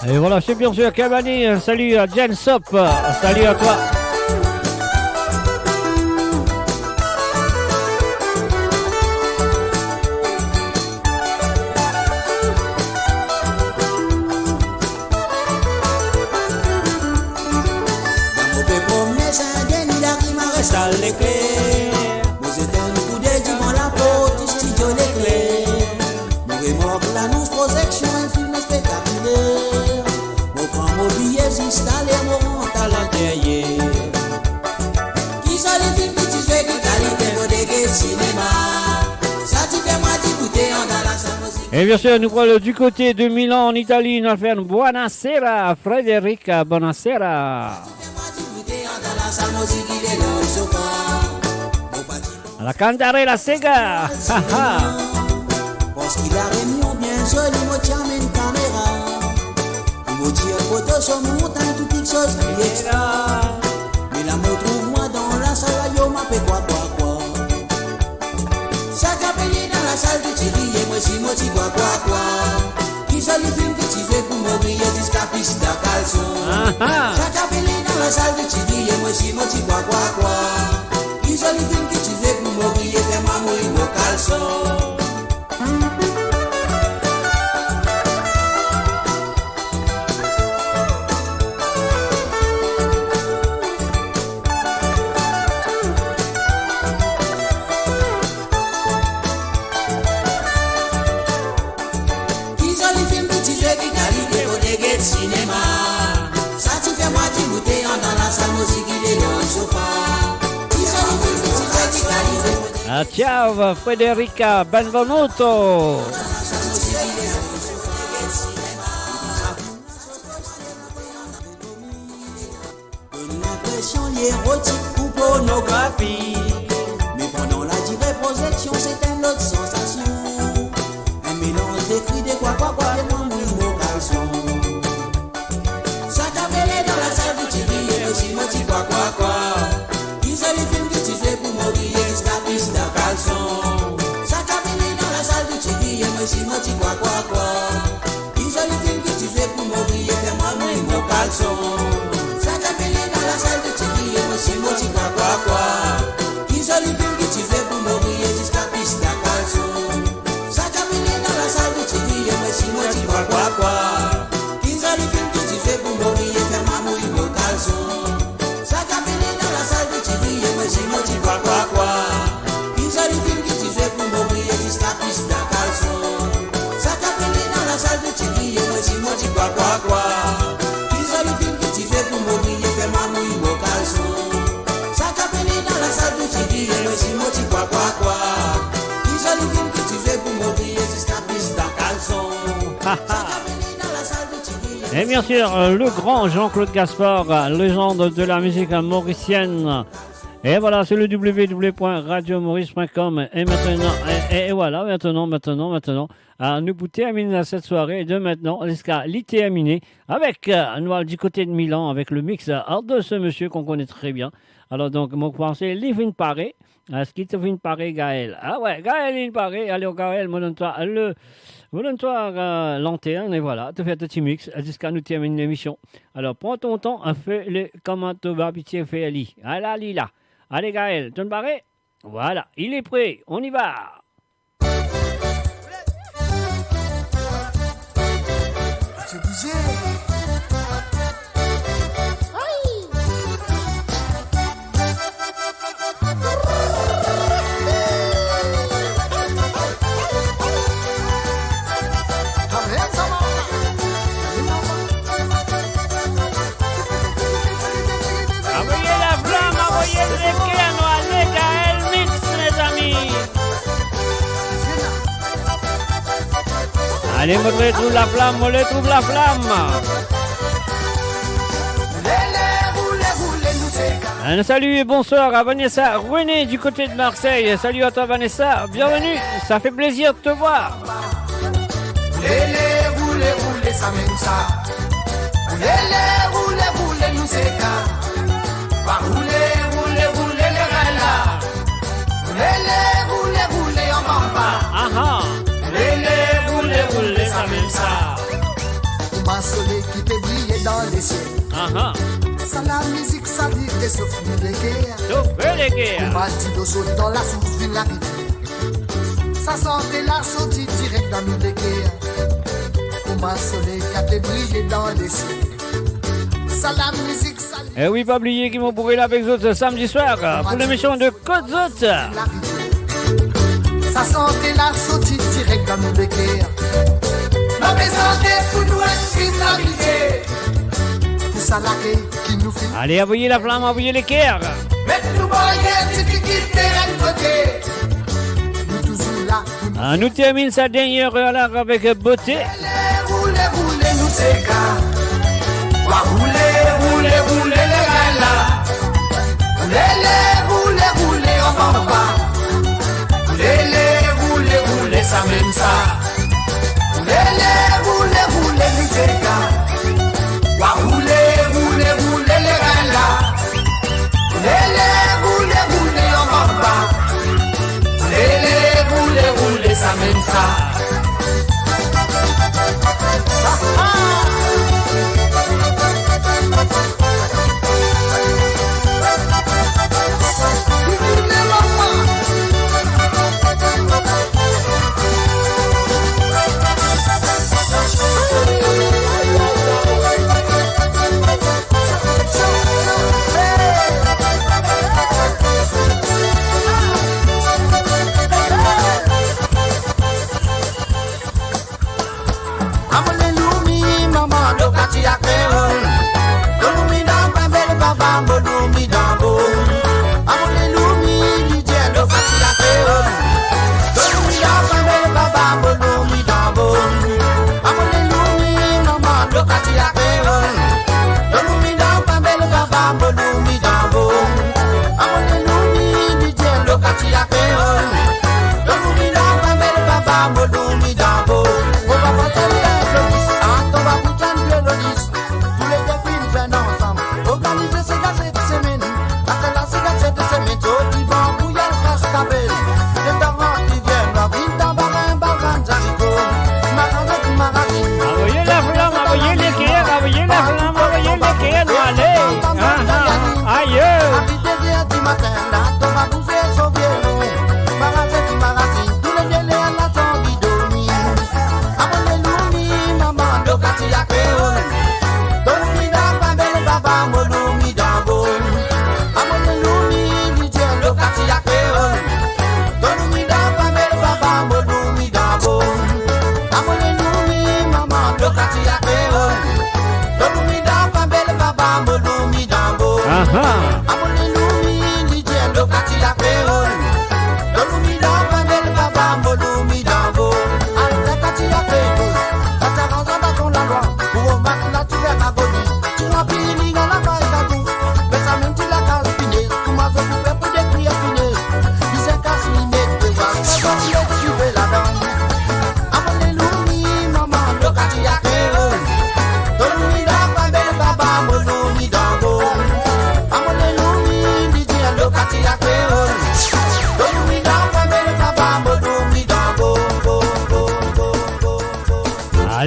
Et voilà, c'est bien sûr Kabani. Un salut à Jensop. Un salut à toi. Mo pe promne Saint-Denis, la ki maresal Leclerc. Mo zet enn koudey divan laport studio Leclerc. Mo remark lanons prozeksion enn fim spektakiler. Mo pran mo biye ziska ler mo rant a linteryer. Ki zoli fim ki ti zwe, ki kalite mo de get sinema. Sa ti fer mwa diboute andan lasal. Et bien sûr, nous prenons du côté de Milan en Italie. Nous allons faire une buonasera, Frederica, buonasera. La Cantarella Sega. Ha, ha. Parski la Rényon bien zoli, mo ti amenn kamera. Pou mo tir foto so montagn, tou kiksoz li extra. Me la mo trouv mwa dan lasal, ayo, mo pe krwar, krwar, krwar. Sa ki apel li dan lasal, tou ti riye, mo si mo ti krwar, krwar, krwar. Ki zoli fim ki ti zwe pou mo riye ziska pis dan kalson. Aha. Sa ki apel li dan lasal, tou ti riye, mo si mo ti krwar, krwar, krwar. Ki zoli fim ki ti zwe pou mo riye, fer mwa mouy mo kalson. Ki zoli fim ki ti zwe, ki kalite mo de get sinema. Sa ti fer mwa diboute andan lasal, mo zigile lor sofa. Ki zoli fim ki ti zwe, ki kalite mo de... Ah, ciao, Frederica, benvenuto. Donn linpresion li erotik ou pornografik. Me pandan la dire prozeksion, se enn lot sansasion. Enn melanz de kri, de krwar, krwar, krwar, de mwa mouy mo kalson. Sa ki apel li dan lasal, tou ti riye, mo si mo ti krwar, krwar, krwar. Ki zoli fim ki ti zwe pou mo riye ziska pis dan kalson. Sa ki apel li dan lasal, tou ti riye, mo si mo ti krwar, krwar, krwar. Ki zoli fim ki ti zwe pou mo riye, fer mwa mouy mo kalson. Sa ki apel li dan lasal, tou ti riye, mo si mo ti krwar, krwar, krwar. Ki zoli fim ki ti zwe pou mo riye ziska pis dan kalson. Sa ki apel li dan lasal, tou ti riye, mo si mo ti krwar, krwar, krwar. Ki zoli fim ki ti zwe pou mo riye, fer mwa mouy mo kalson. Sa ki apel li dan lasal, tou ti riye, mo si mo ti krwar, krwar, krwar. Ki zoli fim ki Et bien sûr, euh, le grand Jean-Claude Gaspard, euh, légende de la musique mauricienne. Et voilà, c'est le w w w point radio maurice point com. Et maintenant, et, et voilà, maintenant, maintenant, maintenant, euh, nou pou termine cette soirée de maintenant jusqu'à li termine avec, euh, nou al du côté de Milan avec le mix, euh, de ce monsieur qu'on connaît très bien. Alors donc, mo panse li finn pare. Eski to finn pare, Gaël? Ah ouais, Gaël, li pare. Alors, Gaël, mo donn twa le, mo donn twa, euh, lanterne, et voilà, to fer to ti mix, jusqu'à nou termine l'émission. Alors, prends ton temps, hein, fais le, comment to va abitie fer li. Ala li la. Allez, Gaël, to pare? Voilà, il est prêt, on y va. Avoye laflam, avoye leker, nou ale Gaël Mix, mezami. Ale, mo retrouv laflam, mo retrouv laflam. Un salut et bonsoir à Vanessa René du côté de Marseille. Salut à toi, Vanessa, bienvenue, ça fait plaisir de te voir. Lele, roule, roule, sa mem sa. Lele, roule, roule, nou seka. Pa roule, roule, roule, lerin la. Lele, roule, roule, an banba. Aha. Lele, roule, roule, sa mem sa. Kouma soley ki pe briye dan lesiel. Aha. Sa lamizik sa li resof nou leker. Sof leker. Kouma dilo sot dan lasours vinn larivier. Sa sante la sorti direk dan nou leker. Kouma soley ki pe briye dan lesiel. Sa lamizik sa li Eh oui, pa bliye ki mo pou rete avek zot samedi soir, euh, pour l'émission de Kot Zot. Sa sante la sorti direk dan nou leker. Nou pe sante pou nou enn finn abite. Pou sa lake ki nou finn. Ale, avoye laflam, avoye leker. Met nou baryer, difikilte enn kote. Nou touzour la pou nou. Ah, nou termine sa dernière heure la avec beauté. Lele, roule, roule, nou seka. Pa roule, roule, roule, lerin la. Lele, roule, roule, an banba. Lele, roule, roule, sa mem sa. Lele, roule, roule, nou seka. Pa roule, roule, roule, lerin la. Lele, roule, roule, an banba. Lele, roule, roule, sa mem sa.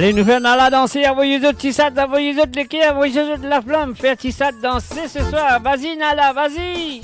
Ale, nou fer Nala danse, avoy zot ti sat, avoy zot leker, avoy zot laflam, fer ti sat danse se swar. Vazi, Nala, vazi!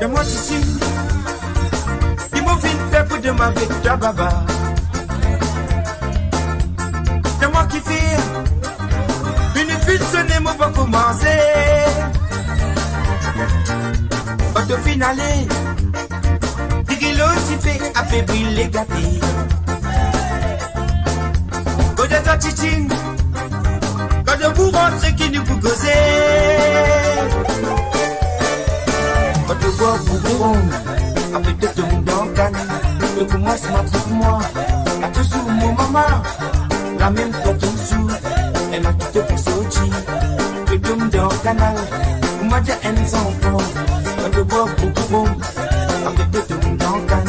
Donn mwa ti sing, ki mo finn fer pou donn avek twa, baba. Donn mwa ki fer, minit finn sone, mo pa koumanse. Kan to finn ale, digilo dife, ape brile gate. Kot twa ti sing, kan to pou rantre ki nou pou koze. Kan to bwar bouboum, ape to tom dan kann, to koumans maltret mwa. Atansion mo mama, lamem kan to'nn sou, ena ki to pou sorti. To tom dan kanal, kouma dir enn zanfan. Kan to bwar bouboum, ape to tom dan kann,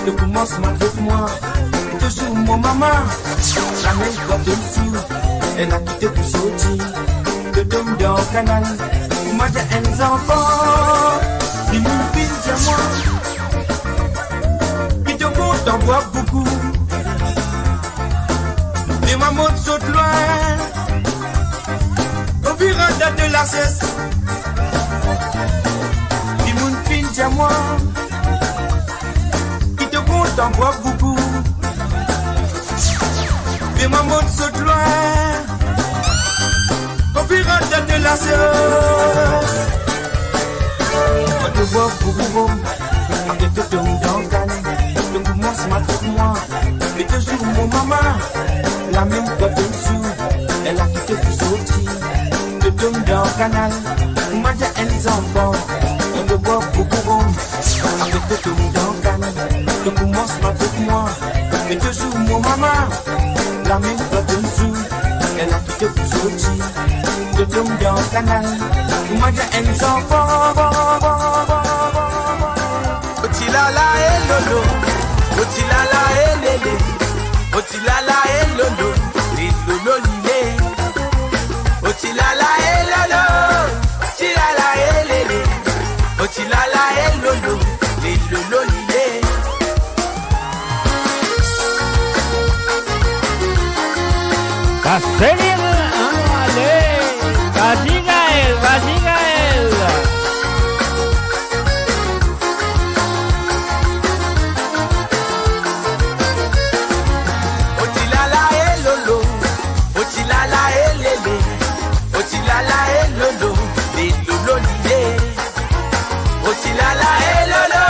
to koumans maltret mwa. Toultan mo mama, lamem kan to'nn sou, ena ki to pou sorti. To tom dan kanal, kouma dir enn zanfan. Dimoun finn dir mwa ki to kontan bwar bouboum. Me mwa mo sot lwin, o virant dan de lases. Dimoun finn dir mwa ki to kontan bwar bouboum. Me mwa mo sot lwin, o virant dan de lases. Kan to bwar bouboum, ape to tom dan kann, to koumans maltret mwa. Me toultan mo mama, lamem kan to'nn sou, ena ki to pou sorti. To tom dan kanal, kouma dir enn zanfan. Kan to bwar bouboum, ape to tom dan kann, to koumans maltret mwa. Me toultan mo mama, lamem kan to'nn sou, ena ki to pou sorti. To tom dan kanal, kouma dir enn zanfan. O ti lala e lolo, o ti lala e lele, o ti lala e lolo, le lolo lile. O ti lala e lolo, o ti lala e lele, o ti lala e lolo, le lolo lile. Kaselil, ale, vas-y Gaël, vas-y Gaël. O ti lala e lolo, o ti lala e lele, o ti lala e lolo, le lolo lile. O ti lala e lolo,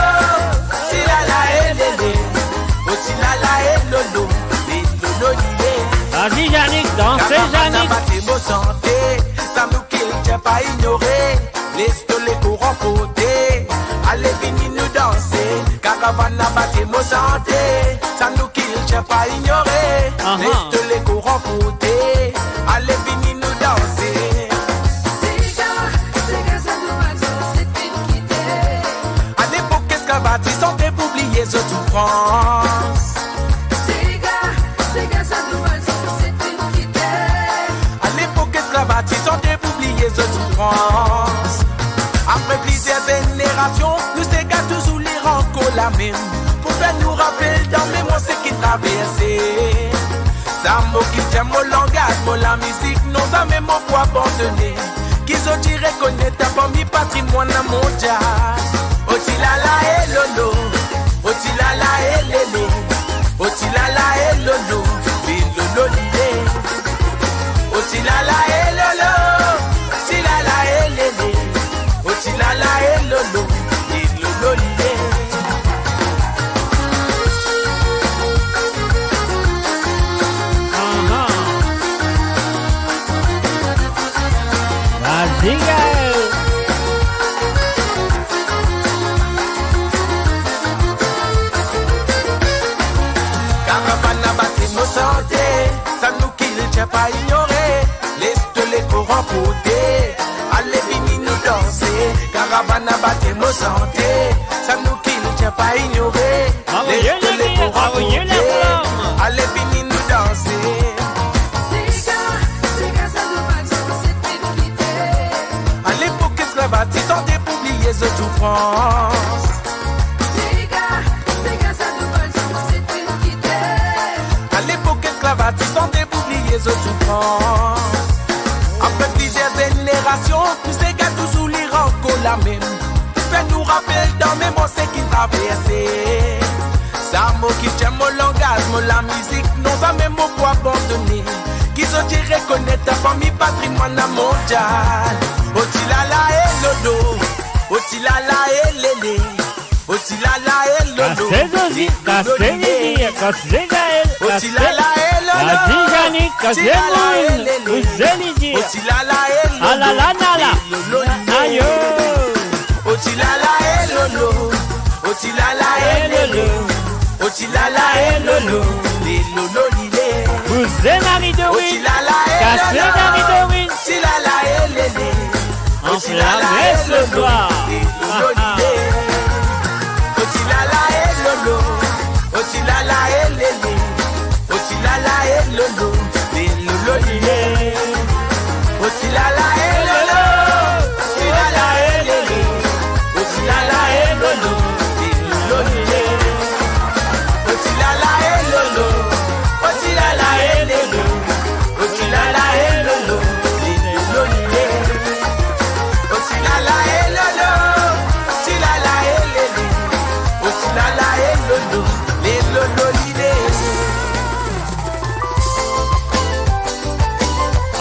ti lala e lele, o ti lala e lolo, le lolo lile. Vas-y Yannick, danse Yannick. Karavana bate mo sante, sa nou kiltir pa ignore. Les to lekor anporte, ale vini nou danse. Karavana bate mo sante, sa nou kiltir pa ignore. Aha. Les to lekor anporte, ale vini nou danse. Sega, sega, sa nou bann zansèt finn kite. Alepok esklav ti sante pou bliye zot soufrans. Sega, sega, sa nou bann zansèt finn kite. Alepok esklav ti sante pou bliye zot soufrans. Apre plizier zenerasion, nou sega touzour li ankor lamem, pou fer nou rapel dan memwar seki traverse. Sa mo kiltir, mo langaz, mo lamizik, non zame mo pou abandone. Ki zot ti rekonet dan parmi patrimwann mondial. O ti lala e lolo, o ti lala e lele, o ti lala e lolo, le lolo lile. O ti lala e lolo, ti lala e lele, o ti lala e lolo, le lolo lile. Aha. Vas-y Gaël. Kote, ale vini nou danse, karavana bate mo sante, sa nou ki nou tienn pa ignore. Bravo, les Yolanda, télé pour bravo, rencontrer. Yolanda. Ale vini nou danse. Sega, sega, sa nou pa dir se trip kite. A lepok esklav, artis sante pou bliye zot soufrans. Sega, sega, sa nou pa dir se trip kite. A lepok esklav, artis sante pou bliye zot soufrans. Apre plizier zenerasion, nou sega touzour li ankor lamem. Fer nou rapel dan memwar seki traverse. Sa mo ki tienn mo langaz, mo lamizik, non zame mo pou abandone. Ki zot ti rekonet sa parmi patrimwann mondial. O ti la la e lolo, o ti la la e lele. O ti la la e lolo, kase Zozi, kase Lili, kase Gaël, o ti la la e lolo, kase Janik, kase Moïse, kase Lili. O ti la la e lolo, alala nala, lolo, ayo. O ti la la e lolo, o ti la la e lele. O ti la la e lolo, le lolo lile. Kase Doris, kase Doris. O ti la la e lolo, o ti la la e lele. Anflame ce soir. O ti la la e lolo, o ti la la e lolo, le lolo lile. O ti la la e lolo, o ti la la e lele. O ti la la e lolo, le lolo lile.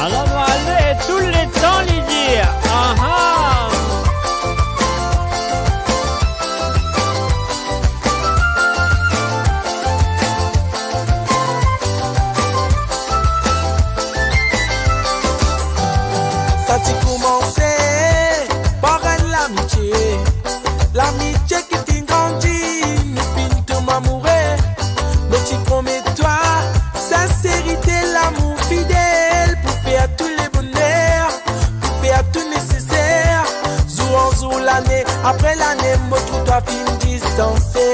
Alor nou ale tou letan li dir, aha. Sa ti koumanse par enn lamitie, lamitie ki finn grandi, nou finn tom amoure. Mo ti promet twa sinserite, lamour fidel pou fer tou le boner, pou fer tou neseser. Zour an zour, lane apre lane, mo trouv twa finn distanse.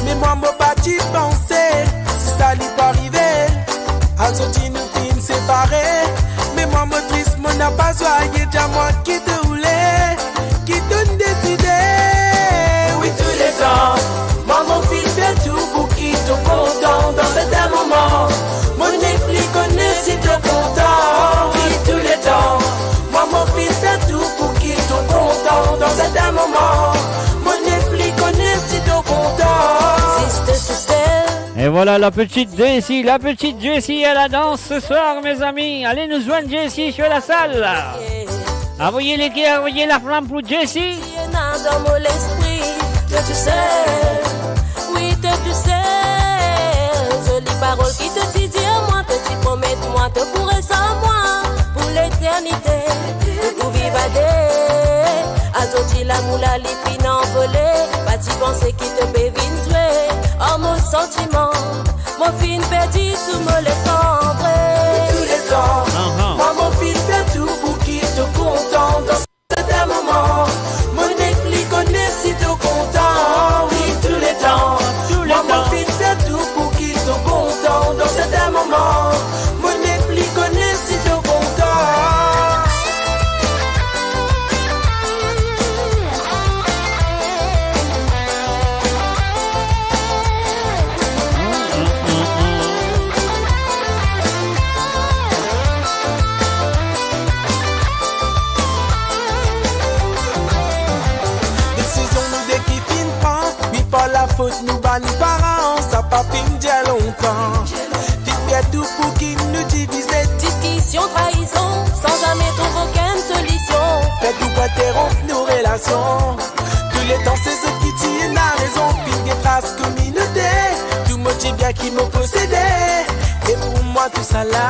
Me mwa mo pa ti panse si sa li pou arive. Azordi nou finn separe. Me mwa mo tris, mo napa zwa, ye dir mwa ki to oule, ki to'nn deside. Wi, tou letan, mwa mo finn fer tou pou ki to kontan dan sertin moman. Mo nepli kone si to kontan. Wi, tou letan, mwa mo finn fer tou pou ki to kontan dan sertin moman. Mo nepli kone si to kontan. Zis tousel. Et voilà la petite Jessie, la petite Jessie à la danse ce soir, mes amis. Allez nous joindre Jessie sur la salle. Avoye leker, avoye laflam pou Jessie. Ena dan mo lespri, to tousel, wi, to tousel. Zoli parol ki to ti dir mwa, to ti promet mwa to pou res ar mwa pou leternite. Nou pou viv a de. Azordi lamour la li finn anvole. Pa ti panse ki to pe vinn zwe ar mo santiman. Mo finn perdi tou mo letan vre. Tou letan, aha, mwa mo finn fer tou pou ki to kontan dan sertin moman. Mo nepli kone si to kontan. Wi, tou letan, tou letan, mwa mo finn fer tou pou ki to kontan dan sertin moman. Mo nepli kone si to kontan. Desizion nou de ki finn pran, wi, par lafot nou bann paran, sa pa finn dir lontan. Finn fer tou pou ki nou divize. Diskision, traizon, san zame trouv okenn solision. Fer tou pou interonp nou relasion. Tou letan se zot ki ti ena rezon. Finn get ras kominote, tou mo dibien ki mo posede. E pou mwa tousala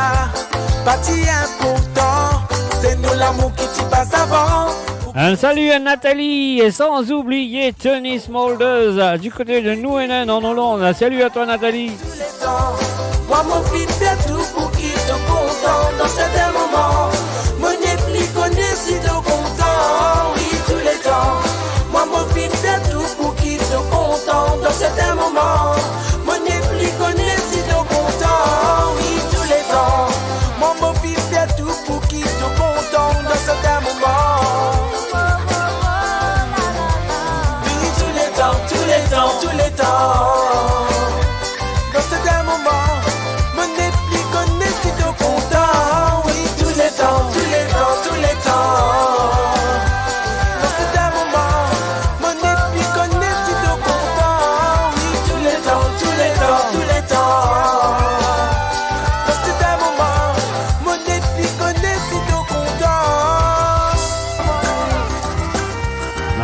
pa ti inportan, se nou lamour ki ti pas avan. Un salut à Nathalie et sans oublier Tony Smulders, euh, du côté de Nouenen en Hollande. Salut à toi, Nathalie. Tou letan, mwa mo finn fer tou pou ki to kontan dan sertin moman. Mo nepli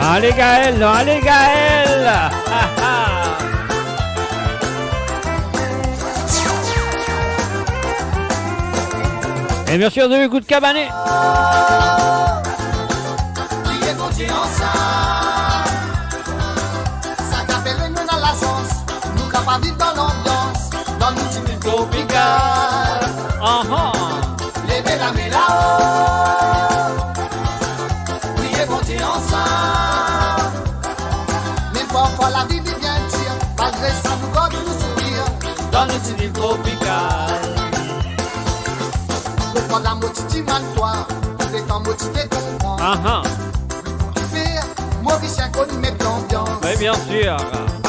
Ale Gaël, non, ale Gaël. E bien sûr, de kout kabanet. Priye Bondie ansam. Sa ki apel nou ena lasans, nou kapav viv dan lanbians, dan nou ti vil tropikal. Aha. Leve lame lao, priye Bondie ansam. Mem parfwa lavi li bien dir, malgre sa nou gard nou sourir, dan nou ti vil tropikal. Mo pran la mo ti dimann twa, letan mo ti pe konpran. Aha. Fer Morisien konn met lanbians. Wi, bien sûr.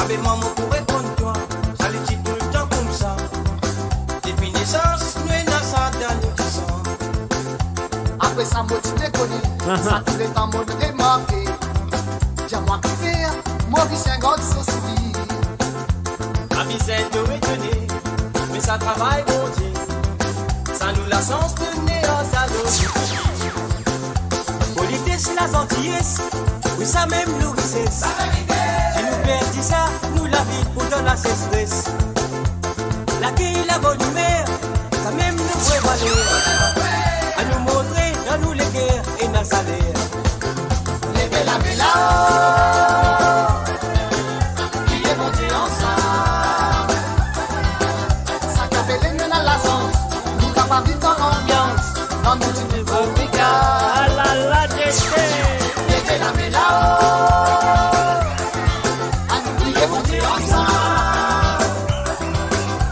Abe mwa mo pou reponn twa, sa li ti toultan koumsa. Depi nesans, nou ena sa dan nou ti san. Apre sa, mo ti dekone, aha, sa touletan mo remarke. Dir mwa kifer Morisien gard so sourir. Amizin to etone, me sa travay Bondie. Sa nou lasans donn ner sa lor. Polites, lazanties, wi, sa mem nou rises. Si nou perdi sa, nou lavi pou dan lasesres. Lakey, labonimer, sa mem nou vre valer. Anou montre dan nou leker ena saler. Leve lame lao, priye Bondie ansam. Sa ki apel nou ena lasans, nou kapav viv dan lanbians, dan nou ti vil tropikal. Ala la, dete. Leve lame lao, anou priye Bondie ansam.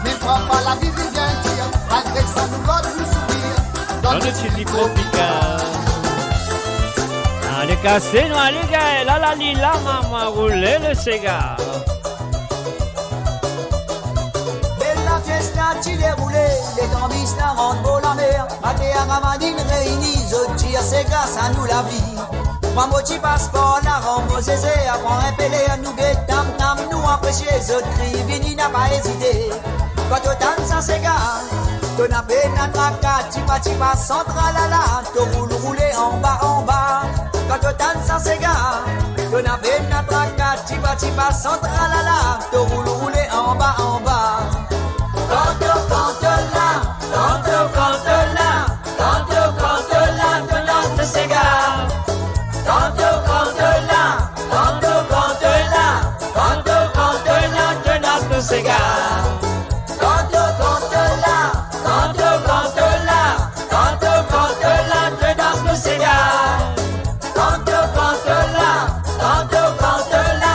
Mem parfwa lavi li bien dir, malgre sa nou gard nou sourir, dan nou ti vil tropikal. Ale kase nou, ale Gaël, ala li la, mama, roule le sega. Bel lafiesta ti deroule, letan bis la rant bor lamer. Mater, kamarad inn reyini, zot tir sega, sa nou lavi. Mwa mo ti pas par la, rann mo zeze, pran enpe ler, nou get Tam Tam, nou apresie, zot kriy vini, napa ezite. Kan to tann sa sega, to ena pena traka, tipa tipa san tralala, to roul roule anba anba. Kan to tann sa sega, to ena pena traka, tipa tipa san tralala, to roul roule anba anba. Kan to, kan to la, kan to, kan to la, kan to, kan to la, to dans to sega. Kan to, kan to la, kan to, kan to la, kan to, kan to la, to dans to sega. Kan to, kan to la, kan to, kan to la, kan to, kan to la, to dans to sega. Kan to, kan to la, kan to, kan to la,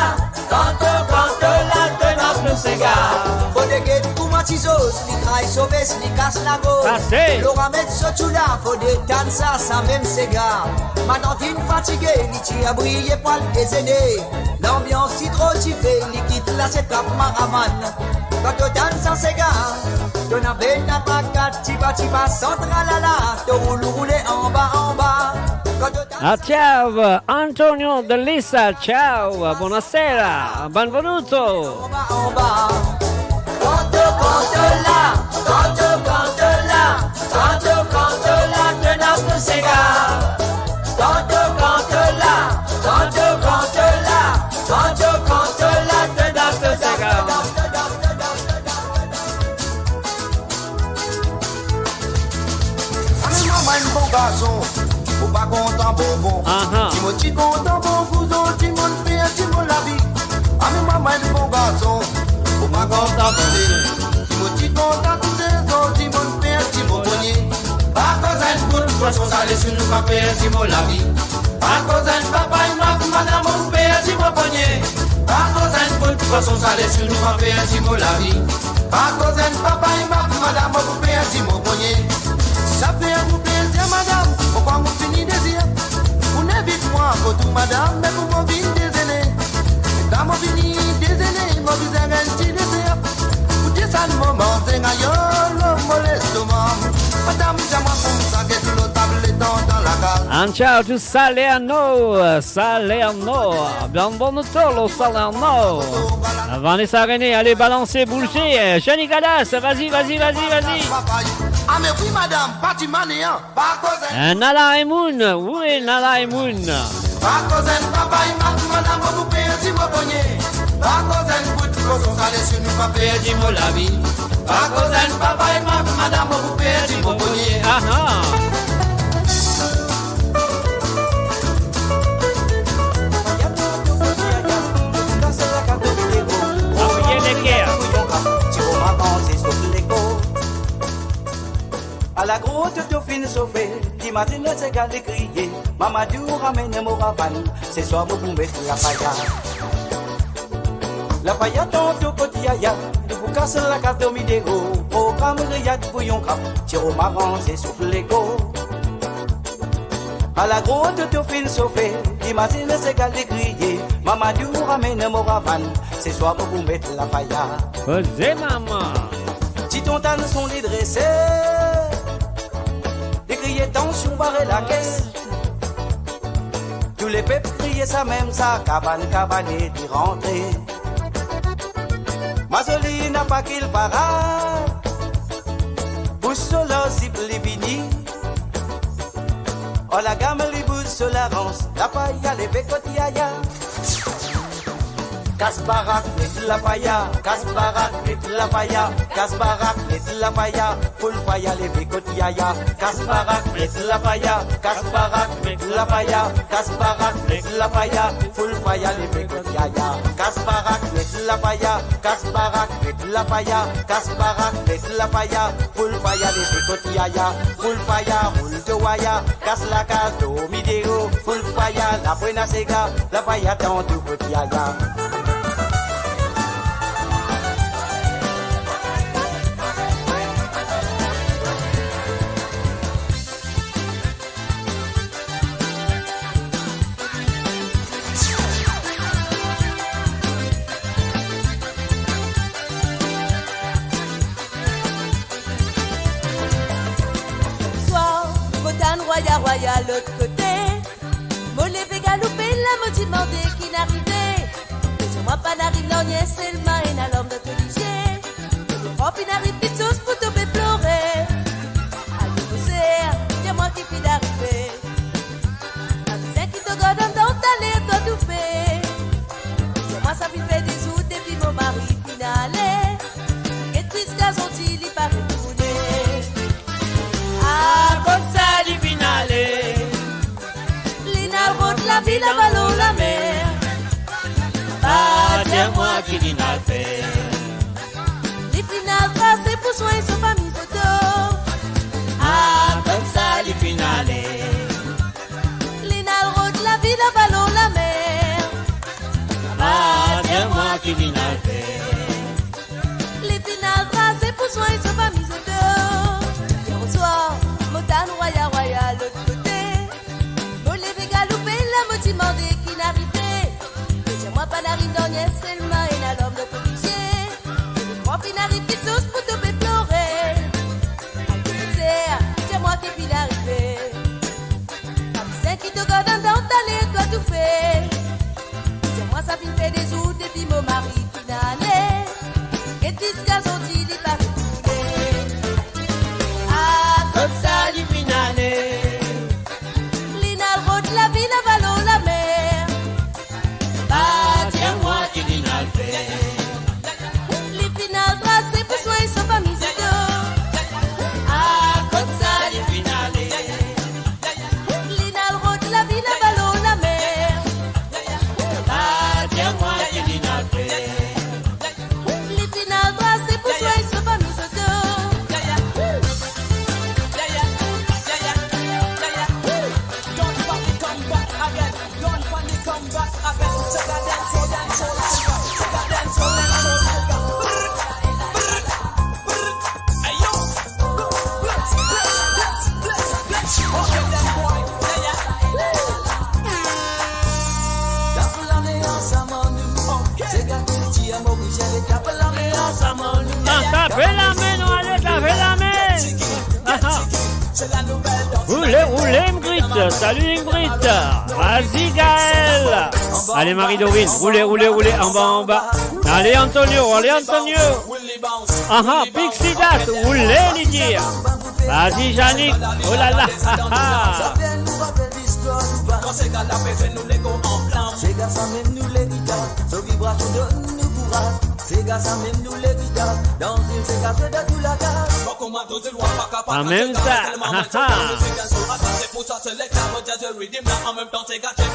kan to, kan to la, to dans to sega. Fode get kouma ti zoz, li tray so ves, li kas lagorz. Kase. Lora met so toula, fode tann sa, sa mem sega. Matant inn fatige, li ti abriye pou al dezene. Lanbians ti tro dife, li kit lasiet trap maramann. Kan to tann sa sega, to ena pena traka, tipa tipa san tralala, to roul roule anba anba. Kan to tann sa... Atyav, Antonio de Lisa, ciao, buonasera, benvenuto. Anba anba. Kan to, kan to la, kan to, kan to la, kan to, kan to la, to dans to sega. Kan to, kan to la, kan to, kan to la, kan to, kan to la, to dans to sega. Ame mwa, mwa enn bon garson, mo pa kontan bonbon. Aha. Si mo ti kontan bon gouzo, dimoun perdi mo lavi. Ame mwa, mwa enn bon garson, mo pa kontan bonbon. Si mo ti kontan koze, dimoun perdi mo pogne. Pa koz enn bout pwason sale sou nou, pa perdi mo lavi. Pa koz enn papa, enn mari, madam, mo pou perdi mo pogne. Pa koz enn bout pwason sale sou nou, pa perdi mo lavi. Pa koz enn papa, enn mari, madam, mo pou perdi mo pogne. Sa fer nou plezir, madam, mo krwar mo fini dezir. Pou invit mwa kot ou, madam, me pou mo vinn dezene. Letan mo vini dezene, mo bizin enn ti deser. Pou dir sa mo manze, ayo, mo lestoma. Madam, dir mwa koumsa, get lor tab letan dan lakaz. Anchao to Salerno, Salerno. Bien bon nou tou lor Salerno. Vanessa René, ale balanse, bouze. Jenny Gadas, vas-y, vas-y, vas-y, vas-y. Ame wi, madam, pa ti mane, an. Pa koz enn... Eh, Nala Emoun, wi, Nala Emoun. Pa koz enn papay, ma, madam, mo pou perdi mo bonie. Pa koz enn bout koson, sa les nou pa perdi mo lavi. Pa koz enn papay, ma, madam, mo pou perdi mo bonie. Aha. Apriye leker. Ala gro toto finn sofe, li mazinn sega li kriye, Mamadou ramenn mo ravann, seswar mo pou met lafaya. Lafaya tanto kot yaya, nou pou kas lakaz dormi deor, program riyaz bouyon krab, ti rom aranze souf lego. Ala gro toto finn sofe, li mazinn sega li kriye, Mamadou ramenn mo ravann, seswar mo pou met lafaya. Koze mama. Ti tontan son li drese, li kriye tansion bare lakes. Tou lepep kriye samem sa, kabann kabann li rantre. Mazolina pa kil parad, bous so larzip li vini. Ar lagam li bous so larans, lafaya leve kot yaya. Kas barak, met lafaya, kas barak, met lafaya, kas barak, met lafaya, full fire leve kot yaya. Kas barak, met lafaya, kas barak, met lafaya, kas barak, met lafaya, full fire leve kot yaya. Kas barak, met lafaya, kas barak, met lafaya, kas barak, met lafaya, full fire leve kot yaya. Full fire, roul to waya, kas lakaz dormi deor, full fire, laprena sega, lafaya tanto kot yaya. Swar, mo tann rwaya, rwaya lot kote. Mo leve galoupe la, mo dimande kinn arive. Dir mwa pa'nn ariv nanye, selman ena larm dan to lizie. Mo finn ariv kiksoz pou to pe plore. Ayo mo ser, dir mwa ki finn arive. Bann vizin ki to gard anndan, taler twa toufe. Dir mwa sa finn fer de zour depi mo mari finn ale. Get ziska zordi li pa retourne. Ah, koumsa li finn ale. Li'nn al rod lavil laba lor lamer. Pa dir mwa ki li'nn al fer. Li finn al trase pou swegn so fami zoto. Ah, koumsa li finn ale. Li'nn al rod lavil laba lor lamer. Pa dir mwa ki li'nn al fer. Li finn al trase pou swegn so fami zoto. Yer oswar, mo tann rwaya, rwaya lot kote. Mo leve galoupe la, mo dimande kinn arive. Dir mwa pa'nn ariv nanye, selman ena larm dan to lizie. Mo finn ariv kiksoz pou to pe plore. Ayo mo ser, dir mwa ki finn arive. Bann vizin ki to gard anndan, taler twa toufe. Dir mwa sa finn fer de zour depi mo mari finn ale. Get ziska zordi li pa retourne. Ah, koumsa li finn ale. Li'nn al rod lavil laba lor lamer. Pa dir mwa ki li'nn al fer. Li finn al trase pou swegn so fami zoto. Ah, koumsa li finn ale. Li'nn al rod lavil laba lor lamer. Pa dir mwa ki li'nn al fer. Li finn al trase pou swegn so fami zoto. Ah, tape lame, nou ale tape lame. Aha. Roule, roule, Ingrid. Salut, Ingrid. Vas-y, Gaël. Allez, Marie-Dorine. Roule, roule, roule. Anba, anba. Allez, Antonio. Allez, Antonio. Aha, Pixidat. Roule, Lydia. Vas-y, Yannick. Oh là là. Ah, ah. Sega la peze nou lego anflam. Sega samem nou levitab, so vibrasion donn nou kouraz. Sega samem nou levitab, dan zil sega so dan tou lakaz. Bon, kouma tou zilwa pa kapav. Samem sa, telman ha, ha. Sega so atak, se pou sa selekta, mo jazz riddim la, an mem tan sega, Sega.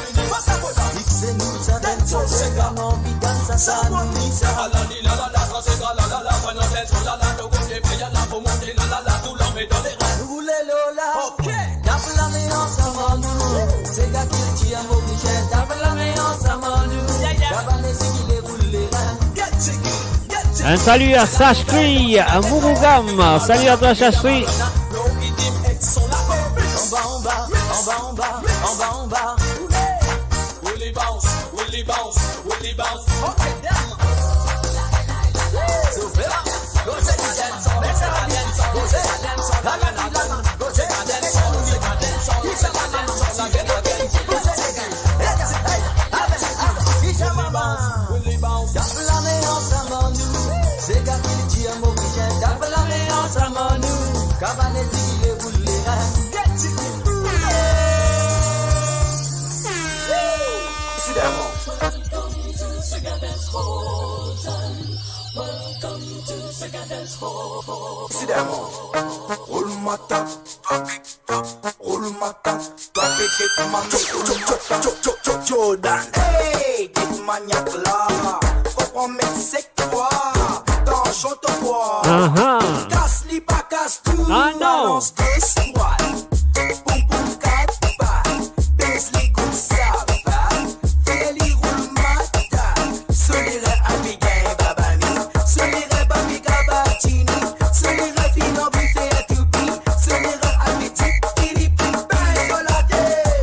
Mixe nou sa dancehall, sega, nou anvi dans sa, sa nou li sa. Alali la la la, sa sega la la la, pran nou dancehall la la, nou kote peyi la, pou monte la la la, tou lame dan lerin. Nou roule lo la. Ok. Tap lame ansam ar nou. Sega kiltir Morisien, tap lame ansam ar nou. Yeah, yeah. Gaba mizik, li roule lerin. Get jiggy, get jiggy. Un salut à Sashri, à Mourougam. Salut à toi, Sashri. Anba, anba, anba, anba, anba, anba. Willy bounce, Willy bounce, Willy bounce. Okay, damn. Willy bounce. Tap lame ansam ar nou. Sega kiltir Morisien, tap lame ansam ar nou. Kabanesi, li roule lerin. Get jiggy. Sidamo. Sidamo. Roul mata. Roul mata. Twa pe get mami. Jordan. Hey, get maniak la. Konpran met sek twa. Tansion to bwa. Aha. Kas li pa kas tou. Ah non. Balans gos drwat. Poum poum kat pa. Pez li kouma sa va. Fer li roul mata. Soler Abigail Babani. Soler Bami Gabatini. Soler finn anvi fer toupi. Soler Abigail Babani.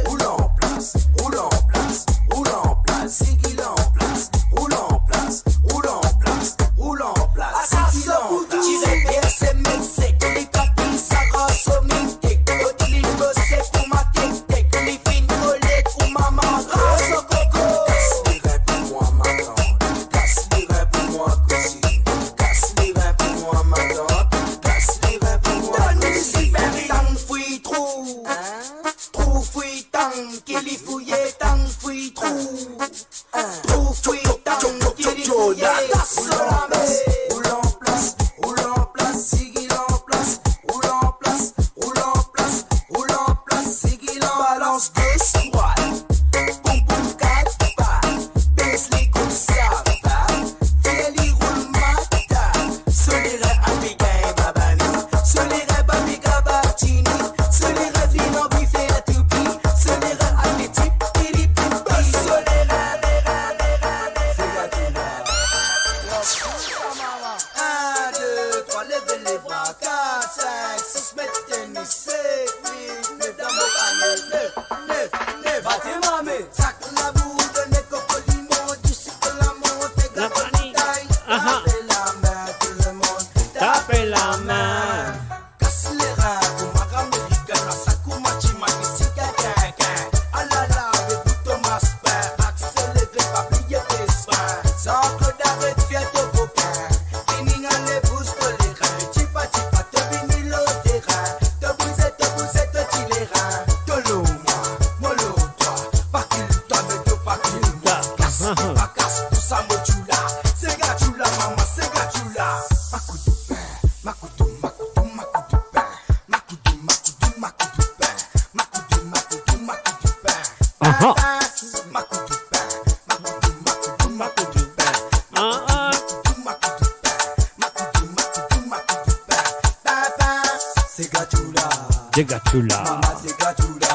Roul anplas, roul anplas, roul anplas, zigil anplas, roul anplas, roul anplas, roul anplas, zigil anplas. Tire bien se met sek, li pa pli sa ras so mite. Kot li bose kouma tek tek, li finn kole kouma mama so koko. Kas lirin pou mwa matant, kas lirin pou mwa kouzinn, kas lirin pou mwa matant, kas lirin pou mwa kouzinn. Donn li siper tang fri trou. Trou fri tang, ki li fouye tang fri trou. Trou fri tang, ki li fouye. Roul anplas, roul anplas, zigil anplas. Roul anplas, roul anplas, roul anplas, zigil anplas. Balans gos drwat. Poum poum kat pa. Pez li kouma sa va. Fer li roul mata. Soler Abigail Babani. Soler Bami Gabatini. Soler finn anvi fer toupi. Soler Abigail Babani. Soler. Un, deux, trois, leve lebra. Kat, sink, sis, met tenis, set, wit, nef, dan mo panie, nef, nef, nef. Bati mame. Sak labour, done koko limon, disik lamon, gato Labani. Aha. Tape lame, tou lemonn, tape lame. Kas lerin, kouma Amerikan, sa kouma Jamaika, kin, kin. Alala, le bout Thomas Pin, akselere, pa bliye pes pin. Jean-Claude, aret fer to kokin. Vini ale bous to lerin, tipa tipa to vini lor terin. To bouze, to bouze to ti lerin. To lor mwa, mo lor twa, pa kil twa, me to pa kil mwa. Kas, pa kas, tou sa mo djou la. Sega djou la, mama, sega djou la. Makoudou pin, makoudou, makoudou, makoudou pin. Makoudou, makoudou, makoudou pin. Makoudou, makoudou, makoudou pin. Aha. Pin, pin. Makoudou pin. Makoudou, makoudou, makoudou pin. Ah, ah. Makoudou, makoudou pin. Makoudou, makoudou, makoudou pin. Pin, pin. Sega djou la. Sega djou la. Mama, sega djou la.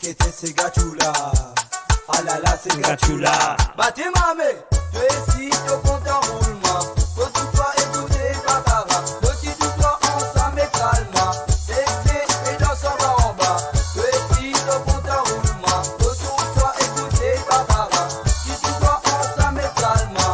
Kete sega djou la. Alala, sega djou la. Bati mame. To esi to kontan roul mwa, to tou twa ekoute Barbara, to ti tou twa ansam ek Salma, ek Zé e dans anba anba. To esi to kontan roul mwa, to tou twa ekoute Barbara, ti tou twa ansam ek Salma,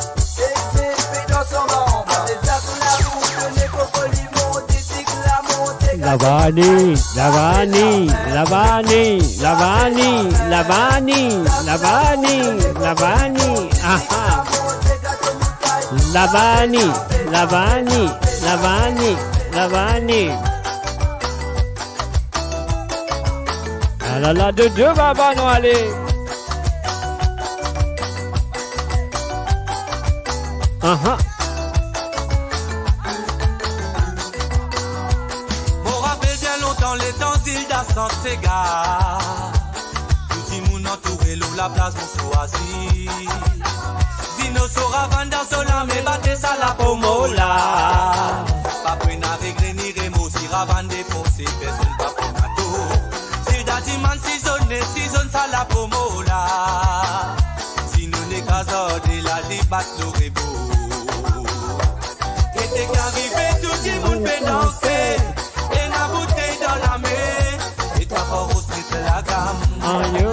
ek Zé e dans anba anba. Zak labour, done koko limon, disik lamon, Labani, Labani, Labani, Labani, Labani, Labani, Labani. Aha. Labani, Labani, Labani, Labani. Alala, de de baba, nou ale. Aha. Mo rapel bien lontan, letan Zilda sant sega. Tou dimoun antoure lor laplas, mo swazir. Zino so ravann dan so lame, bate sa lapo mo la. Pa pou ena regrè ni remo, si ravann defonse, personn pa pou ena tor. Zilda dimann si zone, si zone sa lapo mo la. Si nou nek azar de la, li bat lor rebor. Ete ki arive, tou dimoun pe danse. Ena boutey dan lame, e twa faros met lagam. Ayo.